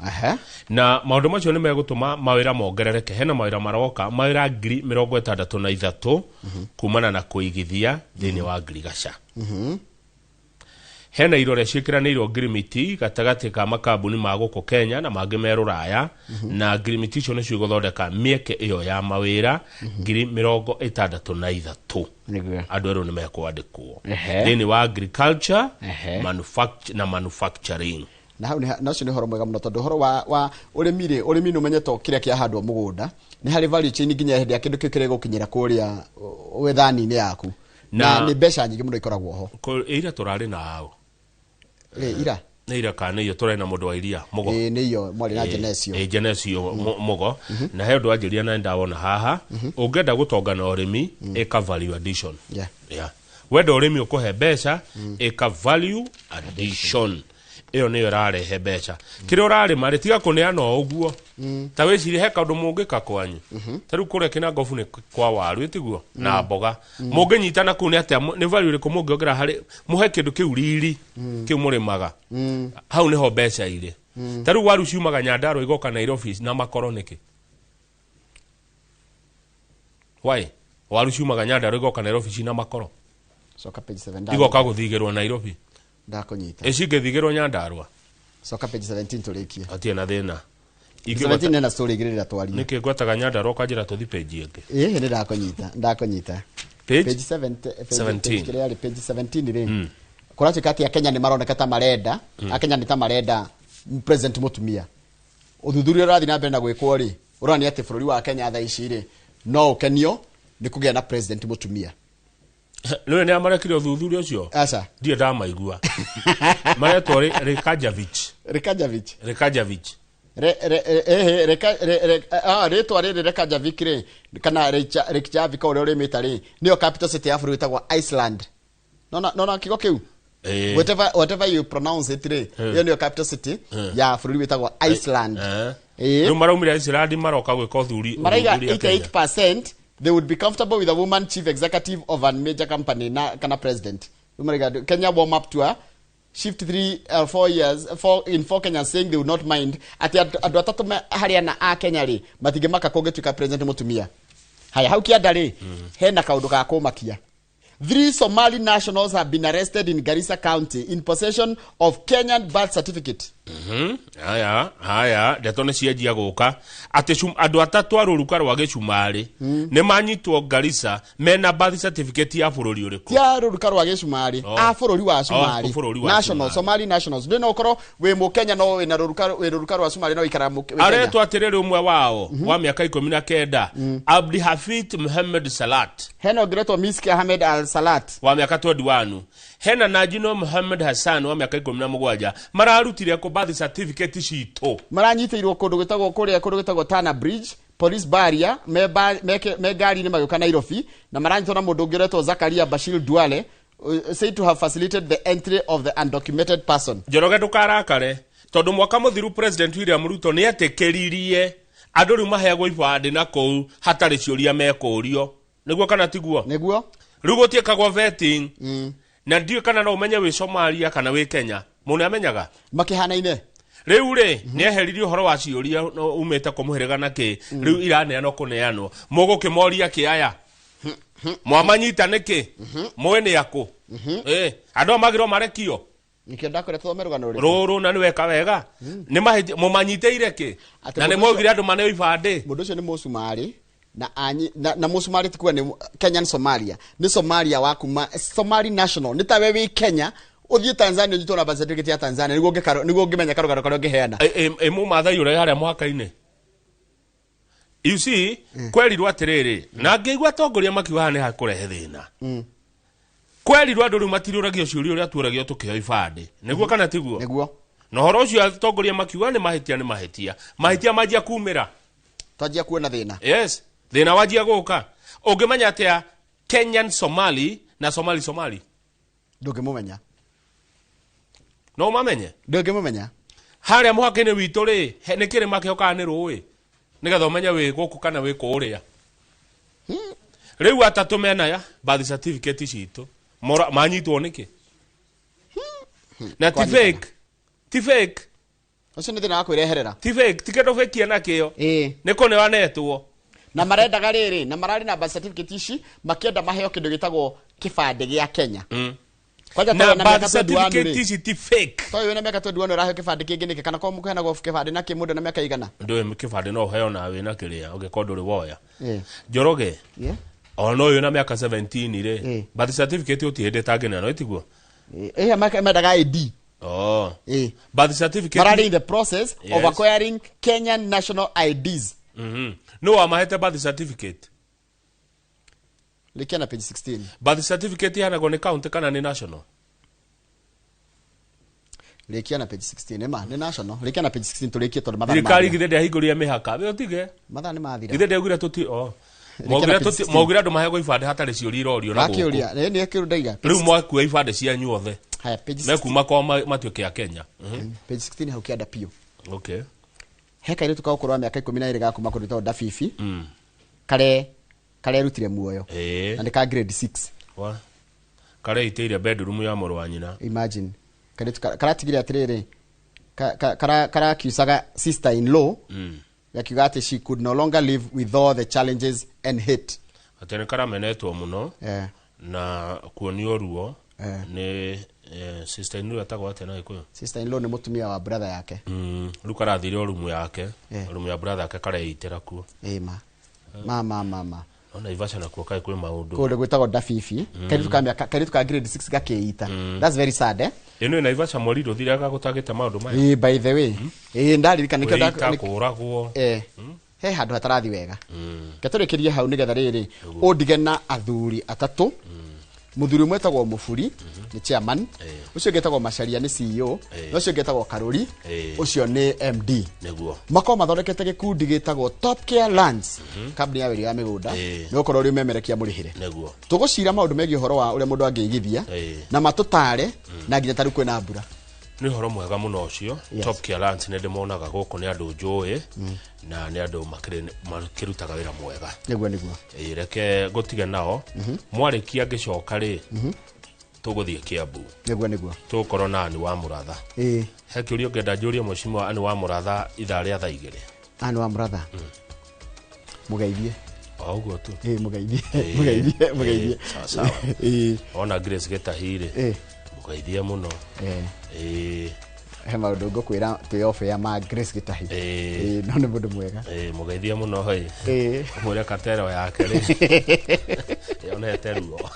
Na maũndũ macio nĩ megũtũma mawĩra mongerereke. Hena mawĩra maroka, mawĩra 63,000 kumana na kũigithia thĩinĩ wa ngirigaca. Hena irore ciĩkĩranĩirwo ngirimiti gatagatĩ ka makambuni ma gũkũ Kenya na mangĩ me Rũraya, na ngirimiti icio nĩcio igũthondeka mĩeke ĩyo ya mawĩra 63,000. Andũ erũ nĩ mekwandĩkwo thĩinĩ wa agriculture na manufacturing. Na hau na ũcio nĩ ũhoro mwega mũno tondũ ũhoro wa ũrĩmi rĩ, ũrĩmi nĩ ũmenyetwo kĩrĩa kĩahandwo mũgũnda, nĩ harĩ value chain nginya hĩndĩ ya kĩndũ kĩu kĩrĩa gũkinyĩra kũrĩa wethani-inĩ yaku, na nĩ mbeca nyingĩ mũno ikoragwo ho. Ira tũrarĩ na hau. Rĩ, ira? Nĩ ira kana nĩ iyo tũrarĩ na mũndũ wa iria Mũgo. Ĩ, nĩ iyo mwarĩ na Genesio. Ĩ, Genesio Mũgo. Na he ũndũ wanjĩria na ndawona haha, ũngĩenda gũtonga na ũrĩmi, ĩka value addition. Wenda ũrĩmi ũkũhe mbeca, ĩka value addition. Ĩyo nĩyo ĩrarehe mbeca. Kĩrĩa ũrarĩma rĩ, tiga kũneana o ũguo. Ta wĩcirie he kaũndũ mũngĩka kwanyu. Ta rĩu kũrĩa Kĩnangobu nĩ kwa waru, ĩtiguo? Na mboga. Mũngĩnyitana kũu nĩ atĩa, nĩ value ĩrĩkũ mũngĩongerera harĩ, mũhe kĩndũ kĩu riri, kĩu mũrĩmaga. Hau nĩho mbeca irĩ. Ta rĩu waru ciumaga Nyandarua igoka Nairobi na makoro nĩkĩ? Why? Waru ciumaga Nyandarua igoka Nairobi cina makoro. Coka page 7. Igoka gũthigĩrwo Nairobi. Ndakũnyita. Ĩcingĩthigĩrwo Nyandarua. Coka page 17 tũrĩkie. Hatirĩ na thĩna. 17 nena story igĩrĩ rĩrĩa twaria. Nĩkĩ ngwetaga Nyandarua ũkanjĩra tũthi page ĩngĩ? Ĩĩ, nĩ ndakũnyita, ndakũnyita. Page? Page 7, 17. kĩrĩa yarĩ page 17 rĩ. Kũratuĩka atĩ Akenya nĩ maroneka ta marenda, Akenya nĩ ta marenda president mũtumia. Ũthuthuria ũrathiĩ na mbere na gwĩkwo rĩ, ũronania atĩ bũrũri wa Kenya thaa ici rĩ, no ũkenio Nĩ kũgĩa na president mũtumia. Nĩwe nĩ amarekire ũthuthuria ũcio? Aca. Ndirĩ ndamaigua. Maretwo Rekajavich. Rekajavich. Rekajavich. Rĩtwa rĩrĩ Rekajavik rĩ, kana Reykjavik ũrĩa ũrĩmĩta rĩ, nĩyo capital city ya bũrũri wĩtagwo Iceland. Nona kiugo kĩu? Whatever you pronounce it rĩ, ĩyo nĩyo capital city ya bũrũri wĩtagwo Iceland. Rĩu maraumire Iceland maroka gwĩka ũthuri. Maraiga 88% they would be comfortable with a woman chief executive of a major company na kana president. Maraiga Kenya warm up to a shift 3 or 4 years 4 in 4 Kenyans saying they would not mind ati andu atatu haria na a Kenya ri matingimaka kungituika president mutumia. Haya hau kianda ri hena kaundu ga kumakia. 3 Somali nationals have been arrested in Garissa County in possession of Kenyan birth certificate. Haya, haya, ndeto nĩ cianjia gũka atĩ andũ atatũ a rũruka rwa gĩcumarĩ nĩ manyitwo Garissa mena birth certificate ya bũrũri ũrĩkũ? Ti a rũruka rwa gĩcumarĩ, a bũrũri wa Cumarĩ. National, Somali nationals. Ndũ no ũkorwo wĩ mũkenya no wĩna rũruka rwa Cumarĩ no ikara Kenya. Aretwo atĩrĩrĩ ũmwe wao wa mĩaka 19, Abdi Hafid Mohamed Salat. Hena ũngĩretwo Miski Ahmed Al Salat wa mĩaka 21. Hena Najino Mohamed Hassan wa mĩaka 17 mararutire kũ birth certificate citũ. Maranyitĩirwo kũndũ gwĩtagwo kũrĩa kũndũ gwĩtagwo Tana Bridge police barrier me ngari-inĩ magĩũka Nairobi, na maranyitwo na mũndũ ũngĩ ũretwo Zakaria Bashir Duale, said to have facilitated the entry of the undocumented person. Njoroge ndũkarakare tondũ mwaka mũthiru President William Ruto nĩ etĩkĩririe andũ rĩu maheagwo ibandĩ na kũu hatarĩ ciũria mekũrio. Nĩguo kana tiguo? Nĩguo. Rĩu gũtiĩkagwo vetting. Na ndiũĩ kana no ũmenye wĩ Somalia kana wĩ Kenya. Mũndũ amenyaga makĩhanaine. Rĩu rĩ nĩ eheririe ũhoro wa ciũria umĩte kũmũhĩrĩga na kĩ, rĩu iraneanwo kũneanwo. Mũgũkĩmoria kĩ aya? Mwamanyita nĩkĩ? Mũĩ nĩ akũ? Andũ aya magĩrwo marekio. Nĩkĩo ndakwĩra tũthome rũgano rũrĩkũ? Rũrũ na nĩweka wega. Nĩ mũmanyitĩire kĩ? Na nĩ mwaugire andũ maneo ibandĩ. Mũndũ ũcio nĩ Mũcumarĩ na Mũcumarĩ ti kuga nĩ Kenyan Somalia. Nĩ Somalia wa kuma Somali national. Nĩ ta we wĩ Kenya uthie Tanzania ũnyitwo na birth certificate ya Tanzania nĩguo nĩguo ũngĩmenya karũgano karĩa ũngĩheana. Ĩ mũmathai ũrĩa harĩa mũhaka-inĩ. You see, kwerirwo atĩrĩrĩ, na ngĩigua atongoria makiuga haha nĩ hakũrehe thĩna. Kwerirwo andũ rĩu matirũragio ciũria ũrĩa tuoragio tũkĩheo ibandĩ. Nĩguo kana tiguo? Nĩguo. Na ũhoro ũcio atongoria makiuga nĩ mahĩtia nĩ mahĩtia. Mahĩtia manjia kumĩra. Twanjia kuona thĩna. Yes, thĩna wanjia gũka. Ũngĩmenya atĩa Kenyan Somali na Somali Somali? Ndũngĩmũmenya. No mamenye? Ndũngĩmũmenya. Harĩa mũhaka-inĩ witũ rĩ, nĩ kĩrĩma kĩo kana nĩ rũĩ? Nĩgetha ũmenye wĩ gũkũ kana wĩ kũrĩa. Rĩu atatũ mena ya birth certificate citũ. Manyitwo nĩkĩ? Na ti fake. Ti fake. Ũcio nĩ thĩna wa kwĩreherera. Ti fake, ti kĩndũ fake nakĩo. Nĩ kũneanetwo. Na marendaga rĩrĩ, na mararĩ na birth certificate ici, makĩenda maheo kĩndũ gĩtagwo kĩbandĩ gĩa Kenya. Kwanja na birth certificate ici ti fake. Toyo wĩna mĩaka 21 ũraheo kĩbandĩ kĩngĩ nĩkĩ? Kana korwo mũkũheanagwo kĩbandĩ na kĩ mũndũ na mĩaka igana? Ndũĩ kĩbandĩ no ũheo na wĩna kĩrĩa ũngĩkorwo ndũrĩ woya. Njoroge. Ona ũyũ na mĩaka 17 rĩ, birth certificate ũtirĩ hĩndĩ ĩtangĩneanwo ĩtiguo? Mendaga ID. Oh. Birth certificate. Mararĩ in the process of acquiring Kenyan national IDs. No wamahete birth certificate. Likia na page 16. Birth certificate iheanagwo nĩ county kana nĩ national? Likia na page 16. Ema, nĩ national. Likia na page 16 tũrĩkie tondũ mathaa nĩ Thirikari mathira. githĩ ndĩahingũrire mĩhaka. We ũtige. Mathaa nĩ mathira. Githĩ ndĩaugire tũti oh. Mwaugire andũ maheagwo ibandĩ hatarĩ ciũria irorio na gũkũ. Wakĩũria. Nĩ kĩũria ndaiga. Rĩu mwakua ibandĩ cianyu othe. Haya, page 16. Mekuma kwao matuĩke a Kenya. Page 16 hau kĩanda piũ. Okay. He kairĩtu ka ũkũrũ wa mĩaka 12 ga kuma kũndũ gwĩtagwo Ndabibi. Karerutire muoyo. Na nĩ ka grade 6. Wa. Kareitĩire bedroom ya mũrũ wa nyina. Imagine. Kairĩtu karatigire atĩrĩrĩ, karakiucaga sister in law. Gakiuga atĩ she could no longer live with all the challenges and hate. Atĩ nĩ karamenetwo mũno. Na kuonio ruo nĩ sister in law etagwo atĩa na Gĩkũyũ? Sister in law nĩ mũtumia wa brother yake. Rĩu karathire o rumu yake, rumu ya brother yake kareitĩra kuo. Ma. Ma ma ma ma. No Naivasha nakuo kaĩ kwĩ maũndũ. Kũndũ gwĩtagwo Ndabibi. Kairĩtu ka mĩaka, kairĩtu ka grade 6 gakĩita. That's very sad, eh? Ĩno Naivasha mweri ndũthiraga gũtagĩte maũndũ maya. By the way. Ndaririkana nĩkĩo Kwĩita, kũũragwo. He handũ hatarathi wega. Reke tũrĩkĩrie hau nĩgetha rĩrĩ ũndige na athuri atatũ. Mũthuri ũmwe etagwo Mũburi, nĩ chairman, ũcio ũngĩ etagwo Macharia, nĩ CEO, na ũcio ũngĩ etagwo Karũri, ũcio nĩ MD. Makorwo mathondekete gĩkundi gĩtagwo Top Care Lands, kambuni ya wĩri wa mĩgũnda, nĩ gũkorwo rĩu memerekia mũrĩhĩre. Tũgũcira maũndũ megiĩ ũhoro wa ũrĩa mũndũ angĩigithia na matũtare na nginya tarĩu kwĩna mbura. Nĩ ũhoro mwega mũno ũcio. Top Care Lands nĩ ndĩmonaga gũkũ, nĩ andũ njũĩ na nĩ andũ makĩrutaga wĩra mwega. Nĩguo, nĩguo. Ĩĩ, reke ngũtige nao. Mwarĩkia ngĩcoka rĩ, tũgũthiĩ Kiambu. Nĩguo, nĩguo. Tũgũkorwo na Ani wa Mũratha. He kĩũria ũngĩenda njũrie mheshimiwa Ani wa Mũratha ithaa rĩa thaa 2? Ani wa Mũratha, mũgeithie. O ũguo tu. Ĩĩ, mũgeithie. Mũgeithie, mũgeithie. Sawa sawa. Ona Grace Gĩtahi rĩ, mũgeithie mũno. He maũndũ ngũkwĩra twĩ off air ma Grace Gĩtahi. Ĩĩ, no nĩ mũndũ mwega. Ĩĩ, mũgeithie mũno hĩ. Ũmwĩre katero yake rĩ yonete ruo.